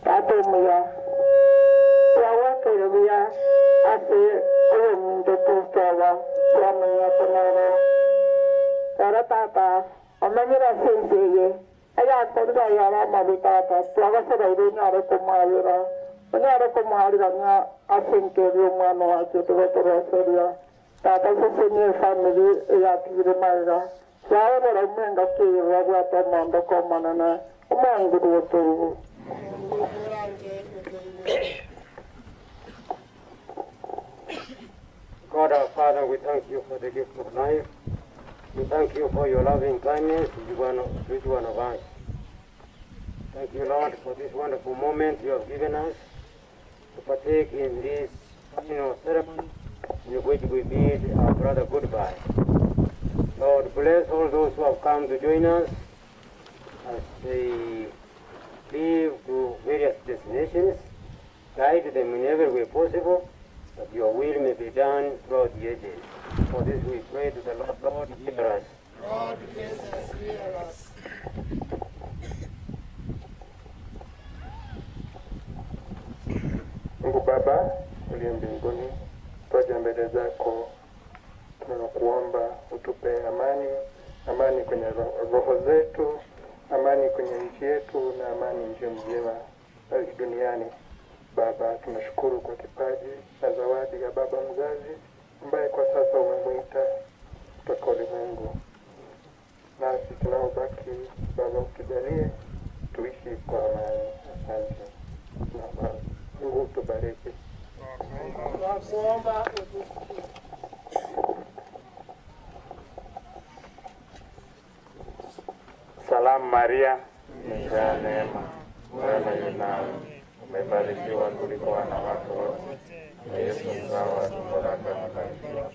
Tata omuya twawakere buya ase oyominto Kristoba twamenya konoro ero tata omanyire ase ense eye eyakorire yara amabi tata twagosereire onyare komwabera onyare komwarirania ase enkebi omwana wake tugotoroseria tata sesenie efamily eyatigire maega twaebora omenga keirwa bwate omondoko omonene omonguru otoibu. God our Father, we thank you for the gift of life. We thank you for your loving kindness to each one of us. Thank you, Lord, for this wonderful moment you have given us to partake in this final ceremony in which we bid our brother goodbye. Lord, bless all those who have come to join us as they leave to various destinations. Guide them in every way possible, that your will may be done throughout the ages. For this we pray to the Lord. Lord, hear us. Lord, hear us. Mungu Baba uliye mbinguni, twaja mbele zako, tunakuomba utupe amani, amani kwenye roho zetu, amani kwenye nchi yetu na amani nchi mzima duniani. Baba, tunashukuru kwa kipaji na zawadi ya baba mzazi ambaye kwa sasa umemwita kutoka ulimwengu. Nasi tunaobaki, Baba, utujalie tuishi kwa amani. Asante. Baba, Mungu utubariki. Tunakuomba utusikie. Salamu Maria, umejaa neema, Bwana yu nawe, umebarikiwa kuliko wanawake wote, na Yesu mzao wa tumbo lako amebarikiwa.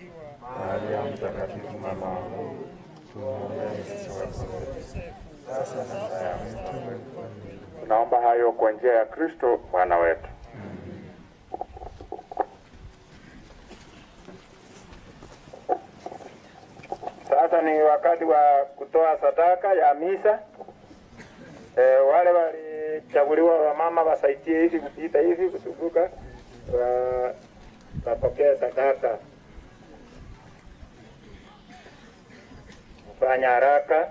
Maria Mtakatifu, mama wa Mungu, tuombee sisi wakosefu, sasa na saa ya mauti yetu. Tunaomba hayo kwa njia ya Kristo Bwana wetu. Sasa ni wakati wa kutoa sadaka ya misa. Wale walichaguliwa wamama wasaidie hivi kupita hivi kuzunguka wapokee sadaka. Fanya haraka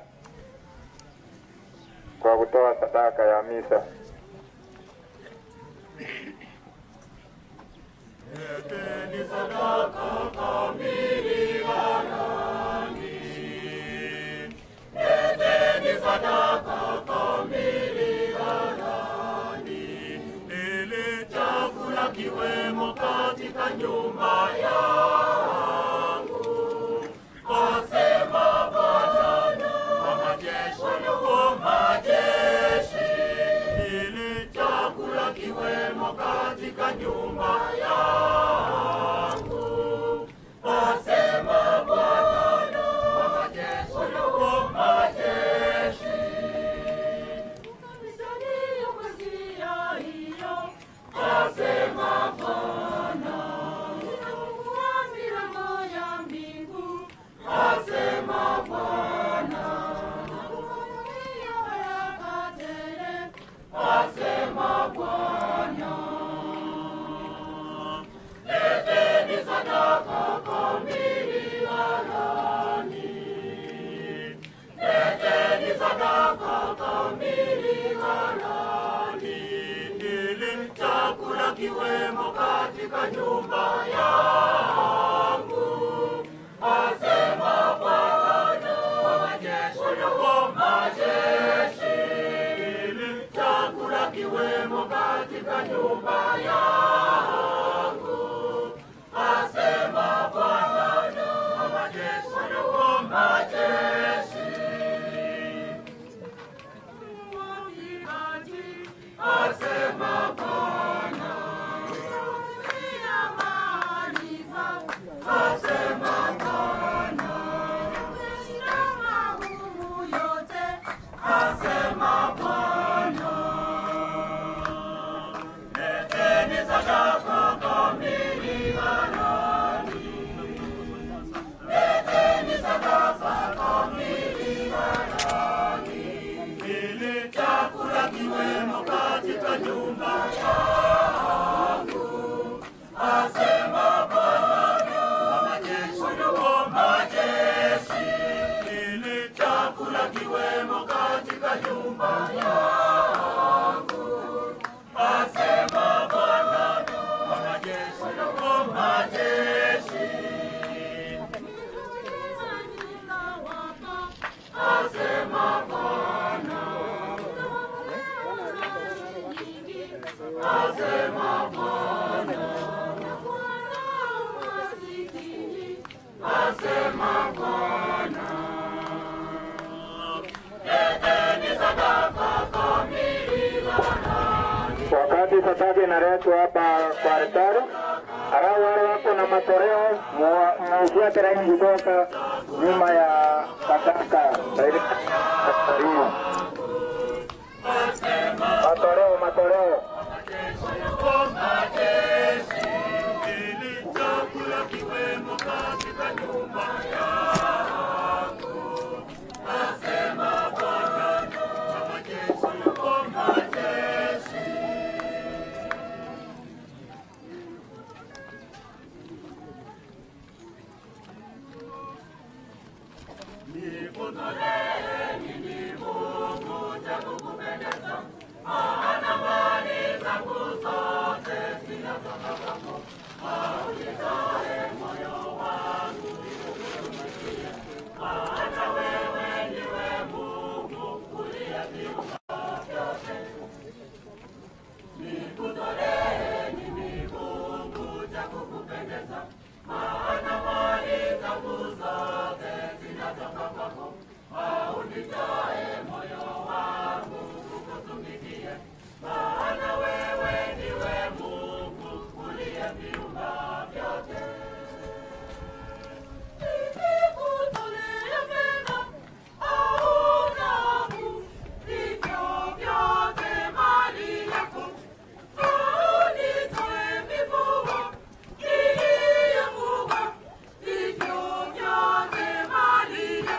kwa kutoa sadaka ya misa. Leteni sadaka kamili ghalani. Leteni sadaka kamili ghalani. Ili chakula kiwemo katika nyumba yangu. Asema Bwana wa majeshi, wa majeshi. Ili chakula kiwemo katika nyumba yangu. Asema Bwana wa majeshi, wa majeshi. Ukamijalia kwa njia hiyo. Asema Bwana, nitafungua milango ya mbingu. Asema Bwana, nakufunulia baraka tele. Asema Bwana, leteni sadaka kamili ghalani. Leteni sadaka kamili ghalani. Ili chakula kiwemo katika nyumba yangu. Asema Bwana wa majeshi, wa majeshi. Ili chakula kiwemo katika nyumba yangu. Asema Bwana wa majeshi, wa majeshi. Asema Bwana, asema Bwana, asema Bwana, leteni sadaka kamili ghalani. Leteni sadaka kamili ghalani. Ili chakula kiwemo katika nyumba yangu. Asema Bwana wa majeshi, wa majeshi. Ili chakula kiwemo katika nyumba yangu. Asema Bwana wa majeshi, wa majeshi. Asema Bwana, asema Bwana, asema Bwana, leteni sadaka kamili ghalani. Wakati sadaka inaletwa hapa kwa altari, halafu wale wako na matoleo muufuate laini kutoka nyuma ya sadaka. Matoleo, matoleo. Wa majeshi, ili chakula kiwemo katika nyumba yangu. Asema Bwana wa majeshi, wa majeshi. Nikutolee mimi Mungu cha kukupendeza, maana mali zangu zote zinatoka kwako. Unitoe moyo wangu nikutumikie, maana wewe ndiwe Mungu uliyeviumba vyote. Nikutolee mimi Mungu cha kukupendeza, maana mali zangu zote zinatoka kwako. Unitoe moyo wangu kukutumikie, maana wewe ndiwe Mungu uliyeviumba vyote. Nikikutolea fedha au dhahabu, vivyo vyote mali yako, unitoe mifugo niliyofuga, vivyo vyote mali yako.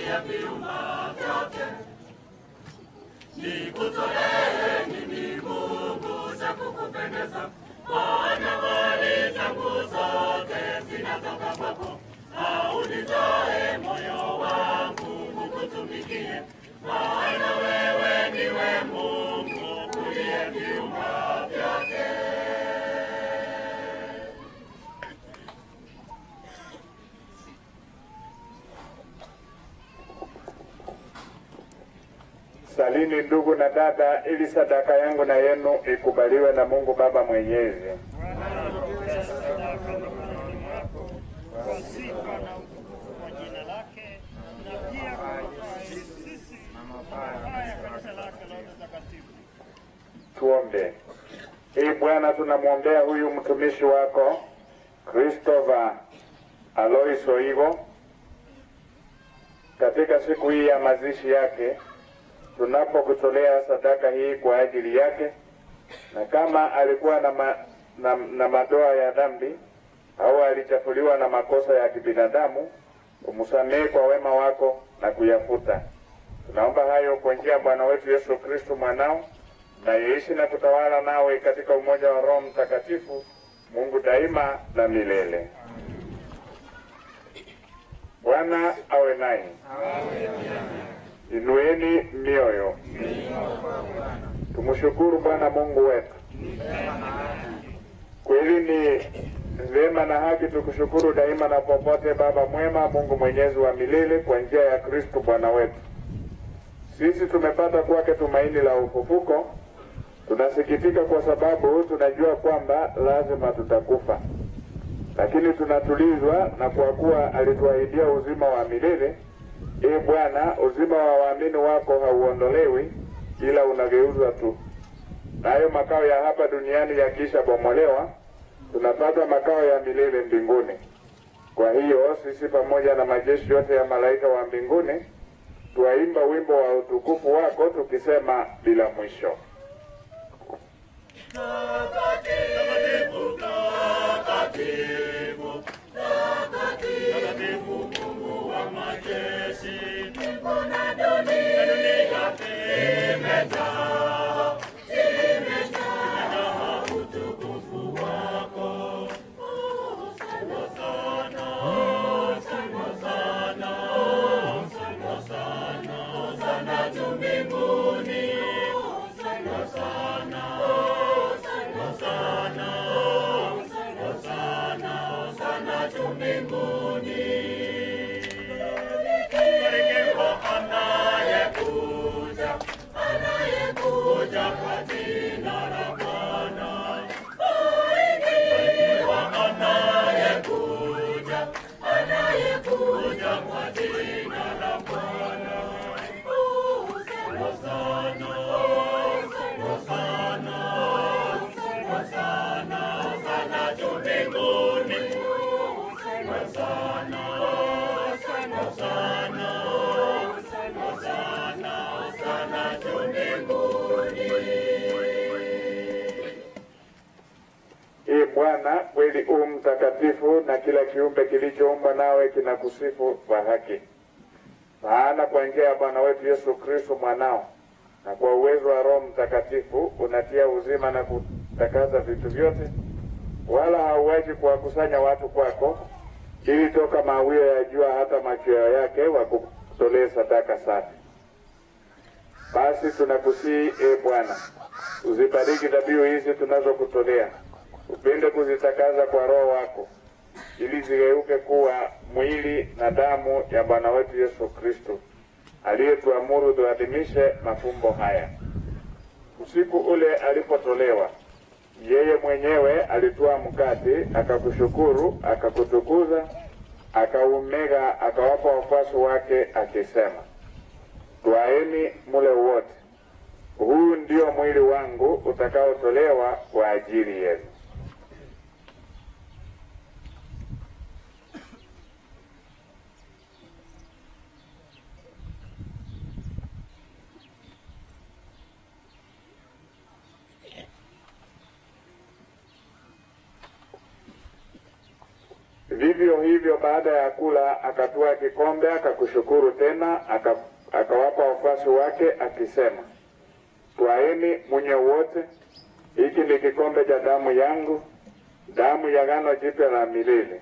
uliyeviumba vyote. Nikutolee mimi Mungu cha kukupendeza, maana mali zangu zote zinatoka kwako. Unitoe moyo wangu ukutumikie, maana wewe ndiwe Mungu uliyeviumba vyote. Salini ndugu na dada, ili sadaka yangu na yenu ikubaliwe na Mungu Baba Mwenyezi. Tuombe. Ee Bwana, tunamwombea huyu mtumishi wako Christopher Alois Oigo katika siku hii ya mazishi yake, tunapokutolea sadaka hii kwa ajili yake, na kama alikuwa na madoa ya dhambi au alichafuliwa na makosa ya kibinadamu, umsamehe kwa wema wako na kuyafuta. Tunaomba hayo kwa njia ya Bwana wetu Yesu Kristo mwanao, nayeishi na kutawala nawe katika umoja wa Roho Mtakatifu, Mungu daima na milele. Bwana awe nanyi. Inueni mioyo. Tumshukuru Bwana Mungu wetu. Kweli ni vema na haki tukushukuru daima na popote, Baba mwema, Mungu mwenyezi wa milele, kwa njia ya Kristo Bwana wetu. Sisi tumepata kwake tumaini la ufufuko. Tunasikitika kwa sababu tunajua kwamba lazima tutakufa, lakini tunatulizwa na kwa kuwa alituahidia uzima wa milele. Ee Bwana, uzima wa waamini wako hauondolewi, ila unageuzwa tu. Nayo makao ya hapa duniani yakisha bomolewa, tunapata makao ya milele mbinguni. Kwa hiyo sisi pamoja na majeshi yote ya malaika wa mbinguni tuwaimba wimbo wa utukufu wako tukisema bila mwisho. Takatifu, takatifu, takatifu Mungu wa majeshi, mbingu na dunia zimejaa, zimejaa utukufu wako. Hosana, hosana, hosana, hosana juu mbinguni. Hosana, hosana, hosana, hosana juu mbinguni. Barikiwa anayekuja, anayekuja kwa jina la Bwana. Barikiwa anayekuja, anayekuja kwa jina la Bwana. Hosana, hosana, hosana, hosana juu mbinguni. Hosana, hosana, hosana, hosana juu mbinguni. Ee Bwana, kweli u mtakatifu, na kila kiumbe kilichoumbwa nawe kinakusifu kwa haki. Maana kwa njia ya Bwana wetu Yesu Kristo mwanao, na kwa uwezo wa Roho Mtakatifu unatia uzima na kutakaza vitu vyote, wala hauachi kuwakusanya watu kwako, ili toka mawio ya jua hata machweo yake wakutolee sadaka safi. Basi tunakusihi, e Bwana, uzibariki dhabihu hizi tunazokutolea, upende kuzitakaza kwa Roho wako, ili zigeuke kuwa mwili na damu ya Bwana wetu Yesu Kristo, aliyetuamuru tuadhimishe mafumbo haya. Usiku ule alipotolewa, yeye mwenyewe alitwaa mkate, akakushukuru, akakutukuza, akaumega, akawapa wafuasi wake akisema, twaeni mule wote, huu ndio mwili wangu utakaotolewa kwa ajili yenu. Vivyo hivyo baada ya kula akatwaa kikombe, akakushukuru tena, akawapa wafuasi wake akisema, twaeni munywe wote, hiki ni kikombe cha damu yangu, damu ya agano jipya la milele,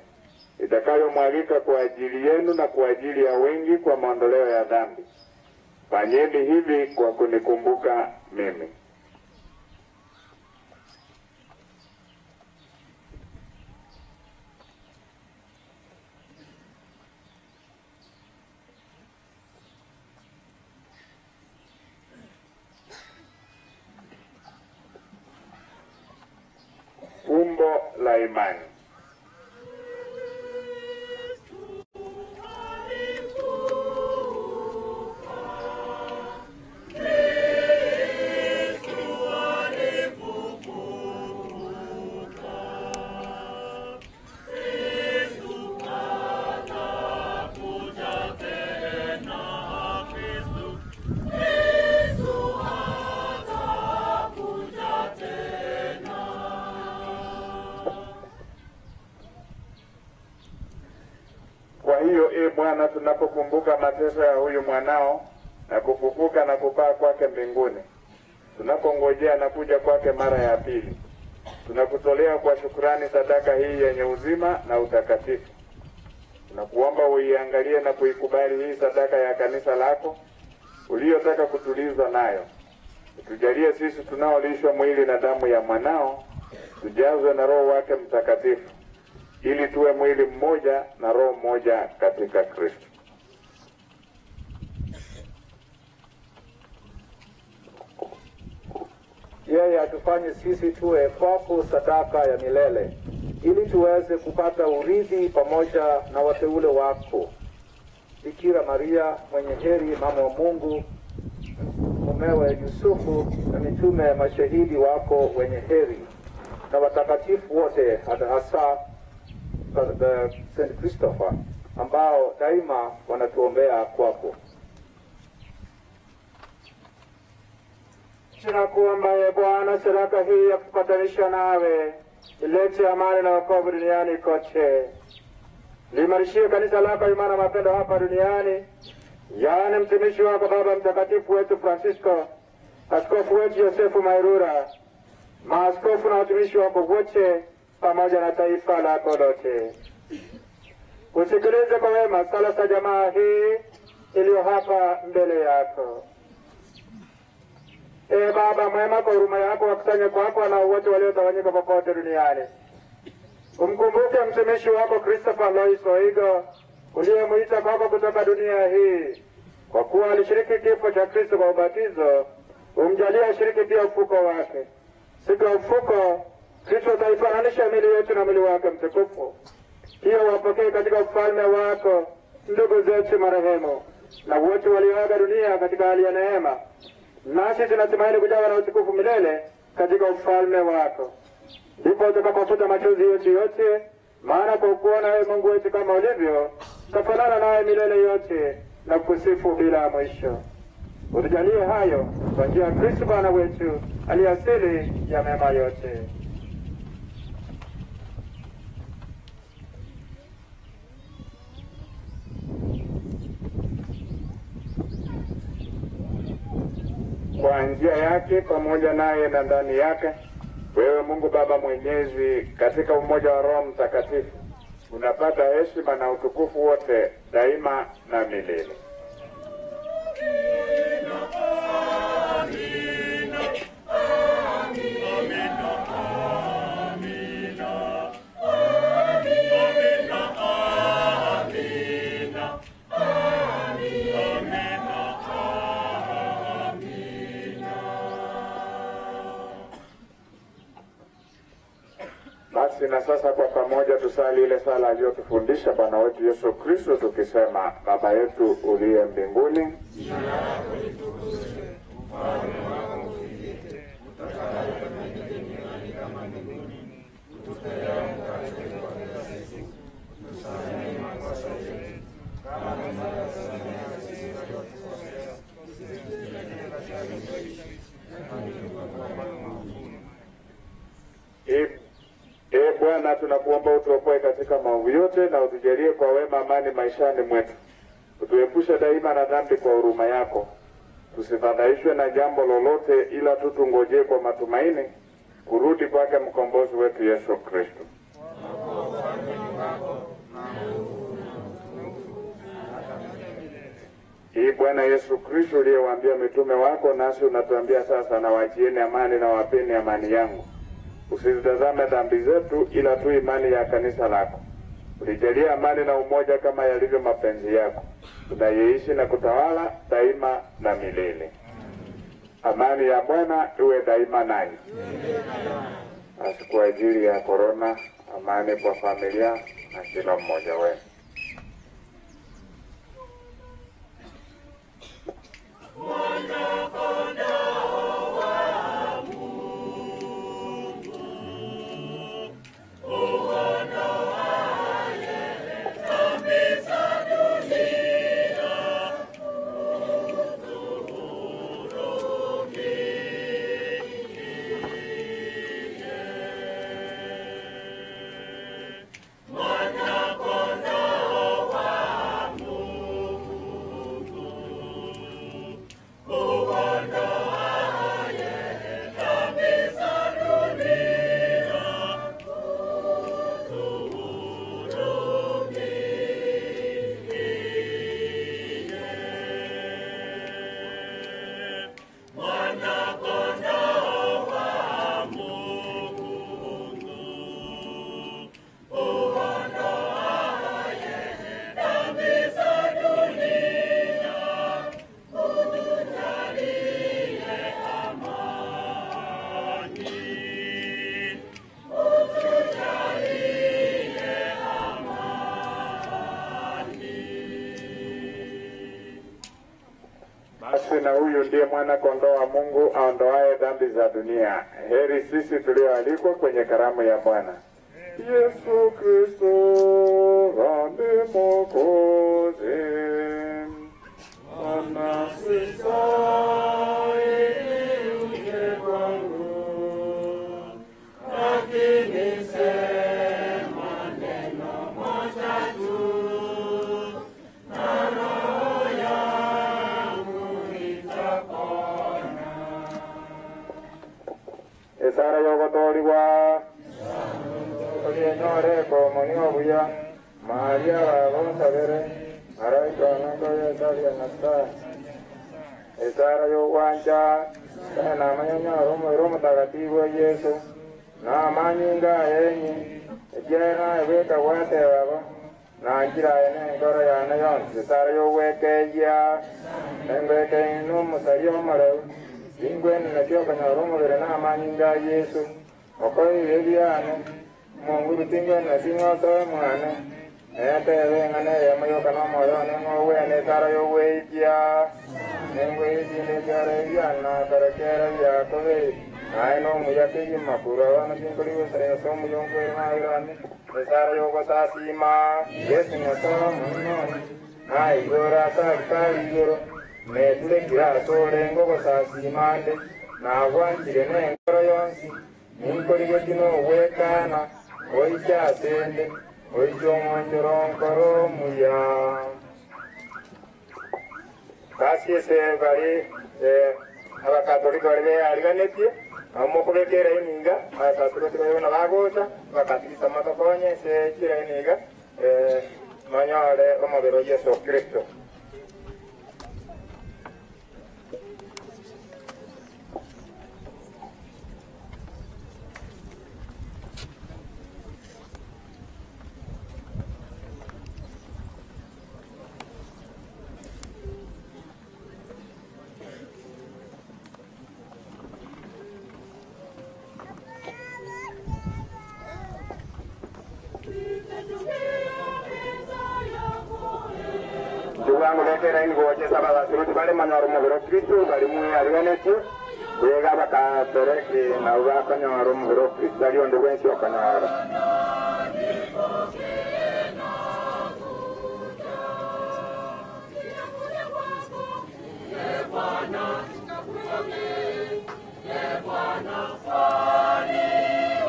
itakayomwagika kwa ajili yenu na kwa ajili ya wengi kwa maondoleo ya dhambi. Fanyeni hivi kwa kunikumbuka mimi. Fumbo la imani. Bwana, tunapokumbuka mateso ya huyu mwanao na kufufuka na kupaa kwake mbinguni, tunapongojea na kuja kwake mara ya pili, tunakutolea kwa shukrani sadaka hii yenye uzima na utakatifu. Tunakuomba uiangalie na kuikubali hii sadaka ya kanisa lako uliyotaka kutuliza nayo. Utujalie sisi tunaolishwa mwili na damu ya mwanao tujazwe na Roho wake Mtakatifu, ili tuwe mwili mmoja na roho mmoja katika Kristo. Yeye atufanye sisi tuwe kwako sadaka ya milele, ili tuweze kupata urithi pamoja na wateule wako. Bikira Maria mwenye heri, mama wa Mungu, mumewe Yusufu, na mitume mashahidi wako wenye heri, na watakatifu wote, hasa St. Christopher, ambao daima wanatuombea kwako. Tunakuomba e Bwana, sadaka hii ya kupatanisha nawe ilete amani na wokovu duniani kote. Liimarishie kanisa lako imani na mapendo hapa duniani, yaani mtumishi wako Baba Mtakatifu wetu Francisco, askofu wetu Yosefu Mairura, maaskofu na watumishi wako wote, pamoja na taifa lako lote. Usikilize kwa wema sala za jamaa hii iliyo hapa mbele yako. E Baba mwema, kwa huruma yako wakusanye kwako na wote waliotawanyika popote duniani. Umkumbuke mtumishi wako Christopher Lois Oigo uliyemuita kwako kutoka dunia hii, kwa kuwa alishiriki kifo cha Kristo kwa ubatizo, umjalie ashiriki pia ufuko wake. Siku ya ufuko Kristo ataifananisha miili yetu na mwili wake mtukufu. Pia wapokee katika ufalme wako ndugu zetu marehemu na wote walioaga dunia katika hali ya neema, nasi tunatumaini kujawa na utukufu milele katika ufalme wako. Ndipo utakapofuta machozi yetu yote, maana kwa kuona wewe Mungu wetu kama ulivyo, tutafanana nawe milele yote na kukusifu bila mwisho. Utujalie hayo kwa njia ya Kristo Bwana wetu, aliye asili ya mema yote. Kwa njia yake, pamoja naye na ndani yake, wewe Mungu Baba Mwenyezi, katika umoja wa Roho Mtakatifu, unapata heshima na utukufu wote daima na milele. Basi na sasa kwa pamoja tusali ile sala aliyotufundisha Bwana wetu Yesu Kristo tukisema: Baba yetu uliye mbinguni, jina lako litukuzwe, ufalme wako ufike, utakalo lifanyike duniani kama mbinguni. Utupe leo mkate wetu wa kila siku, utusamehe makosa yetu kama tunavyosamehe sisi waliotukosea, usitutie katika kishawishi, lakini utuokoe maovuni. E Bwana Bwana, tunakuomba utuokoe katika maovu yote na utujalie kwa wema amani maishani mwetu. Utuepushe daima na dhambi kwa huruma yako. Tusifadhaishwe na jambo lolote, ila tu tungojee kwa matumaini kurudi kwake mkombozi wetu Yesu Kristo. Hii Bwana Yesu Kristo uliyewaambia mitume wako, nasi unatuambia sasa, na waachieni amani na wapeni amani yangu. Usizitazame dhambi zetu, ila tu imani ya kanisa lako. Ulijalie amani na umoja kama yalivyo mapenzi yako, unayeishi na kutawala daima na milele. Amani ya Bwana iwe daima nanyi. Basi kwa ajili ya korona, amani kwa familia na kila mmoja wenu. Na huyu ndiye mwana kondoo wa Mungu aondoaye dhambi za dunia. Heri sisi tulioalikwa kwenye karamu ya Bwana. Yesu Kristo ni Mwokozi. Bwana sistahili uje kwangu, lakini sema neno moja tu, na roho yangu itapona. Esara yogotoriwa Olienore komunio buya Maria bagonsabere araika nangoye nasa Esara yogwancha na manyanya romo mtakatifu Yesu na manyinga yenyi ejera ebeka wate babo na njira ene ngoro yana yonsi. Esara yogwekeja engweke no musario mareu ingwene nakyo kanyoro mubere na manyinga Yesu okoyi ebyane Mungu bitingwe na singo to mwana ete ngane ya mayoka no moyo ne ngwe ne sara yo weija ngwe jine jare ya na karakera ya kowe ai no muyake makura wana tinkoli sare so muyongo na irani sara yo gosasima Yesu no to muno ai gora ta kai goro metle gira sore ngo gosasima de na wanjire ne ngoro yonsi ninkoli gotino wekana oicha atende oicho mwanjoro muya. Basi ese bari abakatolika bari beariganetie amokobekera ininga abakatolika bari na bagocha abakatolika matokonye ese kira ininga manyore omobere Yesu Kristo.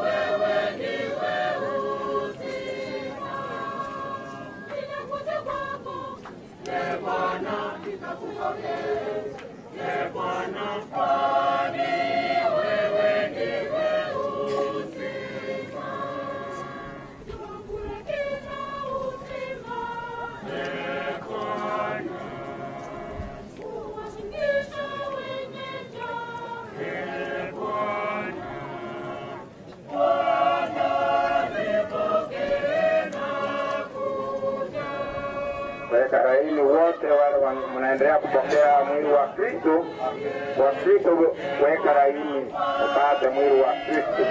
Wewe ndiwe Weka laini wote wale mnaendelea kupokea mwili wa Kristo. Wa Kristo weka laini upate mwili wa Kristo.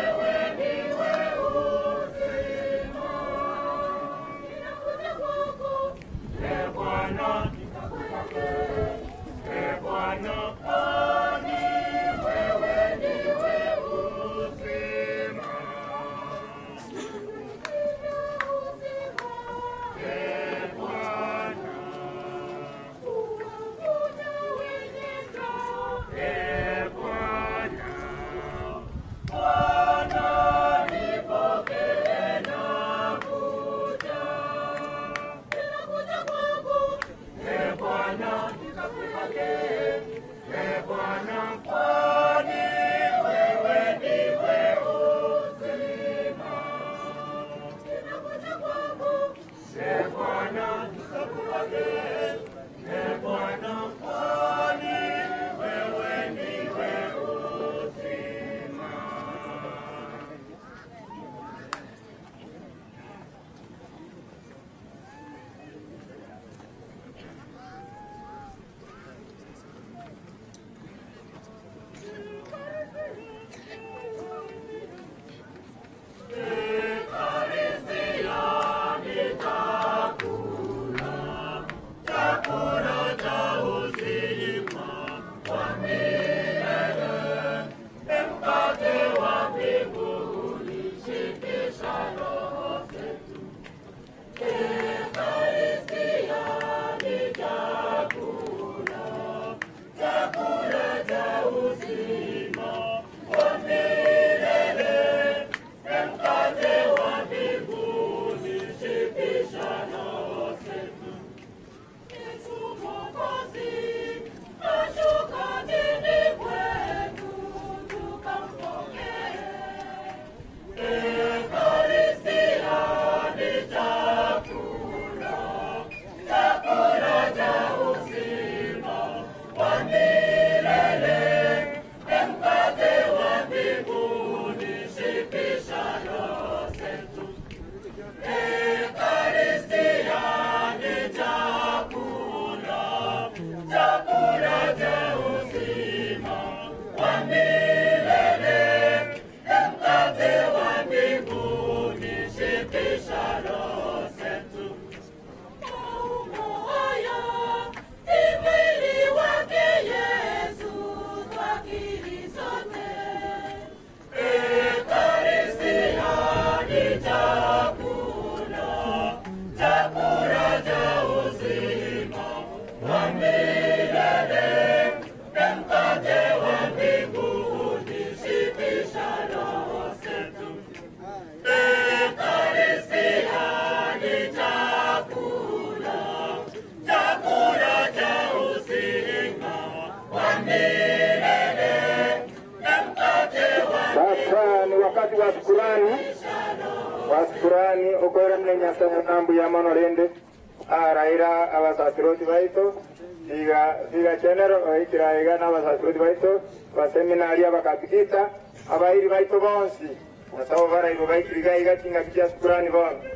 Washukurani okwera mne Nyasaye nambu ya mono rende araira abasasiroti baito iga chenero oikira iga n'abasasiroti baito baseminari abakatikita abairi baito bonsi nasabo baraibo baikiriga iga chingaki chia shukurani bonsi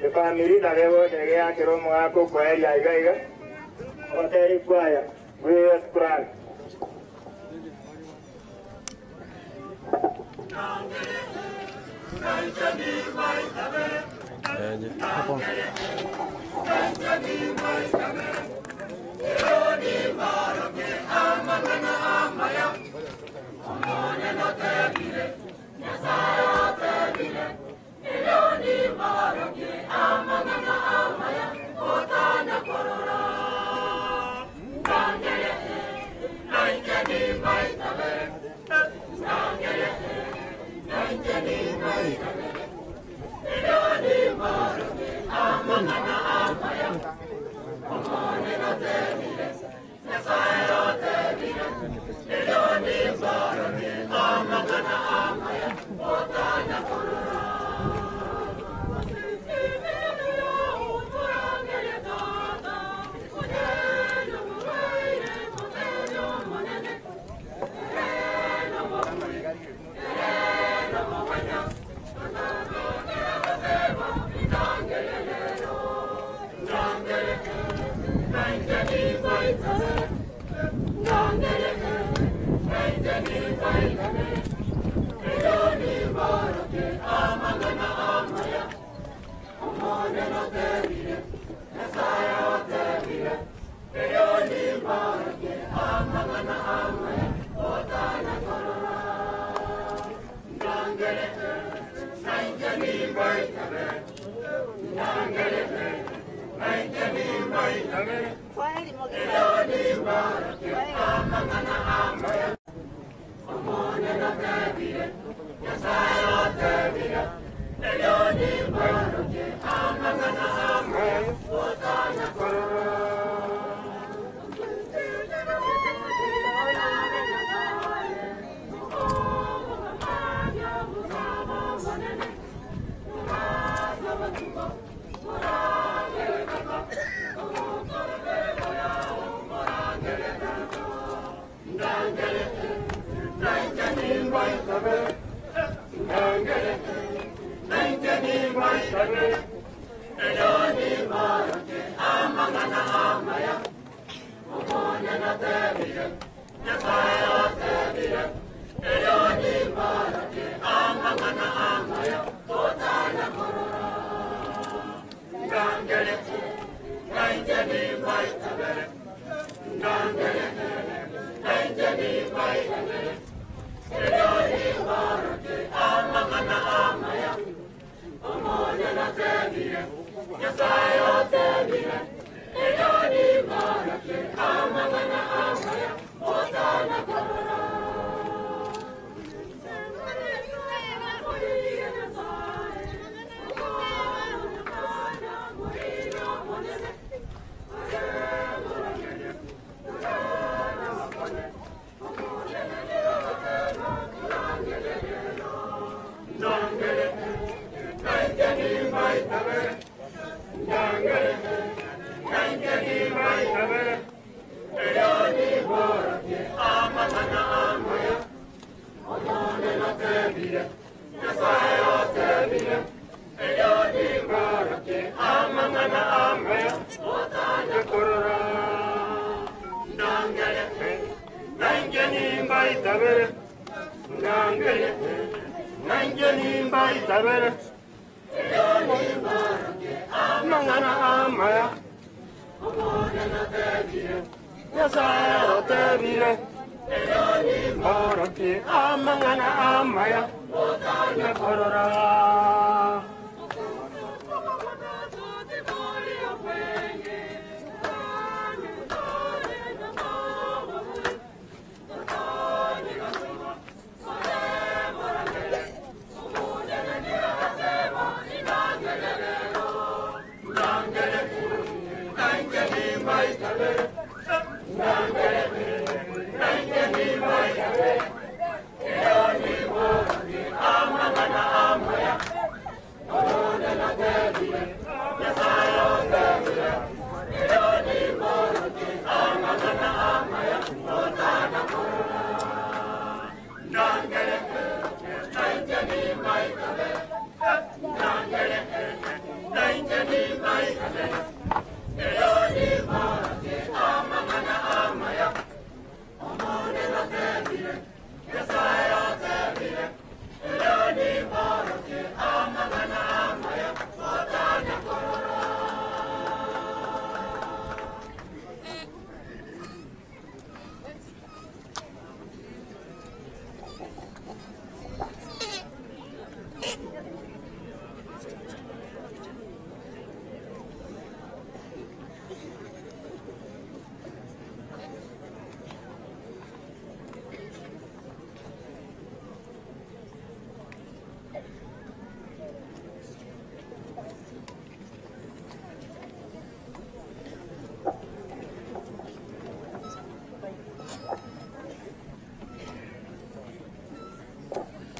efamiri nabebo chege akero omwaka okwaeria iga iga abateri kwaya bwiya shukurani.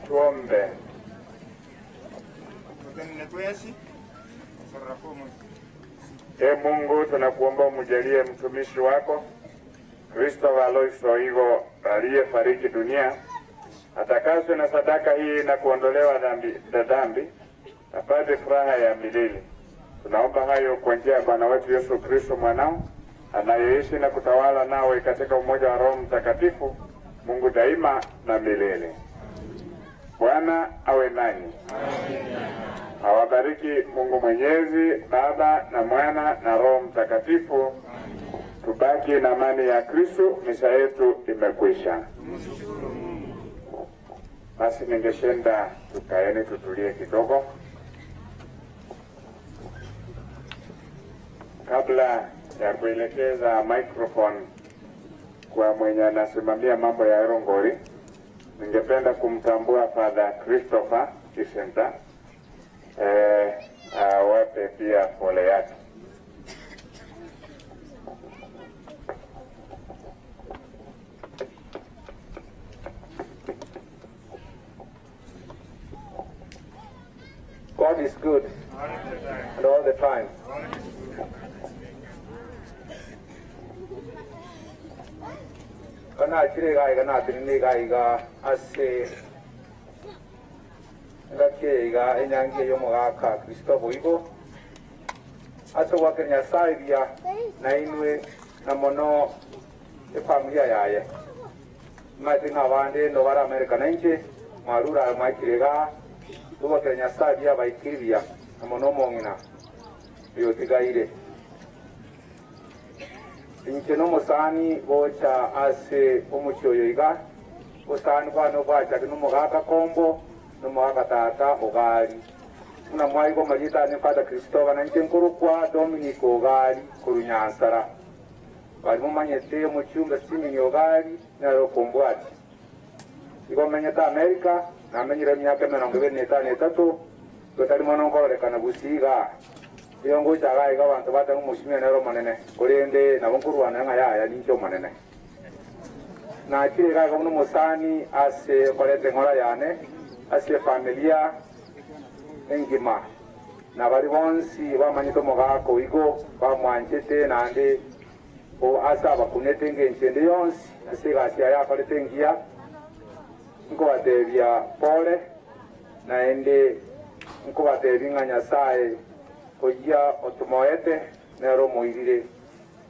Tuombe. Ee Mungu, tunakuomba umjalie mtumishi wako Christopher Alois Oigo aliyefariki dunia atakaswe na sadaka hii na kuondolewa dhambi, apate furaha ya milele. Tunaomba hayo kwa njia ya Bwana wetu Yesu Kristo mwanao, anayeishi na kutawala nawe katika umoja wa Roho Mtakatifu, Mungu daima na milele. Bwana awe nanyi. Awabariki Mungu Mwenyezi, Baba na Mwana na Roho Mtakatifu. Tubaki na amani ya Kristo. Misa yetu imekwisha. Basi ningependa tukaeni tutulie kidogo kabla ya kuelekeza microphone kwa mwenye anasimamia mambo ya Erongori. Ningependa kumtambua Father Christopher Kisenta, awape pia pole yake. God is good and all the time. Kana chire gai kana tinni gai ga ase ngake ga enyange yomo ga ka Kristo boigo aso wa Kenya saibia na inwe na mono e familia yaye matinga bande no bara America na inche marura maikire ga tuwa Kenya saibia baikiria na mono mongina yotigaire inche no musani bocha ase omuchoyo iga osani bano bacha no mugaka kombo no mugaka tata ogali una mwaigo majita ne Father Christopher na inche nkurukwa Dominic ogali kurunyansara bali mumanyete muchumba simini ogali na rokombwati igo menyeta America na menyira myaka 23 gotari mono nkorekana busiga iyo chaga iga bantu bata umushimira nero manene kurende nabo nkurwana nga yaya nincho manene na chire ga gono musani ase korete ngora yane ase familia engima na bari bonsi bamanyito mugako igo bamwanchete nande o asa bakunete ngenchende yonsi ase gasia ya korete ngia nkobatebia pole naende nkobatebia nga Nyasaye oya otumoete nero moirire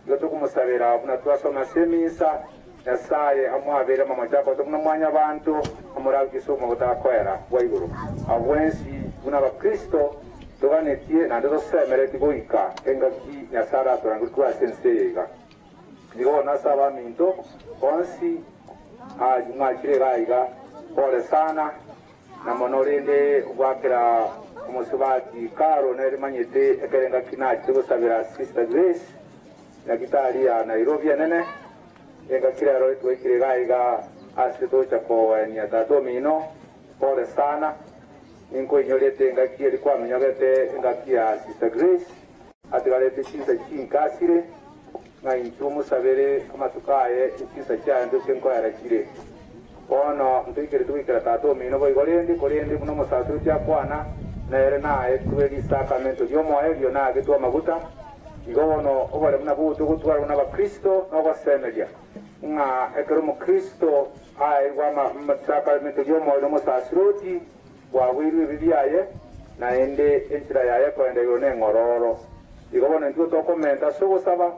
yoto kumusabira buna twasoma semisa Nyasaye amwabere mama chako to mwanya bantu amuragiso mugutakwera waiguru abwensi buna bakristo tuganetie na ndo semere tigoika engaki Nyasara turangurwa senseiga nigo nasaba minto onsi ajumachire gaiga pole sana na monorende gwakira umusubati karo neri manyete ekerenga kinachi gusabira Sister Grace na gitari ya Nairobi nene enga kiraro twikire gaiga asitocha ko nya tatomino pole sana ninko inyorete ngaki eri kwamenyagete ngaki ya Sister Grace atigarete chinsa chinkasire na inchumu sabere amatukaye chinsa chando chenko yarakire ono ntwikire twikira tatomino boigorendi korendi muno musatu chakwana nere naye tweli sacramento yomo elyo nage twa maguta igono obare muna butu gutwara na bakristo no basemelia nga ekero mu Kristo ai wa sacramento yomo no musasiroti wa wiru bibiaye naende enchira yaye kwenda yone ngororo igono ntuo tokomenta so gusaba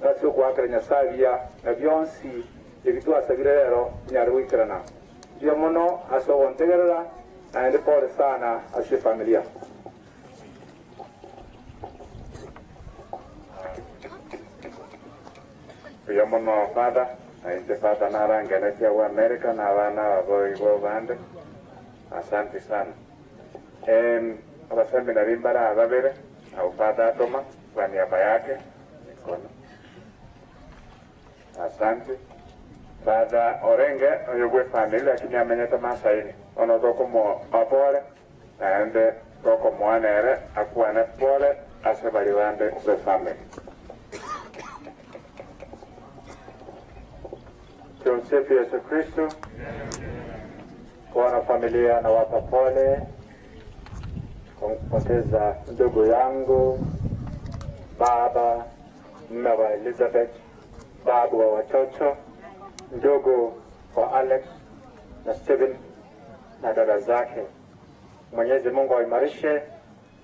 rasio kwakira Nyasabia na byonsi ebitwa sabirero nyarwikirana byo muno asogontegerera naende pole sana ashe familia. Yo mono fada naende fada narangenetia wa America na abana babo bande asante sana. Abaseminari mbara babere au fada atoma kwa niaba yake mikono asante. Fada Orenge oyogwe familia lakini amenyeta masaini ono tokomo apole naende tokomwanere akwane pole ase bari bande be family. Tumsifu Yesu Kristo. Kwa familia nawapa pole kwa kupoteza ndugu yangu, baba, mume wa Elizabeth, babu wa watoto, ndugu wa Alex na Steven na dada zake. Mwenyezi Mungu aimarishe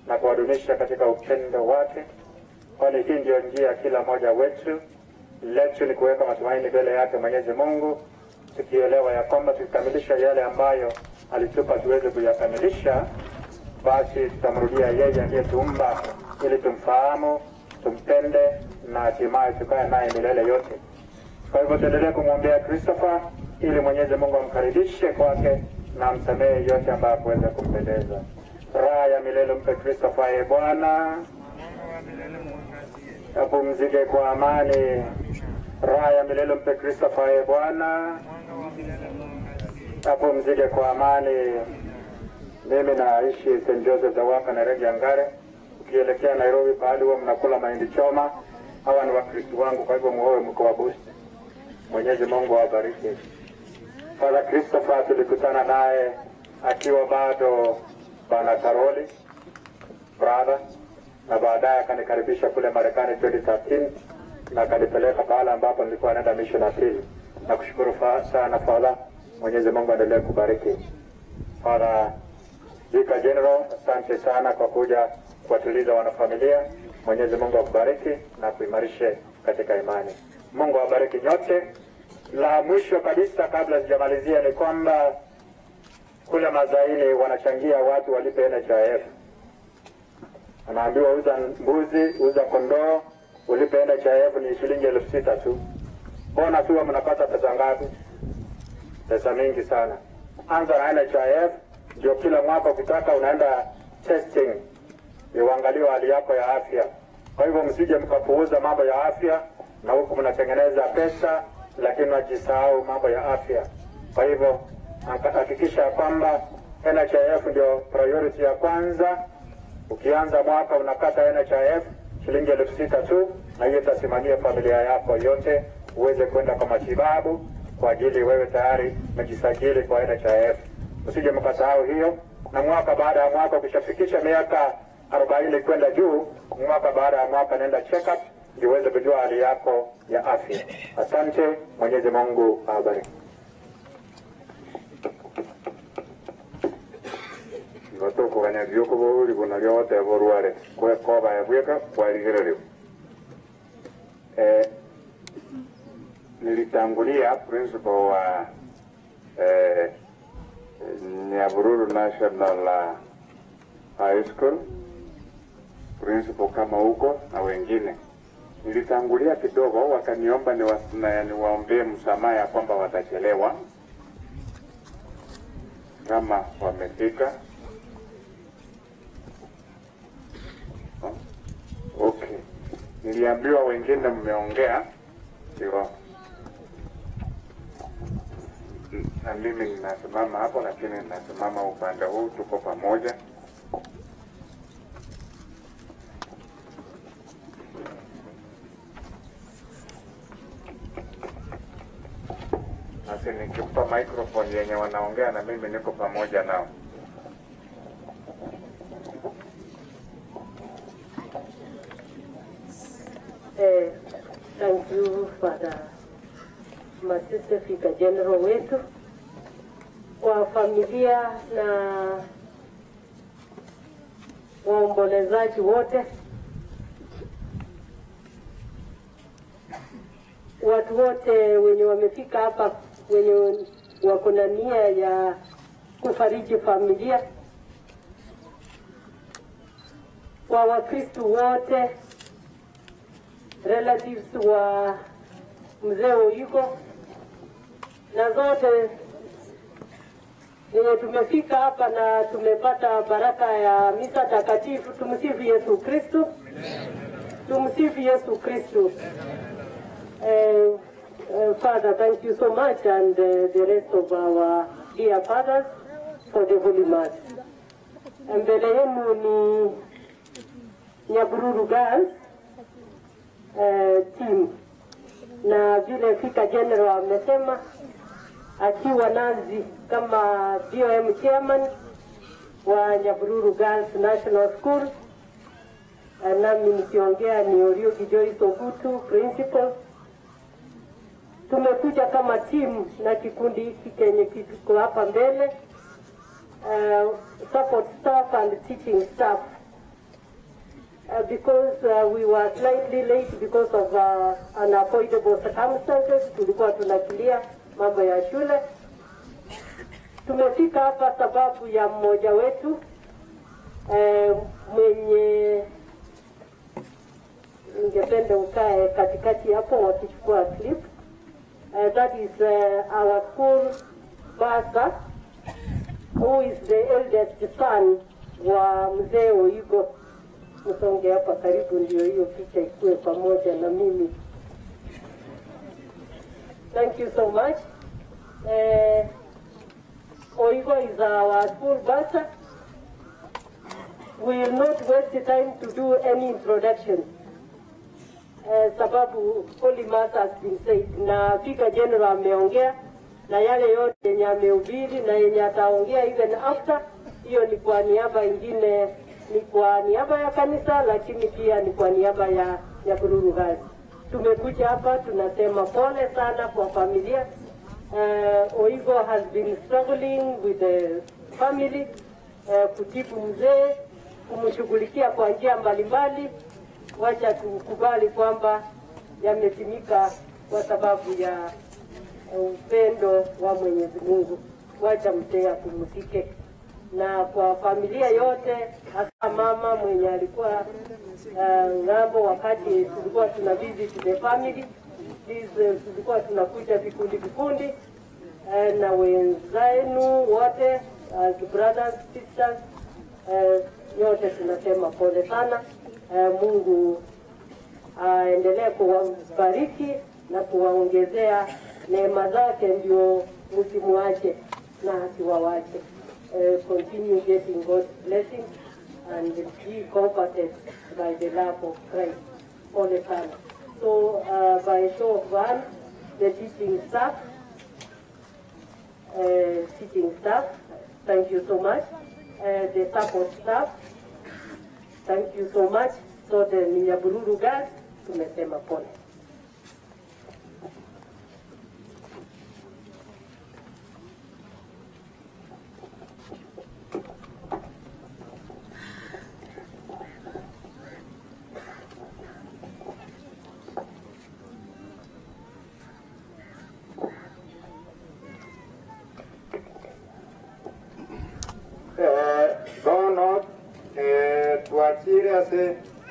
na kuwadumisha katika upendo wake, kwani hii ndio njia kila mmoja wetu. Letu ni kuweka matumaini mbele yake Mwenyezi Mungu, tukielewa ya kwamba tukikamilisha yale ambayo alitupa tuweze kuyakamilisha, basi tutamrudia yeye aliyetuumba ili tumfahamu, tumpende na hatimaye tukae naye milele yote. Kwa hivyo tuendelee kumwombea Christopher ili Mwenyezi Mungu amkaribishe kwake na amsamehe yote ambayo hakuweza kumpendeza. Raha ya milele mpe Christopher, e Bwana, apumzike kwa amani. Raha ya milele mpe Christopher, e Bwana, apumzike kwa amani. Mimi naishi St. Joseph the Worker na Regi Angare. Ukielekea Nairobi pahali huwa mnakula mahindi choma. Hawa ni Wakristo wangu, kwa hivyo muoe mko wa boost. Mwenyezi Mungu awabariki. Father Christopher tulikutana naye akiwa bado Bwana Karoli brother, na baadaye akanikaribisha kule Marekani 2013 na akanipeleka pahala ambapo nilikuwa naenda mission ya pili. Nakushukuru sana Father, Mwenyezi Mungu aendelee kubariki. Father Vicar General, asante sana kwa kuja kuwatuliza wanafamilia. Mwenyezi Mungu akubariki na kuimarishe katika imani. Mungu awabariki nyote. La mwisho kabisa kabla sijamalizia ni kwamba kule Mazaini wanachangia watu walipe NHIF. Anaambiwa uza mbuzi, uza kondoo, ulipe NHIF ni shilingi 6,000 tu. Mbona tu mnapata pesa ngapi? Pesa mingi sana. Anza na NHIF, ndio kila mwaka ukitaka unaenda testing, uangalie hali yako ya afya. Kwa hivyo msije mkapuuza mambo ya afya na huku mnatengeneza pesa lakini mnajisahau mambo ya afya. Kwa hivyo hakikisha kwamba NHIF ndio priority ya kwanza. Ukianza mwaka unakata NHIF shilingi 6,000 tu, na hiyo itasimamia familia yako yote uweze kwenda kwa matibabu kwa ajili wewe tayari umejisajili kwa NHIF. Usije mkasahau hiyo. Na mwaka baada ya mwaka ukishafikisha miaka 40 kwenda juu, mwaka baada ya mwaka nenda check up ndio uweze kujua hali yako ya afya. Asante, Mwenyezi Mungu awabariki. Igotukugania biuko buri bunario goteba orware kwekoba ebweka kwarigererio. Nilitangulia principal wa Nyabururu National High School, principal kama huko na wengine. Nilitangulia kidogo, wakaniomba niwaombee msamaha ya kwamba watachelewa kama wamefika. Okay, niliambiwa wengine mmeongea, ndio na mimi ninasimama hapo, lakini ninasimama upande huu, tuko pamoja. Basi nikimpa microphone yenye wanaongea na mimi niko pamoja nao. Thank you Father Masisi Vicar General wetu, kwa familia na waombolezaji wote, watu wote wenye wamefika hapa, wenye wako na nia ya kufariji familia, kwa Wakristo wote, relatives wa mzee Oyuko na zote yenye tumefika hapa na tumepata baraka ya misa takatifu. Tumsifu Yesu Kristo. Tumsifu Yesu Kristo. Father, thank you so much, and the rest of our dear fathers for the Holy Mass. Mbele yenu ni Nyabururu Girls team, na vile Vicar General amesema akiwa nazi kama BOM chairman wa Nyabururu Girls National School, nami nikiongea ni Orioki Joyce Ogutu, principal. Tumekuja kama team na kikundi hiki kenye kiko hapa mbele, support staff and teaching staff. Because we were slightly late because of unavoidable circumstances, tulikuwa tunakilia mambo ya shule. Tumefika hapa sababu ya mmoja wetu Mwenye ningependa ukae katikati hapo wakichukua clip. That is our school master who is the eldest son wa mzee Oigo. Msonge hapa karibu ndio hiyo picha ikue pamoja na mimi. Thank you so much. Oigo is our school bursar. We will not waste time to do any introduction. Sababu Holy Mass has been said na Vicar General ameongea na yale yote yenye amehubiri na yenye ataongea even after. Hiyo ni kwa niaba ingine, ni kwa niaba ya kanisa, lakini pia ni kwa niaba ya Nyabururu Girls. Tumekuja hapa tunasema pole sana kwa familia. Oigo has been struggling with the family, kutibu mzee, kumshughulikia kwa njia mbalimbali. Wacha tukubali kwamba yametimika kwa sababu ya upendo wa Mwenyezi Mungu. Wacha mzee apumzike. Na kwa familia yote, hasa mama mwenye alikuwa ng'ambo wakati tulikuwa tuna visit the family, tulikuwa tunakuja vikundi vikundi, na wenzenu wote as brothers, sisters, yote tunasema pole sana. Mungu aendelee kuwabariki na kuwaongezea neema zake, ndio msimuache na asiwawache. Continue getting God's blessings and be comforted by the love of Christ all the time. So by show of hands, the teaching staff, thank you so much. The support staff, thank you so much. So the Nyabururu girls, tumesema pole.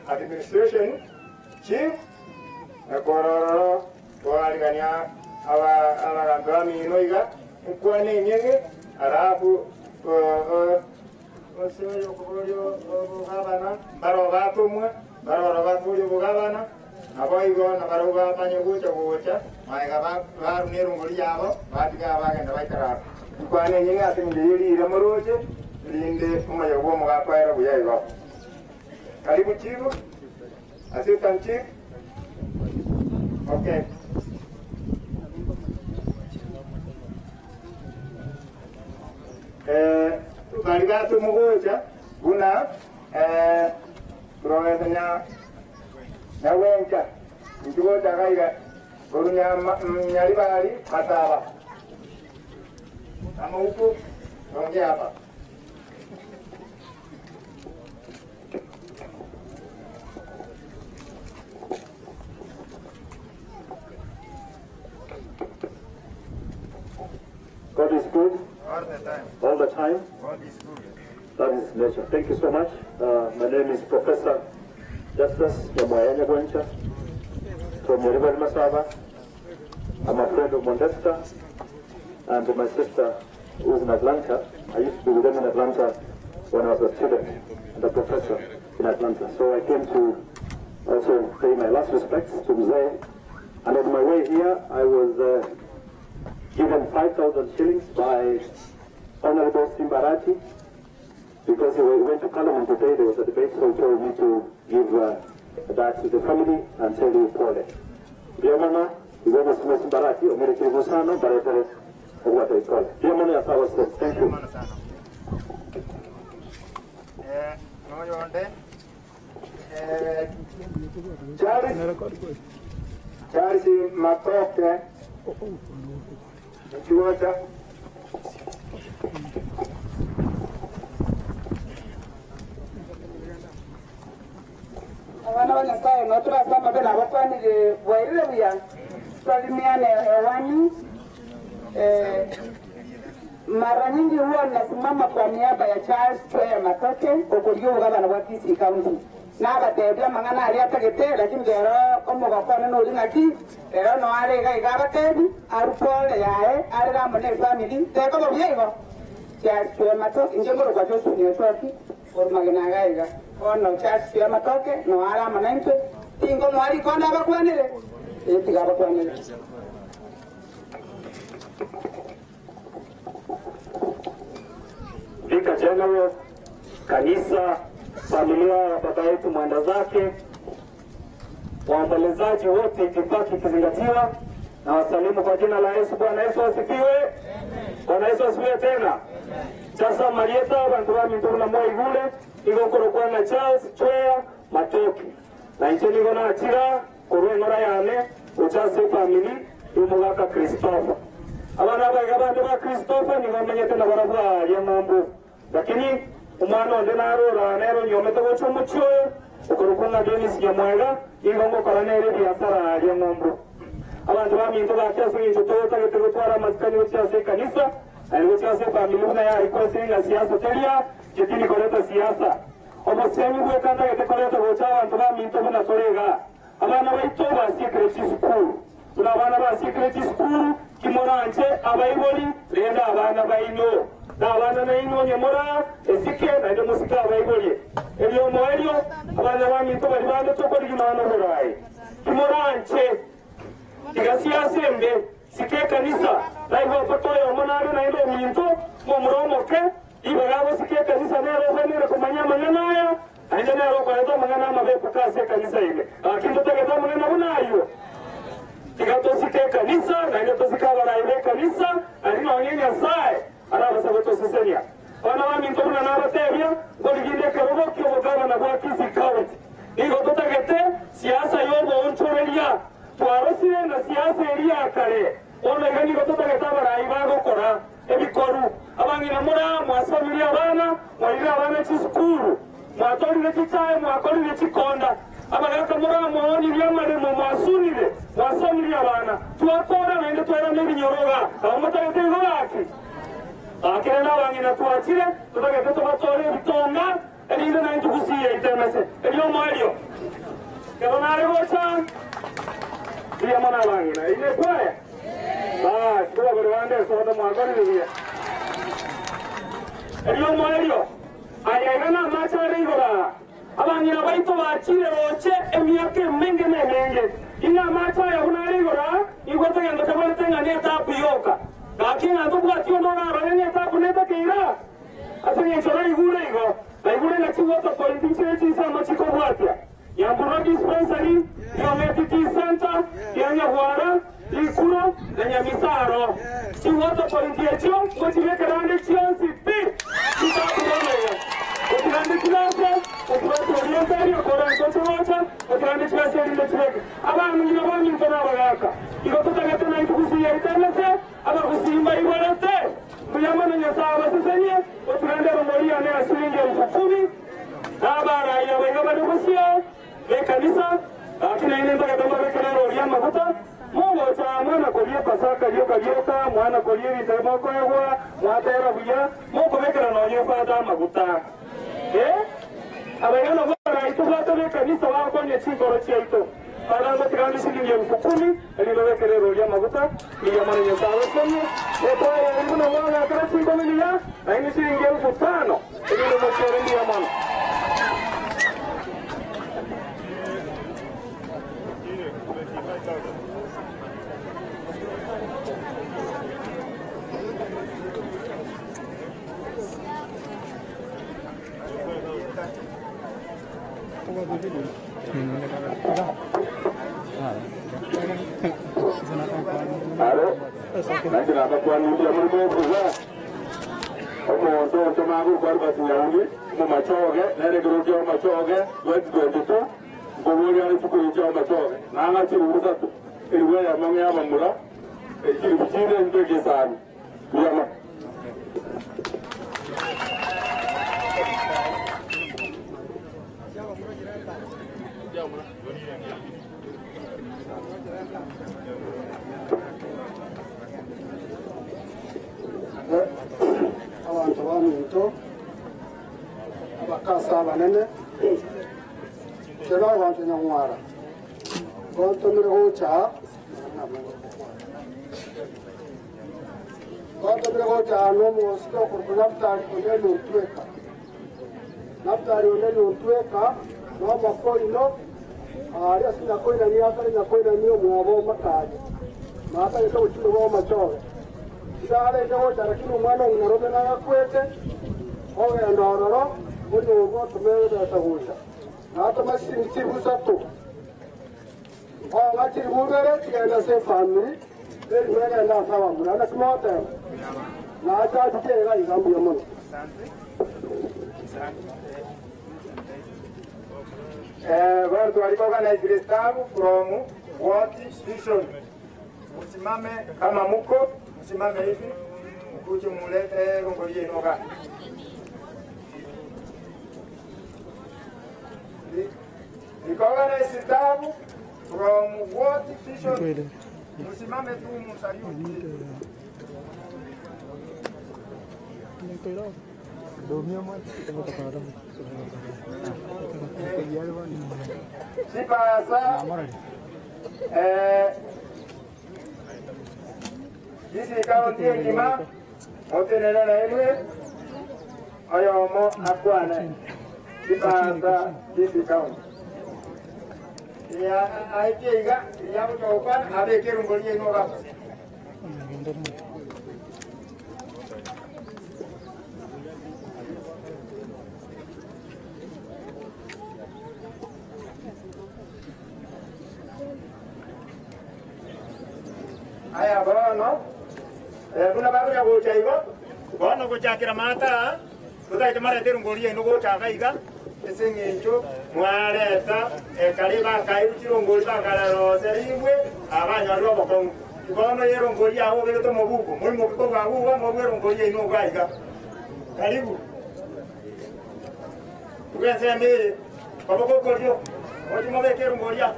Administration chief ekororo twaligania abagambi bamino iga nkwane enyege alafu oseyo okubolyo obugabana baro batumwe baroro batulyo obugabana nabo igo nabaro bamanye gucha gucha maega baruna erungori yabo batiga bagenda baikara nkwane enyege ase ngeyerire moroche rinde omoyo bwa omogakwaera buya igo. Karibu chief, assistant chief. Okay. Tukaligatu mugoja guna profesa Nyawencha nchugoja kaiga gorunya Nyaribari Masaba. Kama huko ongea hapa. God is good. All the time. All the time. God is good. That is nature. Thank you so much. My name is Professor Justus Nyamwaya Nyagwencha from Nyaribari Masaba. I'm a friend of Mondesta and my sister who is in Atlanta. I used to be with them in Atlanta when I was a student and a professor in Atlanta. So I came to also pay my last respects to Mzee. And on my way here, I was given 5,000 shillings by Honorable Simbarati because he went to Parliament today, there was a debate, so he told me to give that to the family and tell you pole. Dear Mama, Mheshimiwa Simbarati, omerekerivu sana, baretere ogwata pole. Dear Mama, as I was said, thank you. Charles Matoke. Nchiwata. Abana ba Nyasaye no turasama bena bakwanire bwairire buya twalimyane hewani. Mara nyingi huwa nasimama kwa niaba ya Charles Chwea Matoke okolio gavana wa Kisii County. Na batebia mang'ana aria atagete lakini rero omogoko one nori ng'aki rero no are iga iga abatebi arupole yae are ramo ne family teko buya igo. Charles Chwea Matoke inje ngoro kwa Josephine Ochoki orumagena iga iga. Ono Charles Chwea Matoke no are amo naintwe tingo mwari konda abakwanire tiga abakwanire. Vika General, kanisa, familia ya baba yetu mwenda zake, waombolezaji wote, itifaki ikizingatiwa, na wasalimu kwa jina la Yesu. Bwana Yesu asifiwe. Bwana Yesu asifiwe tena. Sasa Marieta bantu ba mintu na moi gule igokoro na Charles Chwea Matoki na inche nigo na achira korwe ngora yane uchase family umugaka Christopher. Abana abandi ba Christopher nibamenyete na barabwa ya ng'ombo lakini umwana onde narora nero nyomete gocha omuchioyo okorukunga Dennis Nyamwega igo ngokora nere biasara ya ng'ombo. Abantu baminto bakiasa ngincho totagete gotwara amasikani gochiase ekanisa naende gochiase efamili buna yarikosenga siasa teria chetini koreta siasa omosenyi bwekandagete koreta gocha abantu baminto buna torega abana baito basiekere chisukuru buna abana basiekere chisukuru kimoranje abaibori renda abana baino na abana naino nyemora esike naende musike abaibori ebyomo ebyo abana baminto bari bande tokorigimana burayi kimoranje igasiasa embe sike kanisa naibo patoyo omonare naende ominto momuromoke ibagabo sike kanisa nero obenere kumanya amang'ana aya naende nero okoreta amang'ana amabe kukase ekanisa ime lakini totagete amang'ana buna aywo. Tiga tosike kanisa naende tosike abarayi be kanisa naende nonye Nyasaye arabasa gotosesenia. Bana baminto buna nabatebia ngoriginde ekerogo kia obogabana bwa Kisii County nigo totagete siasa yoboonchoreria twarosire na siasa eri ya kare onaiga nigo totagete abarayi bagokora ebikoru abang'ina mora mwasomirie abana mwarire abana chisukuru mwatorire chichae mwakorire chikonda abagaka mora mwaonirie amaremo mwasunire mwasomirie abana twakora naende twerana ebinyoroga abo motagete igo gaki akere nabang'ina twachire totagete tobatore ebitonga erinde naende tugusiya itemese eriomo erio kero nare gocha ndiya mwana bang'ina ine kwaya basi kubagore bande soda mwakorire buya eriomo erio ayaiga namache are igora abang'ina baito bachire roche emiaka emenge na emenge ina amache aya buna are igora igwe togenda toborete ng'a na etapu yoka gaki ng'a tobwati onde orarore ng'a etapu netakeira ase eng'encho naigure igo naigure ng'a chiwater point nchire chinsemo chikobwatia Nyambura dispensary, Nyameti Tea Center, Nyanyagwara, Ikuro, na Nyamisaro. Chiwater point echio, ngochibekerande chionsi pi. Chitakuboneyo. Otirande chilase, otirande okora nkochogocha, otirande chilase erinde chibeke. Abantu ngina baminto nabagaka. Igo totagete naitugusiya itemese, abagusimba iborete. Kuyamana Nyasaye abasesenie, otirande romoria ne shilingi 10,000. Nabarayi abaiga bari gusiya ekanisa lakini ine ntaka babekerero lya maguta mogocha mwana korie pasaka ryoka ryoka mwana korie bitemo koegwa mwatera buya mokobekera nonye fata maguta abaiga no barayi tubwate bekanisa bakonye chingoro chiaito baramba tigandi shilingi 10,000 elilobekerero lya maguta liyamana Nyasaye abasomye etwaya imuna mwana akara chingomiliya naini shilingi 5,000 elilomokere ndiyamana. Alo, nakira bakwanibia muri bovuza omuntu otomagu kwarwa tinyangi mu machoge nere gero machoge 2022 ngobori ari tukuyo machoge nanga chiruza tu eriwe ya mang'e abamura ekiri ndege sana yama. Abantu baminto abakasa abanene teba abantu nyamwara kontomire gocha kontomire gocha no mosiko kurkunaftari onelo tweka naftari onelo tweka no makoino ari asina koina ni akari na koina ni mwabo makaji mata yeko uchiro bo machowe sare gocha lakini umwana unarobe na yakwete owe ndororo muri ugo tumere tagucha hata masinti busatu o ngati bugere tigenda se family eri mwene nda sawa mwana kumote na acha tutega igambu ya mono. Watu walikuwa staff from what vision. Msimame kama muko, msimame hivi, mkuje mulete rongolie noga. Nikaorganize staff from what vision. Msimame tu msalimu. Sipasa Kisii County engima otenene na imwe oyomo akwane sipasa Kisii County ya aikiga ya mutokwana abekerungolie noga. Aya bono kuna babu ya gocha igo bono gochakira mata tutaite mara terungorie no gocha gaiga eseng'encho mwareta ekari bakairuchirongori bakararose rimwe abanyarwa bokongu bono yerongori aho beto mobuko muri mobuko bwaguwa mobwerongori ino gaiga karibu tugenze mbere baboko koryo ojimo bekerungoria.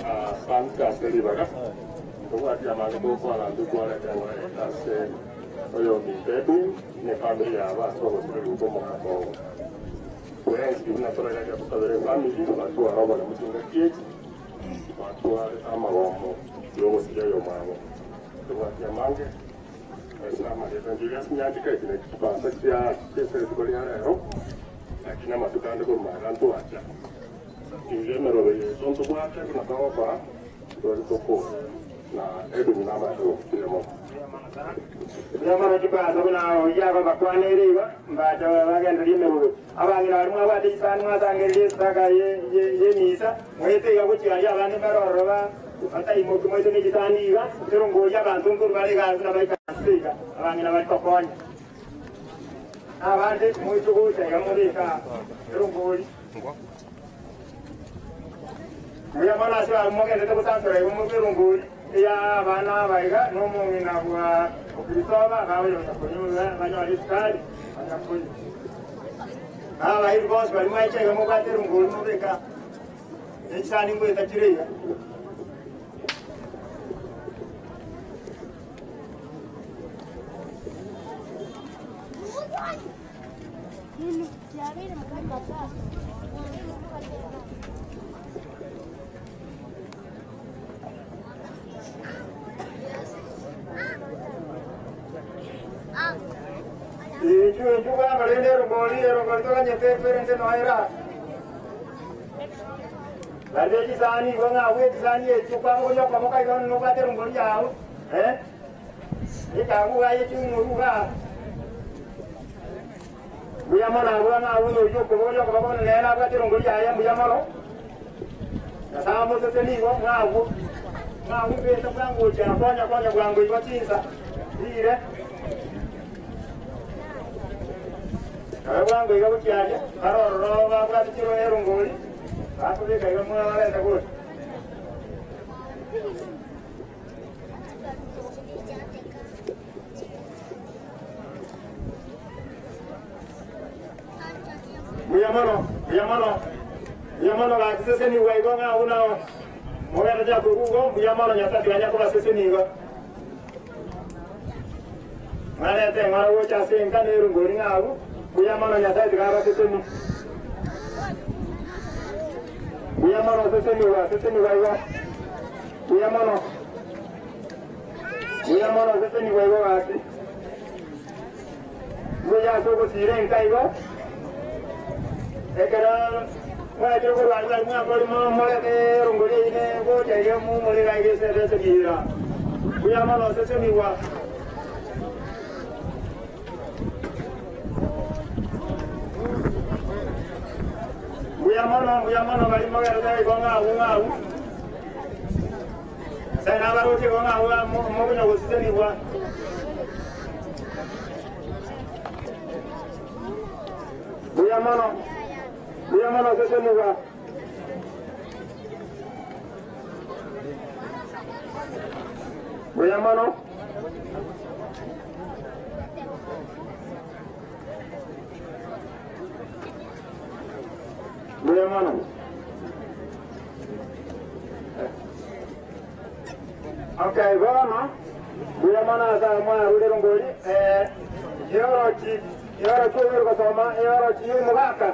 Asante aselibaga ndowatia mango kwa ndugu wale kwa ase oyo mibebu ne familia abaso bose rugo mo wengi unatola ya kutabere family watu wa na mutunga kieti watu wa amagombo yogo siyo mamo ndowatia mange esa maleta ndiga sinyandika ikine kipasa kia kese tukoli lero lakini matukande kwa marantu acha ingemero ye sonto bwate kuna kawa kwa na edu na mato kilemo Nyamara kipasa kuna yako bakwaneriwa mbato bagenda rimero abangira barimo abati isanu atangerie saka ye ye misa mwete yakuchi abandi baroro ba ata imoto mwete n'igitaniga terongoya abantu nguru bari ganzu nabayikasiga abangira bari kokonya abandi mwitugucha yamurika terongori Muyamana siwa mugende tukusansura ibo ya abana baiga n'omungina bwa okristoba bawe banywa isukari banyakunywa abahiru bose bari mwaichaiga mubwate runguri mubeka ekisani ngweta kireiga Chuga barende rongoli rongoli to nyete perente noera Barde kisani gonga we kisani chuka mo yo komo kai no bate rongoli yao Ika uga ye chungu uga Buya mona uga na uno yo komo yo komo ne na bate rongoli ya buya mono Nasamo se ni go nga u nga u be to bwangu cha konya konya bwangu ibo chinsa Ire Bwangu iga bukiaje aroro babwa chiro erongoli bakubika iga mwana bareta gose Buyamono, buyamono. Buyamono ga sese ni wa igonga unao. Moya ja kurugo buyamono nyata tiganya kwa sese ni go. Mara te ngara wo cha se nka ne rungori ngawu. Buyamono nyata tigara sese ni. Buyamono sese ni wa igo. Buyamono. Buyamono sese ni wa igo ati. Buya soko sire nka igo. Ekera mwana chiro kurwara mwa kori mole te rungori ine go chaiye mu mole ga ige se se gira. Buyamono sese ni wa. Buyamono bari mo ga te go nga u nga u. Sena baro che go nga u mo mo go sese ni wa. Buyamono. Buyamono sese ni wa. Buyamono. Buyamono. Okay, bono. Buyamono sa mwana rule rongori. Yoro chi yoro kosoma yoro chi mugaka.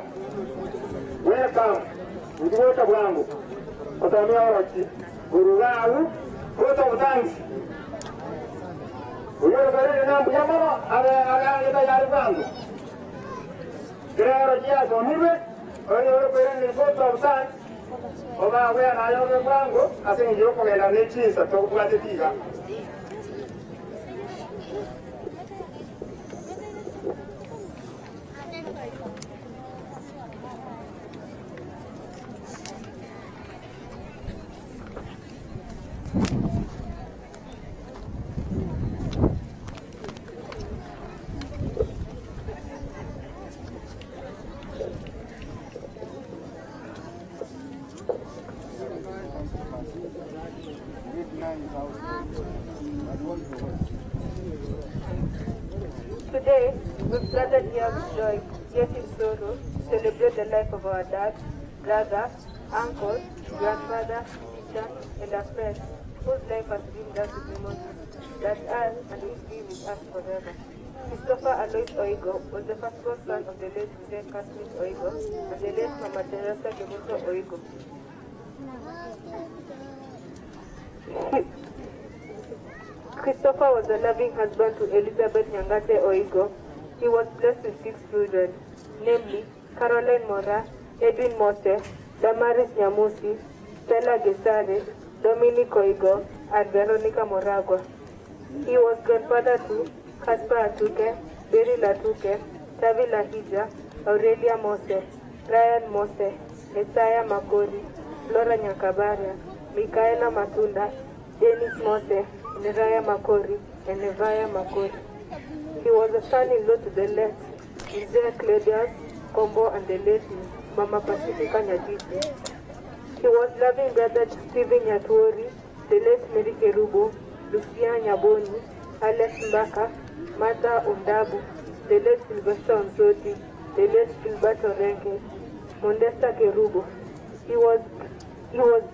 Welcome. Udiwota bwangu. Otomia orochi. Gurugau, goto utangi. Uyoro kare nambu yamono ale ale ale yari bwangu. Creo ya somirwe, oyoro kare ni goto utangi. Oba we na yo bwangu, ase ngiyo kogenda ne chinsa to kubate tiga. Today, we've gathered here with joy, yet in sorrow, to celebrate the life of our dad, brother, uncle, grandfather, teacher, and a friend, whose life has been that with memories that are and will be with us forever. Christopher Alois Oigo was the firstborn son of the late Mzee Kasmit Oigo and the late Mama Teresa Kemunto Oigo. Christopher was a loving husband to Elizabeth Nyangate Oigo. He was blessed with 6 children, namely Caroline Mora, Edwin Mose, Damaris Nyamusi, Stella Gesare, Dominic Oigo, and Veronica Moragwa. He was grandfather to Caspar Atuke, Beryl Atuke, Tavi Lahija, Aurelia Mose, Ryan Mose, Esaya Makori, Flora Nyakabaria, Micaela Matunda, Dennis Mose, Neraya Makori, and Nevaya Makori. He was a son-in-law to the late Mzee Claudius Kombo and the late Mama Pacifica Nyajiji. He was loving brother to Stephen Nyatuori, the late Mary Kerubo, Lucia Nyaboni, Alex Mbaka, Martha Ondabu, the late Sylvester Onsoti, the late Gilbert Orenge, Mondesta Kerubo. He was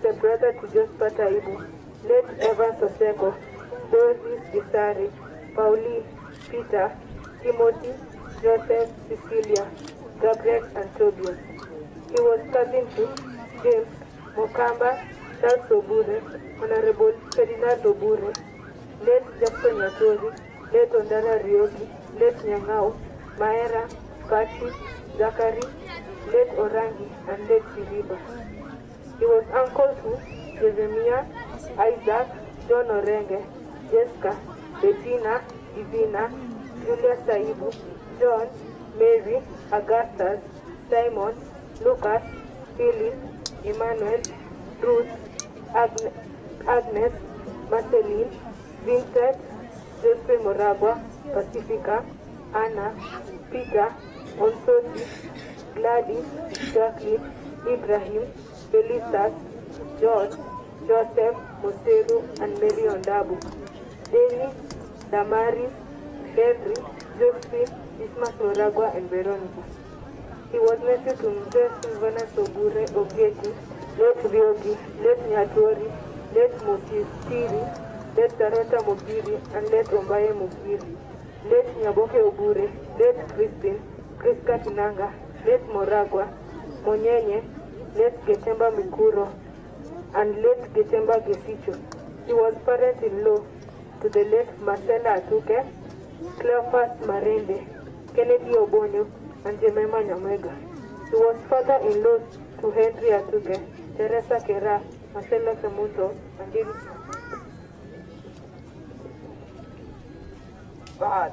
the brother to Josephat Aibu, late Evans Oseko, Doris Gisari, Pauline, Peter, Timothy, Joseph, Cecilia, Gabriel, and Tobias. He was cousin to James Mokamba, Charles Obure, Honorable Ferdinand Obure, late Jackson Nyatori, late Ondara Riogi, late Nyangao, Maera, Patrick, Zachary, late Orangi, and late Siriba. He was uncle to Jeremiah, Isaac, John Orenge, Jessica, Bettina, Divina, Julia Saibu, John, Mary, Augustus, Simon, Lucas, Philip, Emmanuel, Ruth, Agnes, Marceline, Vincent, Josephine Moragwa, Pacifica, Anna, Peter, Onsoti, Gladys, Jacqueline, Ibrahim, Felicitas, George, Joseph, Moseru, and Mary Ondabu. Dennis, Damaris, Henry, Josephine, Isma Moragwa, and Veronica. He was nephew to Mzee Silvanus Ogure Ogeti, late Riogi, late Nyatuori, late Mosistiri, late Sarota Mogiri, and late Ombaye Mogiri, late Nyaboke Ogure, late Crispin, Priska Tinanga, late Moragwa, Monyenye, late Getemba Mikuro, and late Getemba Gesicho. He was parent-in-law to the late Marcela Atuke, Cleophas Marende, Kennedy Obonyo, and Jemima Nyamwega. He was father-in-law to Henry Atuke, Teresa Kera, Marcela Kemuto, and James. But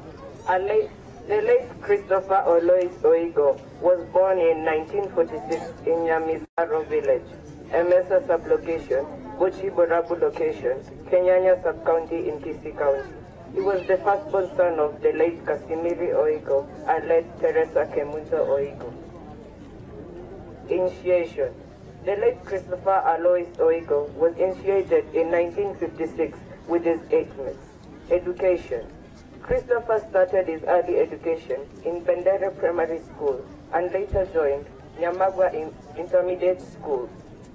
the late Christopher Alois Oigo was born in 1946 in Nyamisaro village, Emesa sublocation, Bochi Borabu location, Kenyanya sub-county in Kisii County. He was the firstborn son of the late Kasimiri Oigo and late Teresa Kemunto Oigo. Initiation. The late Christopher Alois Oigo was initiated in 1956 with his age mates. Education. Christopher started his early education in Bendera Primary School and later joined Nyamagwa Intermediate School,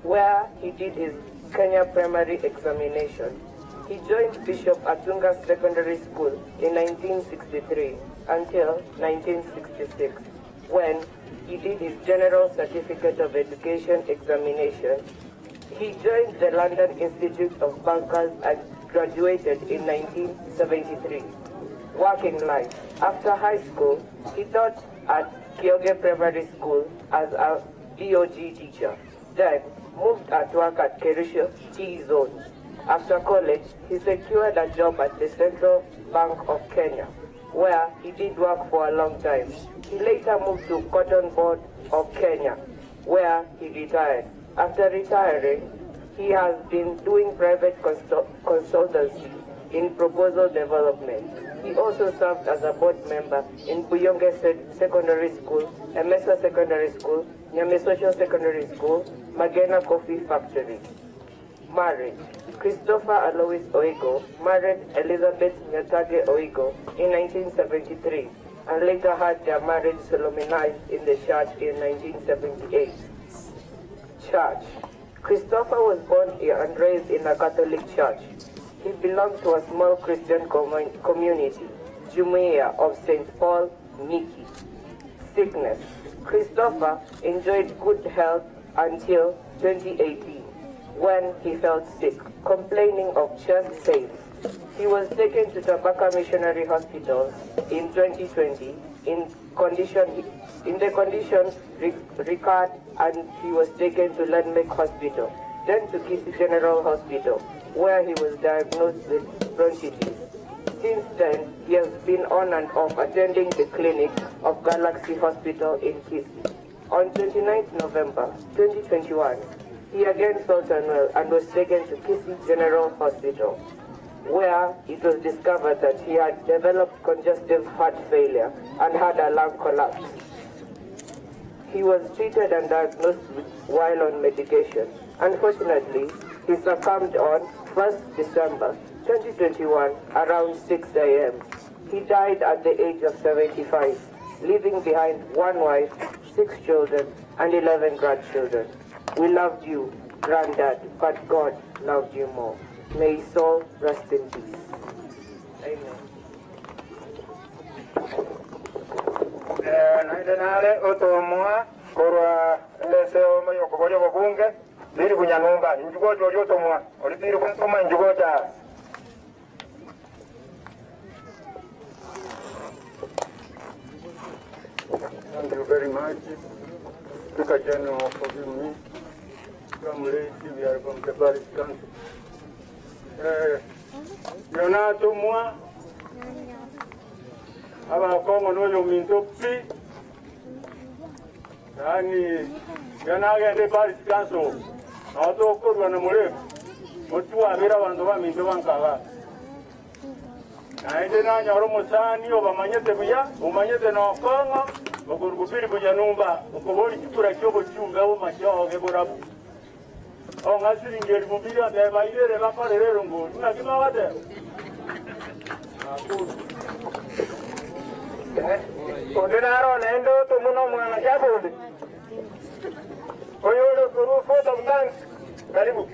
where he did his Kenya Primary Examination. He joined Bishop Atunga Secondary School in 1963 until 1966, when he did his General Certificate of Education examination. He joined the London Institute of Bankers and graduated in 1973. Working life. After high school, he taught at Kyoge Primary School as a BOG teacher, then moved at work at Kerisho Tea Zone. After college, he secured a job at the Central Bank of Kenya, where he did work for a long time. He later moved to Cotton Board of Kenya, where he retired. After retiring, he has been doing private consultancy in proposal development. He also served as a board member in Buyonge Secondary School, Emesa Secondary School, Nyamesosho Secondary School, Magena Coffee Factory. Marriage. Christopher Alois Oigo married Elizabeth Nyatage Oigo in 1973 and later had their marriage solemnized in the church in 1978. Church. Christopher was born and raised in a Catholic church. He belonged to a small Christian community, Jumuiya of St. Paul, Miki. Sickness. Christopher enjoyed good health until 2018, when he felt sick, complaining of chest pains. He was taken to Tabaka Missionary Hospital in 2020 in the condition recurred, and he was taken to Landmark Hospital, then to Kisii General Hospital, where he was diagnosed with bronchitis. Since then, he has been on and off attending the clinic of Galaxy Hospital in Kisii. On 29 November 2021, he again felt unwell and was taken to Kisii General Hospital, where it was discovered that he had developed congestive heart failure and had a lung collapse. He was treated and diagnosed while on medication. Unfortunately, he succumbed on 1st December 2021 around 6 a.m. He died at the age of 75, leaving behind one wife, 6 children, and 11 grandchildren. We loved you, Granddad, but God loved you more. May his soul rest in peace. Amen. Naendenale otomwa korwa eseo mayokogorio bobunge biri kunyanumba njugojo oliotomwa olibiri kunsoma njugoja. Thank you very much. Speaker General, forgive me. From late, we are from the Parish Council. Yonato mwa abakongo noyo minto pi yani yanagende Parish Council azokorwa na murefu otuwabira abantu baminto bankaba naende nanyora omusani obamanyete buya omanyete nokongo okurugupiri kujanumba okobori chikura kyobochunga omashoge borabu ongasiringeri mubiri abebairere bakorere ngo nakimawate. Ondinaro naendo tumuno mwana jabundi. Oyolo kuru vote of thanks. Karibu.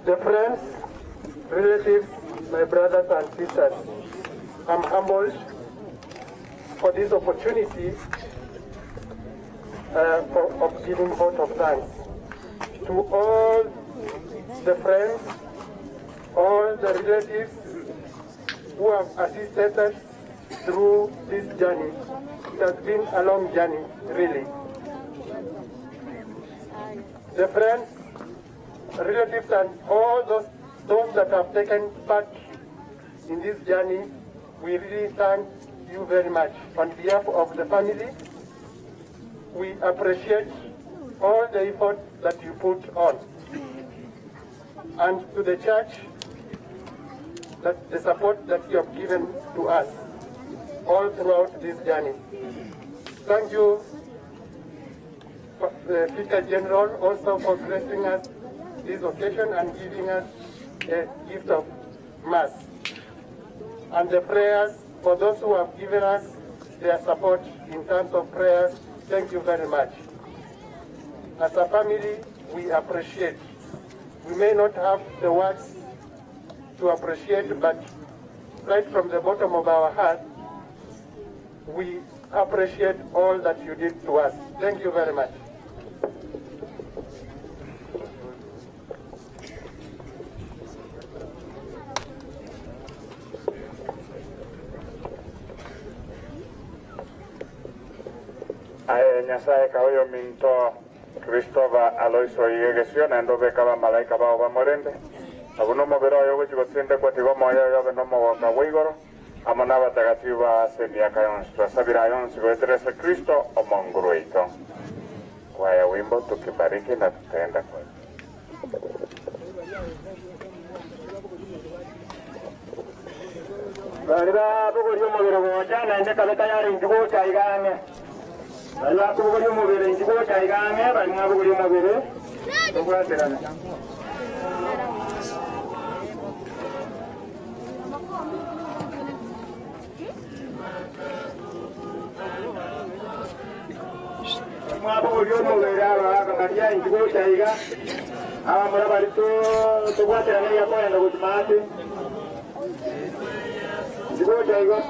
The friends, relatives, my brothers and sisters, I'm humbled for this opportunity of giving vote of thanks to all the friends, all the relatives who have assisted us through this journey. It has been a long journey, really. The friends, relatives, and all those that have taken part in this journey, we really thank you very much. On behalf of the family, we appreciate all the effort that you put on. And to the church, that the support that you have given to us all throughout this journey. Thank you, the Vicar General, also for blessing us this occasion and giving us a gift of Mass. And the prayers for those who have given us their support in terms of prayers, thank you very much. As a family, we appreciate. We may not have the words to appreciate, but right from the bottom of our heart, we appreciate all that you did to us. Thank you very much. Aye Nyasaye kaoyo minto Christopher Aloiso Igegesio na ndobe kaba malaika bao bamorende abuno mobero oyo gochigosinde kwatigo moyo yobe nomogoka bwigoro amo n'abatagatifu ba emiaka yonsi twasabira yonsi goeteresa Kristo omonguru waito. Kwaya wimbo tukibariki na tutaenda kwa bari babuguria omubiri gocha naende kabe tayari nchigocha igange bari bakubuguria omubiri nchigocha igange bari mwabuguria omubiri tobwaterana. Mwabuguria omubiri aba bakaria nchigocha iga abamura bari tobwaterana igakorenda gochimate nchigocha iga.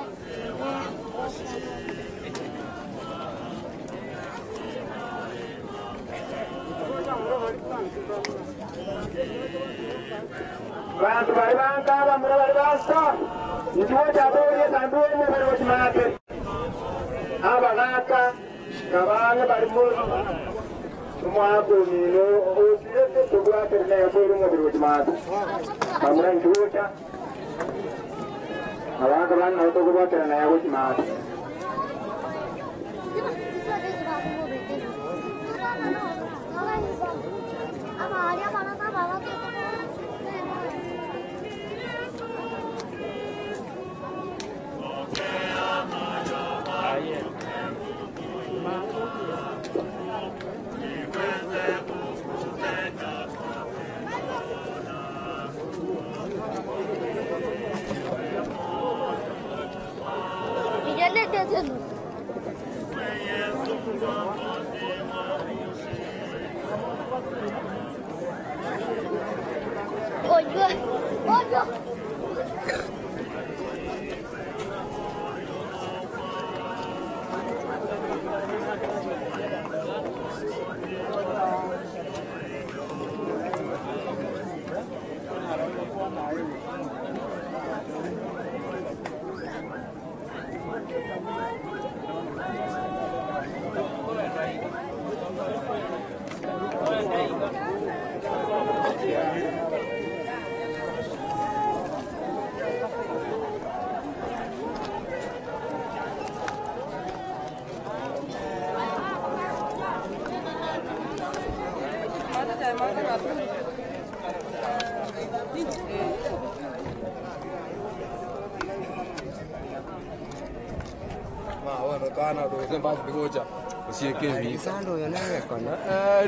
Bantu bari banka bamura bari basta nchigocha aborie sandu omubiri gochimate abagaka kabange bari mu omwakumino osirete tobwaterana yakoire omubiri gochimate bamura nchigocha abagaka bana nabo tokobwaterana yagochimate.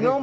No,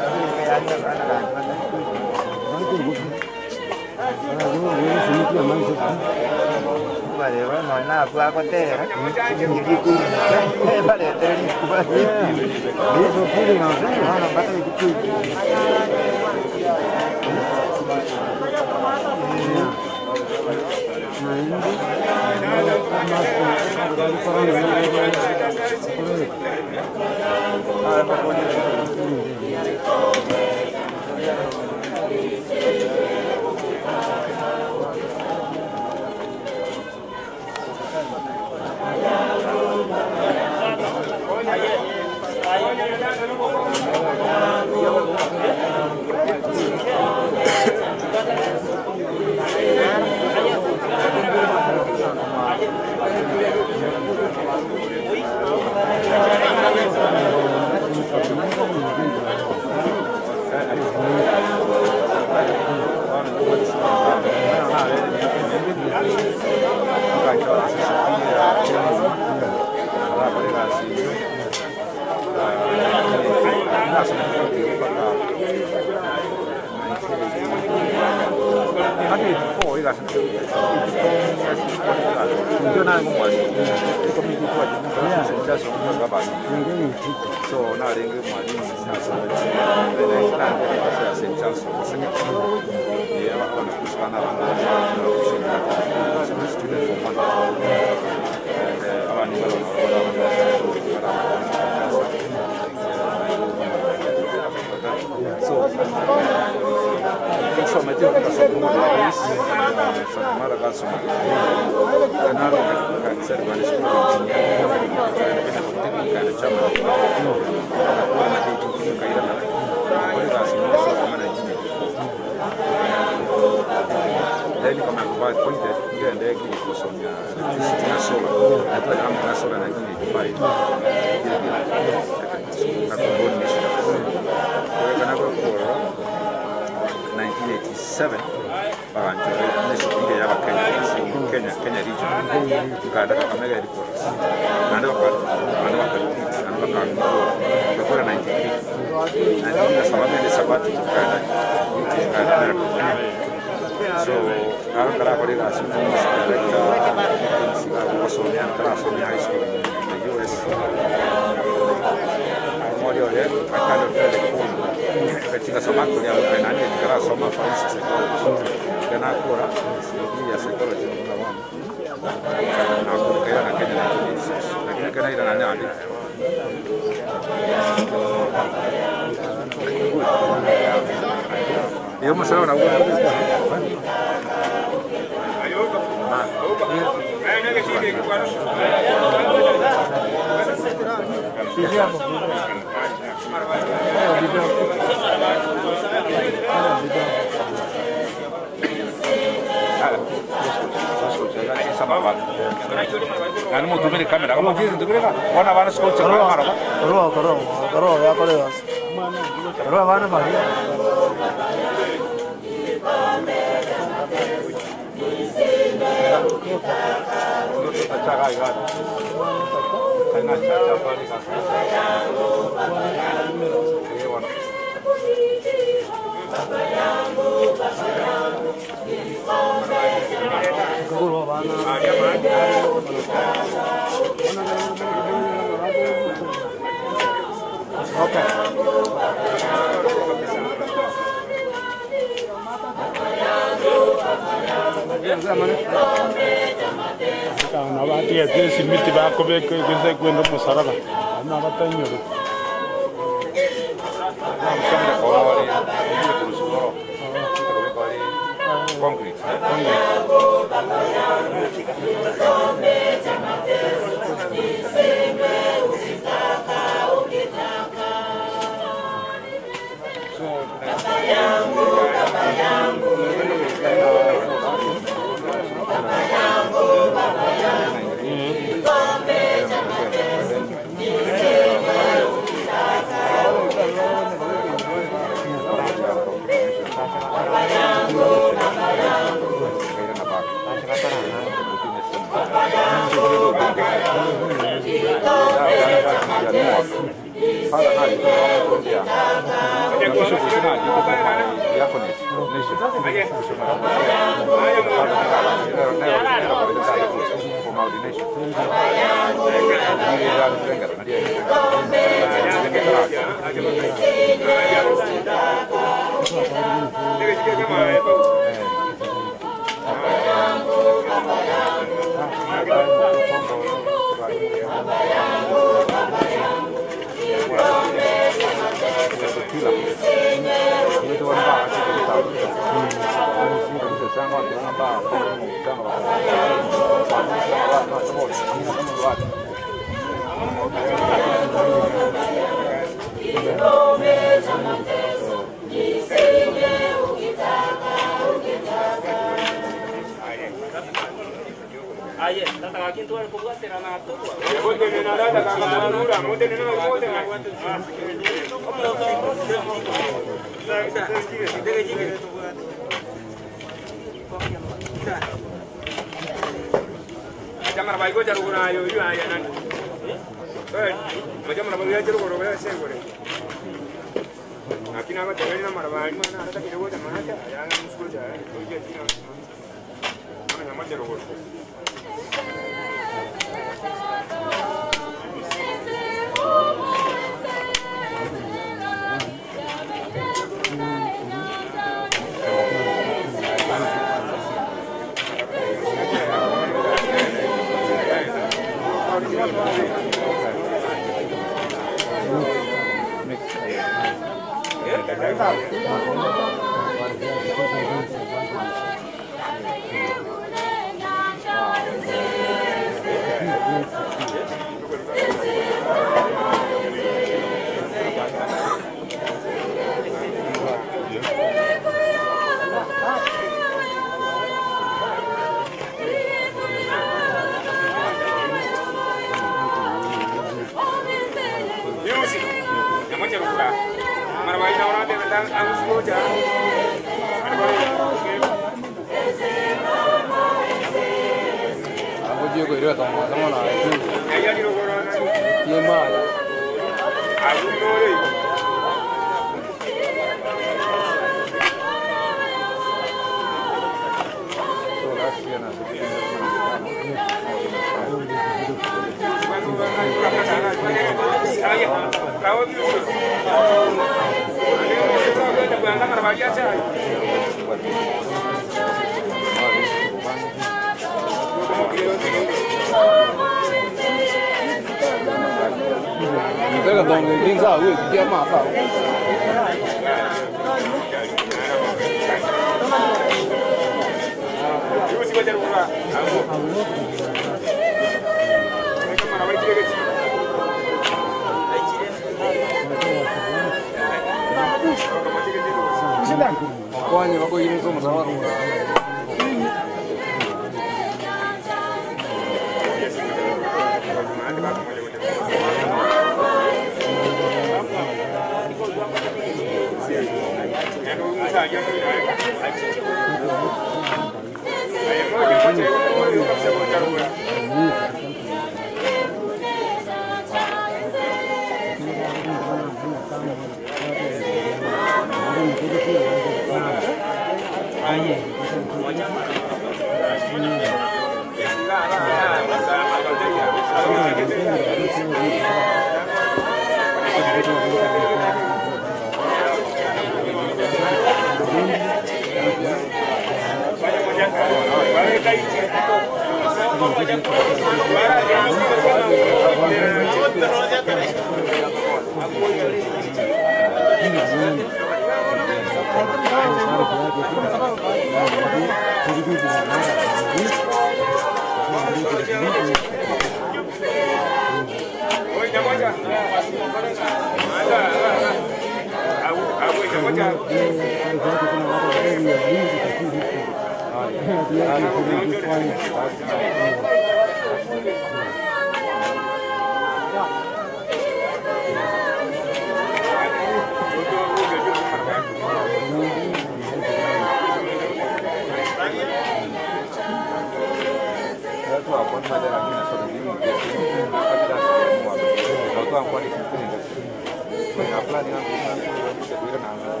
Thank you.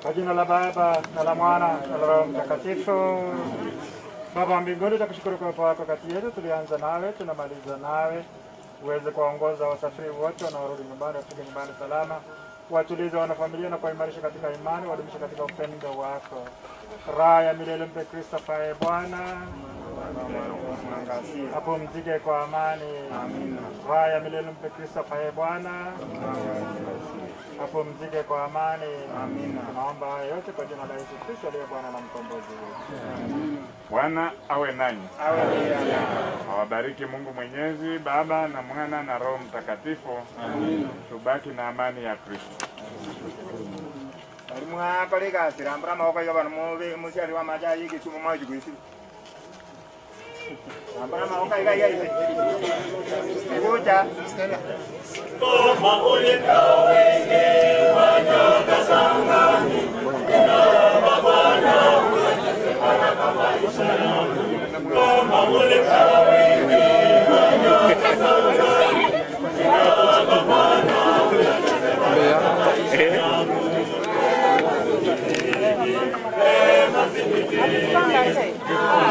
Kwa jina la Baba na la Mwana na la Roho Mtakatifu. Baba wa mbinguni, tunakushukuru kwa uwepo wako kati yetu. Tulianza nawe, tunamaliza nawe. Uweze kuwaongoza wasafiri wote wanaorudi nyumbani, wafike nyumbani salama. Watulize wanafamilia na kuwaimarisha katika imani, wadumishe katika upendo wako. Raha ya milele mpe Kristo afaye Bwana. Mwangazie. Apumzike kwa amani. Amina. Raha ya milele mpe Christopher, e Bwana. Apumzike kwa amani. Amina. Tunaomba haya yote kwa jina la Yesu Kristo aliye Bwana na mkombozi wetu. Bwana awe nanyi. Awe pia. Awabariki Mungu Mwenyezi, Baba na Mwana na Roho Mtakatifu. Amina. Tubaki na amani ya Kristo. Bali mwakole kasirambura amaboko iga bano mube musiali wa maja yigisumu mwajigwisi. Rambura amaboko iga iga ise. Kuja. Koma ulikawenge wanyoka sangani, naomba Bwana baraka maisha yangu. Koma ulikawenge wanyoka sangani, naomba Bwana